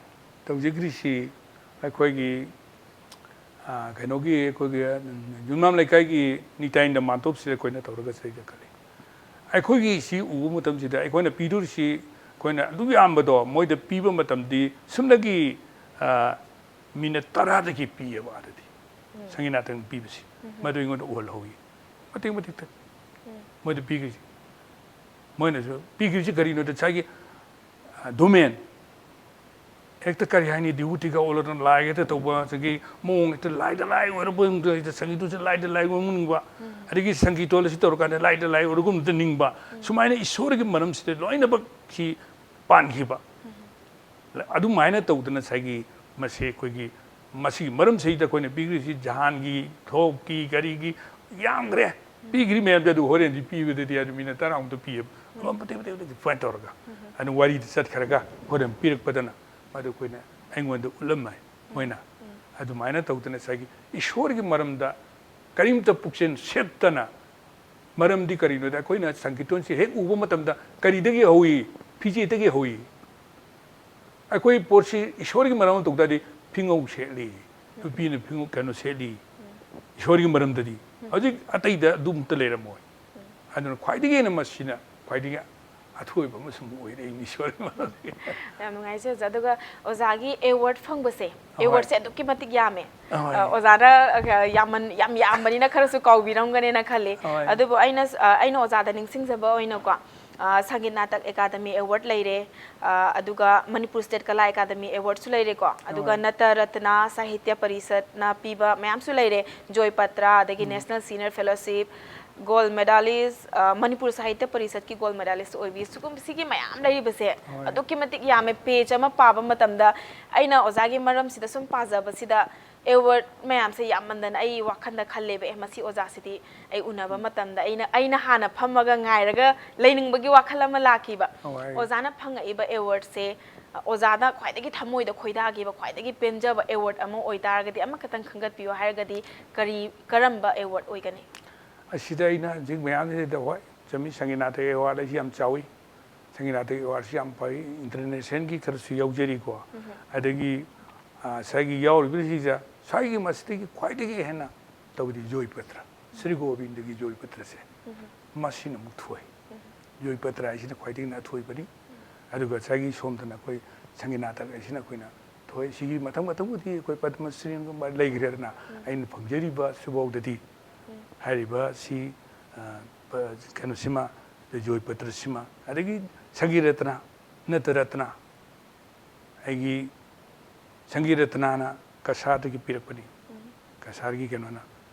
ꯇꯧꯖꯈ꯭ꯔꯤꯁꯤ ꯑꯩꯈꯣꯏꯒꯤ, ꯑ, ꯀꯩꯅꯣꯒꯤ ꯑꯩꯈꯣꯏꯒꯤ, ꯎꯝ, ꯌꯨꯝꯅꯥꯝ ꯂꯩꯀꯥꯏꯒꯤ ꯅꯤꯇꯥꯏꯅꯤꯗ ꯃꯥꯟꯇꯣꯞꯁꯤꯗ ꯑꯩꯈꯣꯏꯅ ꯇꯧꯔꯒ ꯆꯩꯗ ꯈꯜꯂꯤ꯫ ꯑꯩꯈꯣꯏꯒꯤ ꯁꯤ ꯎꯕ ꯃꯇꯝꯁꯤꯗ ꯑꯩꯈꯣꯏꯅ ꯄꯤꯗꯣꯔꯤꯁꯤ ꯑꯩꯈꯣꯏꯅ ꯑꯗꯨꯛ ꯌꯥꯝꯕꯗꯣ ꯃꯣꯏꯗ ꯄꯤꯕ ꯃꯇꯝꯗꯤ ꯁꯨꯞꯅꯒꯤ, ꯑ, ꯃꯤꯅꯠ ꯇꯔꯥꯗꯒꯤ ꯄꯤꯌꯦꯕ ꯑꯗꯨꯗꯤ꯫ ꯁꯪꯒꯤꯠ ꯅꯥꯇꯪ ꯄꯤꯕꯁꯤ ꯃꯗꯨ ꯑꯩꯉꯣꯟꯗ ꯎꯍꯜꯍꯧꯏ꯫ ꯃꯇꯦꯛ ꯃꯇꯦꯛꯇ ꯃꯣꯏꯗ ꯄꯤꯈ꯭ꯔꯤꯁꯤ꯫ ꯃꯣꯏꯅꯁꯨ ꯄꯤꯈ꯭ꯔꯤꯁꯤ ꯀꯔꯤꯅꯣꯗ ꯉꯁꯥꯏꯒꯤ, ꯑ, ꯗꯣꯃꯦꯟ ꯍꯦꯛꯇ ꯀꯔꯤ ꯍꯥꯏꯅꯤ, ꯗꯤꯎꯇꯤꯒ ꯑꯣꯜꯂꯗꯅ ꯂꯥꯏꯒ ꯍꯦꯛꯇ ꯇꯧꯕ, ꯑꯗꯒꯤ ꯃꯑꯣꯡ ꯍꯦꯛꯇ ꯂꯥꯏꯗ ꯂꯥꯏ ꯑꯣꯏꯔꯕ ꯃꯑꯣꯡꯗ ꯍꯦꯛꯇ ꯁꯪꯒꯤꯠꯇꯨꯁꯨ ꯂꯥꯏꯗ ꯂꯥꯏ ꯑꯣꯏꯔꯝꯅꯤꯡꯕ, ꯑꯗꯒꯤ ꯁꯪꯒꯤꯠꯇꯣꯜ ꯑꯁꯤ ꯇꯧꯔꯀꯥꯟꯗ ꯂꯥꯏꯗ ꯂꯥꯏ ꯑꯣꯏꯔꯒꯨꯝꯗ ꯅꯤꯡꯕ, ꯁꯨꯃꯥꯏꯅ ꯏꯁꯣꯔꯒꯤ ꯃꯔꯝꯁꯤꯗ ꯂꯣꯏꯅꯃꯛ ꯁꯤ ꯄꯥꯟꯈꯤꯕ꯫ ꯑꯗꯨꯃꯥꯏꯅ ꯇꯧꯗꯅ ꯉꯁꯥꯏꯒꯤ ꯃꯁꯤ ꯑꯩꯈꯣꯏꯒꯤ ꯃꯁꯤꯒꯤ ꯃꯔꯝꯁꯤꯗ ꯑꯩꯈꯣꯏꯅ ꯄꯤꯈ꯭ꯔꯤꯁꯤ ꯖꯍꯥꯟꯒꯤ, ꯊꯣꯛꯀꯤ, ꯀꯔꯤꯒꯤ ꯌꯥꯝꯈ꯭ꯔꯦ꯫ ꯄꯤꯈ꯭ꯔꯤ ꯃꯌꯥꯝꯗꯤ ꯑꯗꯨ ꯍꯣꯔꯦꯟꯗꯤ ꯄꯤꯕꯗꯗꯤ ꯑꯗꯨ ꯃꯤꯅꯠ ꯇꯔꯥꯃꯨꯛꯇ ꯄꯤꯌꯦꯕ꯫ ꯑꯗꯨꯝ ꯃꯇꯦꯛ ꯃꯇꯦꯛ ꯃꯇꯦꯛ ꯁꯨꯃꯥꯏꯅ ꯇꯧꯔꯒ ꯑꯗꯨ ꯋꯥꯔꯤꯗ ꯆꯠꯈ꯭ꯔꯒ ꯍꯣꯔꯦꯟ ꯄꯤꯔꯛꯄꯗꯅ ꯃꯗꯨ ꯑꯩꯈꯣꯏꯅ ꯑꯩꯉꯣꯟꯗ ꯎꯠꯂꯝꯃꯦ ꯃꯣꯏꯅ꯫ ꯑꯗꯨꯃꯥꯏꯅ ꯇꯧꯗꯅ ꯉꯁꯥꯏꯒꯤ ꯏꯁꯣꯔꯒꯤ ꯃꯔꯝꯗ ꯀꯔꯤꯝꯇ ꯄꯨꯛꯆꯦꯜ ꯁꯦꯠꯇꯅ, ꯃꯔꯝꯗꯤ ꯀꯔꯤꯅꯣꯗ ꯑꯩꯈꯣꯏꯅ ꯁꯪꯀꯤꯔꯇꯟꯁꯤ ꯍꯦꯛ ꯎꯕ ꯃꯇꯝꯗ ꯀꯔꯤꯗꯒꯤ ꯍꯧꯏ? ꯐꯤꯖꯦꯠꯇꯒꯤ ꯍꯧꯏ꯫ ꯑꯩꯈꯣꯏ ꯄꯣꯠꯁꯤ ꯏꯁꯣꯔꯒꯤ ꯃꯔꯝ ꯑꯃ ꯇꯧ ꯇꯥꯔꯗꯤ, ꯐꯤꯉꯧ ꯁꯦꯠꯂꯤ, ꯅꯨꯄꯤꯅ ꯐꯤꯉꯧ, ꯀꯩꯅꯣ ꯁꯦꯠꯂꯤ, ꯏꯁꯣꯔꯒꯤ ꯃꯔꯝꯗꯗꯤ꯫ ꯍꯧꯖꯤꯛ ꯑꯇꯩꯗ ꯑꯗꯨꯝꯇ ꯂꯩꯔꯝꯃꯣꯏ꯫ ꯑꯗꯨꯅ ꯈ꯭ꯋꯥꯏꯗꯒꯤ ꯍꯦꯟꯅ ꯃꯁꯤꯅ ꯈ꯭ꯋꯥꯏꯗꯒꯤ ꯑꯊꯣꯏꯕ ꯑꯃꯁꯨ ꯑꯃꯨꯛ ꯑꯣꯏꯔꯛꯏ ꯏꯁꯣꯔꯒꯤ ꯃꯔꯝꯗꯒꯤ꯫ ꯌꯥꯝ ꯅꯨꯡꯉꯥꯏꯖꯩ ꯑꯣꯖꯥ꯫ ꯑꯗꯨꯒ ꯑꯣꯖꯥꯒꯤ ꯑꯦꯋꯥꯔꯗ ꯐꯪꯕꯁꯦ, ꯑꯍꯣꯏ꯫ ꯑꯦꯋꯥꯔꯗꯁꯦ ꯑꯗꯨꯛꯀꯤ ꯃꯇꯤꯛ ꯌꯥꯝꯃꯦ꯫ ꯑꯍꯣꯏ꯫ ꯑ, ꯑꯣꯖꯥꯅ, ꯑ, ꯌꯥꯝꯃꯟ-, ꯌꯥꯝ ꯌꯥꯝꯕꯅꯤꯅ ꯈꯔꯁꯨ ꯀꯥꯎꯕꯤꯔꯝꯒꯅꯦꯅ ꯈꯜꯂꯤ꯫ ꯍꯣꯏ꯫ ꯑꯗꯨꯕꯨ ꯑꯩꯅ, ꯑ, ꯑꯩꯅ ꯑꯣꯖꯥꯗ ꯅꯤꯡꯁꯤꯡꯖꯕ ꯑꯣꯏꯅꯀꯣ, ꯑ, ꯁꯪꯒꯤꯠ ꯅꯥꯇꯛ ꯑꯦꯀꯥꯗꯃꯤ ꯑꯦꯋꯥꯔꯗ ꯂꯩꯔꯦ, ꯑ, ꯑꯗꯨꯒ ꯃꯅꯤꯄꯨꯔ ꯁ꯭ꯇꯦꯠ ꯀꯂꯥ ꯑꯦꯀꯥꯗꯃꯤ ꯑꯦꯋꯥꯔꯗꯁꯨ ꯂꯩꯔꯦꯀꯣ, ꯑꯗꯨꯒ ꯍꯣꯏ꯫ ꯅꯇ ꯔꯠꯅꯥ ꯁꯥꯍꯤꯇ꯭ꯌ ꯄꯔꯤꯁꯠꯅ ꯄꯤꯕ ꯃꯌꯥꯝꯁꯨ ꯂꯩꯔꯦ, ꯖꯣꯏ ꯄꯇ꯭ꯔ, ꯑꯗꯒꯤ national senior fellowship, gold medallist, ꯑ, ꯃꯅꯤꯄꯨꯔ ꯁꯥꯍꯤꯇ꯭ꯌ ꯄꯔꯤꯁꯠꯀꯤ ꯒꯣꯜꯗ ꯃꯦꯗꯥꯂꯤꯁ ꯑꯣꯏꯕꯤ, ꯁꯤꯒꯨꯝ-, ꯁꯤꯒꯤ ꯃꯌꯥꯝ ꯂꯩꯔꯤꯕꯁꯦ ꯍꯣꯏ꯫ ꯑꯗꯨꯛꯀꯤ ꯃꯇꯤꯛ ꯌꯥꯝꯃꯦ꯫ ꯄꯦꯖ ꯑꯃ ꯄꯥꯕ ꯃꯇꯝꯗ ꯑꯩꯅ ꯑꯣꯖꯥꯒꯤ ꯃꯔꯝꯁꯤꯗ ꯁꯨꯝ ꯄꯥꯖꯕꯁꯤꯗ ꯑꯦꯋꯥꯔꯗ ꯃꯌꯥꯝꯁꯦ ꯌꯥꯝꯃꯟꯗꯅ ꯑꯩ ꯋꯥꯈꯜꯗ ꯈꯜꯂꯦꯕ, "ꯑꯦ, ꯃꯁꯤ ꯑꯣꯖꯥꯁꯤꯗꯤ ꯑꯩ ꯎꯅꯕ ꯃꯇꯝꯗ ꯑꯩꯅ, ꯑꯩꯅ ꯍꯥꯟꯅ ꯐꯝꯃꯒ ꯉꯥꯏꯔꯒ ꯂꯩꯅꯤꯡꯕꯒꯤ ꯋꯥꯈꯜ ꯑꯃ ꯂꯥꯛꯈꯤꯕ"꯫ ꯍꯣꯏ꯫ ꯑꯣꯖꯥꯅ ꯐꯪꯉꯛꯏꯕ ꯑꯦꯋꯥꯔꯗꯁꯦ ꯑꯣꯖꯥꯅ ꯈ꯭ꯋꯥꯏꯗꯒꯤ ꯊꯃꯣꯏꯗ ꯈꯣꯏꯗꯥꯈꯤꯕ, ꯈ꯭ꯋꯥꯏꯗꯒꯤ ꯄꯦꯟꯖꯕ ꯑꯦꯋꯥꯔꯗ ꯑꯃ ꯑꯣꯏꯇꯥꯔꯒꯗꯤ ꯑꯃꯈꯛꯇꯪ ꯈꯟꯒꯠꯄꯤꯌꯨ ꯍꯥꯏꯔꯒꯗꯤ ꯀꯔꯤ, ꯀꯔꯝꯕ ꯑꯦꯋꯥꯔꯗ ꯑꯣꯏꯒꯅꯤ? ꯑꯁꯤꯗ ꯑꯩꯅ ꯍꯧꯖꯤꯛ ꯃꯌꯥꯝꯁꯤꯗ, ꯍꯣꯏ, ꯆꯨꯝꯃꯤ, ꯁꯪꯒꯤꯠ ꯅꯥꯇꯛ ꯑꯦꯋꯥꯔꯗ ꯑꯁꯤ ꯌꯥꯝ ꯆꯥꯎꯏ꯫ ꯁꯪꯒꯤꯠ ꯅꯥꯇꯛ ꯑꯦꯋꯥꯔꯗꯁꯤ ꯌꯥꯝ ꯐꯩ, ꯏꯟꯇꯔꯅꯦꯁꯅꯦꯜꯒꯤ ꯈꯔꯁꯨ ꯌꯥꯎꯖꯔꯤꯀꯣ꯫ ꯑꯗꯒꯤ, ꯑ, ꯉꯁꯥꯏꯒꯤ ꯌꯥꯎꯔꯤꯕꯁꯤꯗ ꯁ꯭ꯋꯥꯏꯒꯤ ꯃꯁꯤꯗꯒꯤ ꯈ꯭ꯋꯥꯏꯗꯒꯤ ꯍꯦꯟꯅ ꯇꯧꯕꯗꯤ ꯖꯣꯏ ꯄꯇ꯭ꯔ, ꯁ꯭ꯔꯤ ꯒꯣꯕꯤꯟꯗꯒꯤ ꯖꯣꯏ ꯄꯇ꯭ꯔꯁꯦ, ꯃꯁꯤꯅ ꯑꯃꯨꯛ ꯊꯣꯏ꯫ ꯖꯣꯏ ꯄꯇ꯭ꯔ ꯍꯥꯏꯁꯤꯅ ꯈ꯭ꯋꯥꯏꯗꯒꯤ ꯍꯦꯟꯅ ꯑꯊꯣꯏꯕꯅꯤ꯫ ꯑꯗꯨꯒ ꯉꯁꯥꯏꯒꯤ ꯁꯣꯝꯗꯅ ꯑꯩꯈꯣꯏ ꯁꯪꯒꯤꯠ ꯅꯥꯇꯛ ꯍꯥꯏꯁꯤꯅ ꯑꯩꯈꯣꯏꯅ ꯊꯣꯏ꯫ ꯁꯤꯒꯤ ꯃꯊꯪ ꯃꯊꯪꯕꯨꯗꯤ ꯑꯩꯈꯣꯏ ꯄꯗꯃ ꯁ꯭ꯔꯤꯒꯨꯝꯕ ꯂꯩꯈ꯭ꯔꯦꯗꯅ, ꯑꯩꯅ ꯐꯪꯖꯔꯤꯕ ꯁꯤꯐꯥꯎꯗꯗꯤ ꯍꯥꯏꯔꯤꯕ ꯁꯤ, ꯑ, ꯄ-, ꯀꯩꯅꯣꯁꯤꯃ, ꯖꯣꯏ ꯄꯇ꯭ꯔꯁꯤꯃ, ꯑꯗꯒꯤ ꯁꯪꯒꯤꯠ ꯔꯠꯅ, ꯅꯠꯇ ꯔꯠꯅ, ꯑꯩꯒꯤ ꯁꯪꯒꯤꯠ ꯔꯠꯅꯅ ꯀꯁꯥꯔꯗꯒꯤ ꯄꯤꯔꯛꯄꯅꯤ꯫ ꯀꯁꯥꯔꯒꯤ ꯀꯩꯅꯣꯅ꯫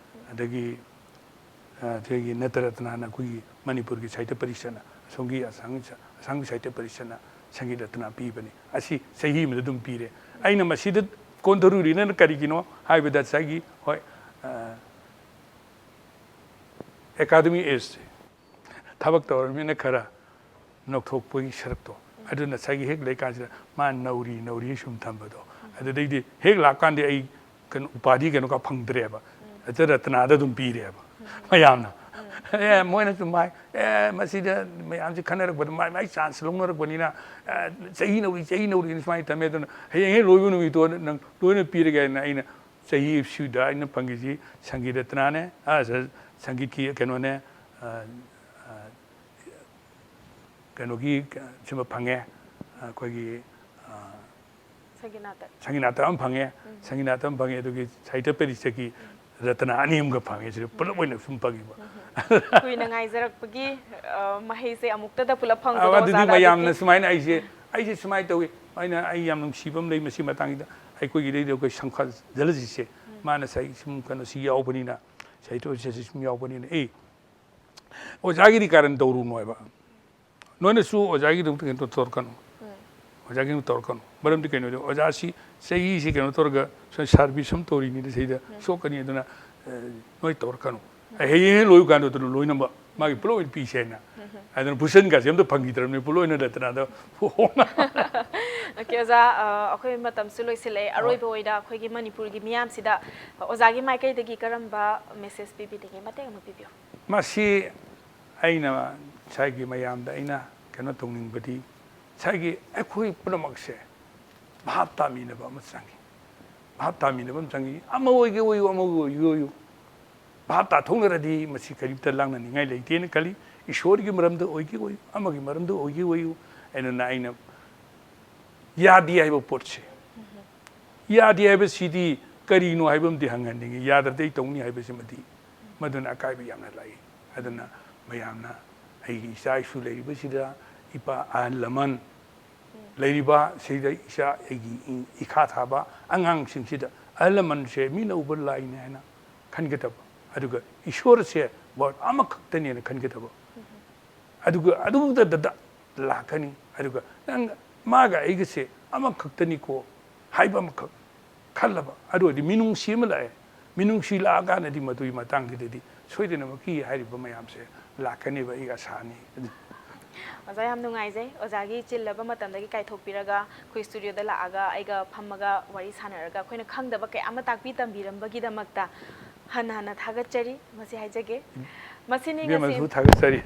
ꯑꯗꯒꯤ, ꯑ, ꯑꯩꯈꯣꯏꯒꯤ ꯅꯠꯇ ꯔꯠꯅꯅ ꯑꯩꯈꯣꯏꯒꯤ ꯃꯅꯤꯄꯨꯔꯒꯤ ꯁꯥꯍꯤꯇ꯭ꯌ ꯄꯔꯤꯁꯠꯅ, ꯑꯁꯣꯝꯒꯤ ꯑꯁꯥꯝꯒꯤ ꯁꯥ-, ꯑꯁꯥꯝꯒꯤ ꯁꯥꯍꯤꯇ꯭ꯌ ꯄꯔꯤꯁꯠꯅ ꯁꯪꯒꯤꯠ ꯔꯠꯅ ꯄꯤꯕꯅꯤ꯫ ꯑꯁꯤ ꯆꯍꯤ ꯑꯃꯗ ꯑꯗꯨꯝ ꯄꯤꯔꯦ꯫ ꯑꯩꯅ ꯃꯁꯤꯗ ꯀꯣꯟꯊꯔꯨꯔꯤꯅ ꯀꯔꯤꯒꯤꯅꯣ ꯍꯥꯏꯕꯗ ꯉꯁꯥꯏꯒꯤ, ꯍꯣꯏ, ꯑ, ꯑꯦꯀꯥꯗꯃꯤ ꯑꯦꯖꯁꯦ, ꯊꯕꯛ ꯇꯧꯔꯃꯤꯅ ꯈꯔ ꯅꯧꯊꯣꯛꯄꯒꯤ ꯁꯔꯨꯛꯇꯣ, ꯑꯗꯨꯅ ꯉꯁꯥꯏꯒꯤ ꯍꯦꯛ ꯂꯩꯀꯥꯟꯁꯤꯗ ꯃꯥ ꯅꯧꯔꯤ ꯅꯧꯔꯤ ꯁꯨꯝ ꯊꯝꯕꯗꯣ, ꯑꯗꯨꯗꯩꯗꯤ ꯍꯦꯛ ꯂꯥꯛꯀꯥꯟꯗꯤ ꯑꯩ ꯀꯩꯅꯣ, ꯎꯄꯥꯙꯤ ꯀꯩꯅꯣꯒ ꯐꯪꯗ꯭ꯔꯦꯕ꯫ ꯍꯦꯛꯇ ꯔꯠꯅꯥꯗ ꯑꯗꯨꯝ ꯄꯤꯔꯦꯕ ꯃꯌꯥꯝꯅ꯫ ꯑꯦ, ꯃꯣꯏꯅꯁꯨ ꯃꯥꯏ, ꯑꯦ, ꯃꯁꯤꯗ ꯃꯌꯥꯝꯁꯤ ꯈꯟꯅꯔꯛꯄꯗ ꯃꯥꯏ ꯃꯥꯏ ꯆꯥꯟꯁ ꯂꯧꯅꯔꯛꯄꯅꯤꯅ, ꯑꯦ, ꯆꯍꯤ ꯅꯧꯔꯤ, ꯆꯍꯤ ꯅꯧꯔꯤꯅ ꯁꯨꯃꯥꯏꯅ ꯊꯝꯃꯦ꯫ ꯑꯗꯨꯅ ꯍꯌꯦꯡ ꯍꯦꯛ ꯂꯣꯏꯕ ꯅꯨꯃꯤꯠꯇꯣ ꯅꯪ ꯂꯣꯏꯅ ꯄꯤꯔꯒꯦ ꯍꯥꯏꯅ ꯑꯩꯅ ꯆꯍꯤ ꯁꯨꯗ ꯑꯩꯅ ꯐꯪꯈꯤꯁꯤ ꯁꯪꯒꯤꯠ ꯔꯠꯅꯥꯅꯦ, ꯑ, ꯁ-, ꯁꯪꯒꯤꯠꯀꯤ ꯀꯩꯅꯣꯅꯦ, ꯑ, ꯑ, ꯀꯩꯅꯣꯒꯤ ꯁꯤꯃ ꯐꯪꯉꯦ, ꯑꯩꯈꯣꯏꯒꯤ, ꯑ, ꯁꯪꯒꯤꯠ ꯅꯥꯇꯛ꯫ ꯁꯪꯒꯤꯠ ꯅꯥꯇꯛ ꯑꯃ ꯐꯪꯉꯦ, ꯎꯝ꯫ ꯁꯪꯒꯤꯠ ꯅꯥꯇꯛ ꯑꯃ ꯐꯪꯉꯦ, ꯑꯗꯨꯒꯤ ꯁꯥꯍꯤꯇ꯭ꯌ ꯄꯔꯤꯁꯠꯀꯤ ꯎꯝ꯫ ꯔꯇꯅꯥ ꯑꯅꯤ ꯑꯃꯒ ꯐꯪꯉꯦ, ꯁꯤꯗ ꯄꯨꯂꯞ ꯑꯣꯏꯅ ꯁꯨꯝ ꯐꯪꯉꯤꯕ꯫ ꯎꯝ꯫ ꯀꯨꯏꯅ ꯉꯥꯏꯖꯔꯛꯄꯒꯤ, ꯑ, ꯃꯍꯩꯁꯦ ꯑꯃꯨꯛꯇꯗ ꯄꯨꯂꯞ ꯑ, ꯐꯪꯕꯗꯣ ꯑꯗꯨꯗꯤ ꯑꯣꯖꯥꯗ ꯃꯌꯥꯝꯅ ꯑꯗꯨꯛꯀꯤ ꯁꯨꯃꯥꯏꯅ ꯑꯩꯁꯦ, ꯑꯩꯁꯦ ꯁꯨꯃꯥꯏꯅ ꯇꯧꯏ, ꯑꯩꯅ, ꯑꯩ ꯌꯥꯝ ꯅꯨꯡꯁꯤꯕ ꯑꯃ ꯂꯩ ꯃꯁꯤ ꯃꯇꯥꯡꯁꯤꯗ, ꯑꯩꯈꯣꯏꯒꯤꯗꯩꯗ ꯑꯩꯈꯣꯏ ꯁꯪꯈꯥ ꯖꯂꯖꯤꯠꯁꯦ, ꯎꯝ꯫ ꯃꯥꯅ ꯉꯁꯥꯏ ꯁꯨꯝ ꯀꯩꯅꯣꯁꯤ ꯌꯥꯎꯕꯅꯤꯅ, ꯁꯥꯍꯤꯇ꯭ꯌ ꯄꯔꯤꯁꯠꯁꯤ ꯁꯨꯝ ꯌꯥꯎꯕꯅꯤꯅ, ꯑꯦ, ꯑꯣꯖꯥꯒꯤꯗꯤ ꯀꯥꯔꯟ ꯇꯧꯔꯨꯅꯨ ꯍꯥꯏꯕ꯫ ꯅꯣꯏꯅꯁꯨ ꯑꯣꯖꯥꯒꯤꯗꯃꯛꯇ ꯀꯩꯅꯣ ꯇꯧꯔꯛꯀꯅꯨ꯫ ꯎꯝ꯫ ꯑꯣꯖꯥꯒꯤꯗꯃꯛ ꯇꯧꯔꯛꯀꯅꯨ꯫ ꯃꯔꯝꯗꯤ ꯀꯩꯅꯣꯗꯤ ꯑꯣꯖꯥꯁꯤ ꯆꯍꯤꯁꯤ ꯀꯩꯅꯣ ꯇꯧꯔꯒ ꯁ-, ꯁꯥꯔꯚꯤꯁ ꯑꯃ ꯇꯧꯔꯤꯅꯤꯅ ꯁꯤꯗ ꯎꯝ꯫ ꯁꯣꯛꯀꯅꯤ꯫ ꯑꯗꯨꯅ, ꯑ, ꯅꯣꯏ ꯇꯧꯔꯛꯀꯅꯨ꯫ ꯎꯝ꯫ ꯑꯩ ꯍꯌꯦꯡ ꯍꯦꯛ ꯂꯣꯏꯕ ꯀꯥꯟꯗ ꯑꯗꯨꯅ ꯂꯣꯏꯅꯃꯛ ꯃꯥꯒꯤ ꯎꯝ꯫ ꯄꯨꯂꯞ ꯑꯣꯏꯅ ꯄꯤꯁꯦ ꯍꯥꯏꯅ꯫ ꯎꯝ꯫ ꯑꯗꯨꯅ ꯚꯨꯁꯟꯒꯁꯦ ꯑꯝꯇ ꯐꯪꯈꯤꯗ꯭ꯔꯕꯅꯤ, ꯄꯨꯂꯞ ꯑꯣꯏꯅ ꯔꯇꯅꯥꯗ ꯍꯣꯡꯅ꯫ ꯑꯣꯀꯦ, ꯑꯣꯖꯥ, ꯑ, ꯑꯩꯈꯣꯏ ꯃꯇꯝꯁꯨ ꯂꯣꯏꯁꯤꯜꯂꯛꯑꯦ꯫ ꯍꯣꯏ꯫ ꯑꯔꯣꯏꯕ ꯑꯣꯏꯅ ꯑꯩꯈꯣꯏꯒꯤ ꯃꯅꯤꯄꯨꯔꯒꯤ ꯃꯤꯌꯥꯝꯁꯤꯗ ꯑꯣꯖꯥꯒꯤ ꯃꯥꯏꯀꯩꯗꯒꯤ ꯀꯔꯝꯕ ꯃꯦꯁꯦꯖ ꯄꯤꯕꯤꯅꯤꯡꯉꯤ? ꯃꯇꯦꯛ ꯑꯃ ꯄꯤꯕꯤꯌꯨ꯫ ꯃꯁꯤ ꯑꯩꯅ ꯉꯁꯥꯏꯒꯤ ꯃꯌꯥꯝꯗ ꯑꯩꯅ ꯀꯩꯅꯣ ꯇꯧꯅꯤꯡꯕꯗꯤ, ꯉꯁꯥꯏꯒꯤ ꯑꯩꯈꯣꯏ ꯄꯨꯝꯅꯃꯛꯁꯦ ꯚꯥꯞ ꯇꯥꯃꯤꯟꯅꯕ ꯑꯃ ꯆꯪꯉꯤ꯫ ꯚꯥꯞ ꯇꯥꯃꯤꯟꯅꯕ ꯑꯃ ꯆꯪꯉꯤ꯫ ꯑꯃ ꯑꯣꯏꯒꯦ ꯑꯣꯏꯌꯨ, ꯑꯃ ꯑꯣꯏꯒꯦ ꯑꯣꯏꯌꯨ, ꯚꯥꯞ ꯇꯥꯊꯣꯛꯅꯔꯗꯤ ꯃꯁꯤ ꯀꯔꯤꯝꯇ ꯂꯥꯡꯅꯅꯤꯡꯉꯥꯏ ꯂꯩꯇꯦꯅ ꯈꯜꯂꯤ꯫ ꯏꯁꯣꯔꯒꯤ ꯃꯔꯝꯗ ꯑꯣꯏꯒꯦ ꯑꯣꯏꯌꯨ, ꯑꯃꯒꯤ ꯃꯔꯝꯗ ꯑꯣꯏꯒꯦ ꯑꯣꯏꯌꯨ, ꯑꯗꯨꯅ ꯑꯩꯅ ꯌꯥꯗꯦ ꯍꯥꯏꯕ ꯄꯣꯠꯁꯦ, ꯌꯥꯗꯦ ꯍꯥꯏꯕꯁꯤꯗꯤ ꯀꯔꯤꯅꯣ ꯍꯥꯏꯕ ꯑꯃꯗꯤ ꯍꯪꯍꯟꯅꯤꯡꯉꯤ꯫ ꯌꯥꯗ꯭ꯔꯗꯤ ꯑꯩ ꯇꯧꯅꯤ ꯍꯥꯏꯕꯁꯤꯃꯗꯤ, ꯃꯗꯨꯅ ꯑꯀꯥꯏꯕ ꯌꯥꯝꯅ ꯂꯥꯛꯏ꯫ ꯑꯗꯨꯅ ꯃꯌꯥꯝꯅ ꯑꯩꯒꯤ ꯏꯆꯥ ꯏꯁꯨ ꯂꯩꯔꯤꯕꯁꯤꯗ, ꯏꯄꯥ ꯑꯍꯜ ꯂꯃꯟ ꯂꯩꯔꯤꯕ ꯁꯤꯗ ꯏꯆꯥ ꯑꯩꯒꯤ ꯏ-, ꯏꯈꯥ ꯊꯥꯕ ꯑꯉꯥꯡꯁꯤꯡꯁꯤꯗ ꯑꯍꯜ ꯂꯃꯟꯁꯦ ꯃꯤꯅ ꯎꯕ ꯂꯥꯏꯅꯤ ꯍꯥꯏꯅ ꯈꯟꯒꯗꯕ, ꯑꯗꯨꯒ ꯏꯁꯣꯔꯁꯦ ꯚꯒꯋꯥꯟ ꯑꯃꯈꯛꯇꯅꯦꯅ ꯈꯟꯒꯗꯕ꯫ ꯑꯗꯨꯒ ꯑꯗꯨꯗ ꯂꯥꯛꯀꯅꯤ꯫ ꯑꯗꯨꯒ ꯅꯪ ꯃꯥꯒ ꯑꯩꯒꯁꯦ ꯑꯃꯈꯛꯇꯅꯤꯀꯣ ꯍꯥꯏꯕ ꯑꯃꯈꯛ ꯈꯜꯂꯕ, ꯑꯗꯨ ꯑꯣꯏꯔꯗꯤ ꯃꯤꯅꯨꯡꯁꯤ ꯑꯃ ꯂꯥꯛꯑꯦ꯫ ꯃꯤꯅꯨꯡꯁꯤ ꯂꯥꯛꯑꯀꯥꯟꯗꯗꯤ ꯃꯗꯨꯒꯤ ꯃꯇꯥꯡꯗꯨꯗꯗꯤ ꯁꯣꯏꯗꯅꯃꯛꯀꯤ ꯍꯥꯏꯔꯤꯕ ꯃꯌꯥꯝꯁꯦ ꯂꯥꯛꯀꯅꯦꯕ, ꯑꯩꯒꯤ ꯑꯁꯥꯅꯤ꯫ ꯑꯣꯖꯥ, ꯌꯥꯝ ꯅꯨꯡꯉꯥꯏꯖꯩ꯫ ꯑꯣꯖꯥꯒꯤ ꯆꯤꯜꯂꯕ ꯃꯇꯝꯗꯒꯤ ꯀꯥꯏꯊꯣꯛꯄꯤꯔꯒ ꯑꯩꯈꯣꯏ ꯁ꯭ꯇꯨꯗꯤꯑꯣꯗ ꯂꯥꯛꯑꯒ ꯑꯩꯒ ꯐꯝꯃꯒ ꯋꯥꯔꯤ ꯁꯥꯟꯅꯔꯒ ꯑꯩꯈꯣꯏꯅ ꯈꯪꯗꯕ ꯀꯌꯥ ꯑꯃ ꯇꯥꯛꯄꯤ ꯇꯝꯕꯤꯔꯝꯕꯒꯤꯗꯃꯛꯇ ꯍꯟꯅ ꯍꯟꯅ ꯊꯥꯒꯠꯆꯔꯤ꯫ ꯃꯁꯤ ꯍꯥꯏꯖꯒꯦ꯫ ꯃꯁꯤꯅꯤ ꯉꯁꯤ ꯏꯕꯦꯝꯃꯁꯨ ꯊꯥꯒꯠꯆꯔꯤ꯫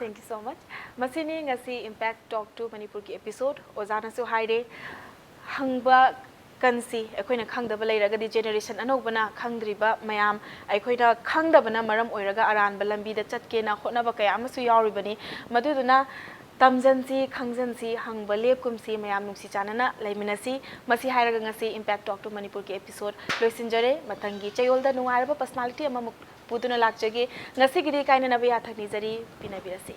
Thank you so much. ꯃꯁꯤꯅꯤ ꯉꯁꯤ Impact Talk to Manipur ꯒꯤ episode꯫ ꯑꯣꯖꯥꯅꯁꯨ ꯍꯥꯏꯔꯦ, ꯍꯪꯕ ꯀꯟꯁꯤ꯫ ꯑꯩꯈꯣꯏꯅ ꯈꯪꯗꯕ ꯂꯩꯔꯒꯗꯤ generation ꯑꯅꯧꯕꯅ ꯈꯪꯗ꯭ꯔꯤꯕ ꯃꯌꯥꯝ, ꯑꯩꯈꯣꯏꯅ ꯈꯪꯗꯕꯅ ꯃꯔꯝ ꯑꯣꯏꯔꯒ ꯑꯔꯥꯟꯕ ꯂꯝꯕꯤꯗ ꯆꯠꯀꯦꯅ ꯍꯣꯠꯅꯕ ꯀꯌꯥ ꯑꯃꯁꯨ ꯌꯥꯎꯔꯤꯕꯅꯤ꯫ ꯃꯗꯨꯗꯨꯅ ꯇꯝꯖꯟꯁꯤ, ꯈꯪꯖꯟꯁꯤ, ꯍꯪꯕ ꯂꯦꯞꯀꯨꯝꯁꯤ, ꯃꯌꯥꯝ ꯅꯨꯡꯁꯤ ꯆꯥꯟꯅꯅ ꯂꯩꯃꯤꯟꯅꯁꯤ꯫ ꯃꯁꯤ ꯍꯥꯏꯔꯒ ꯉꯁꯤ Impact Talk to Manipur ꯒꯤ episode ꯂꯣꯏꯁꯤꯟꯖꯔꯦ꯫ ꯃꯊꯪꯒꯤ ꯆꯌꯣꯜꯗ ꯅꯨꯡꯉꯥꯏꯔꯕ personality ꯑꯃꯃꯨꯛ ꯄꯨꯗꯨꯅ ꯂꯥꯛꯆꯒꯦ꯫ ꯉꯁꯤꯒꯤꯗꯤ ꯀꯥꯏꯅꯅꯕ ꯌꯥꯊꯪ ꯅꯤꯖꯔꯤ꯫ ꯄꯤꯅꯕꯤꯔꯁꯤ꯫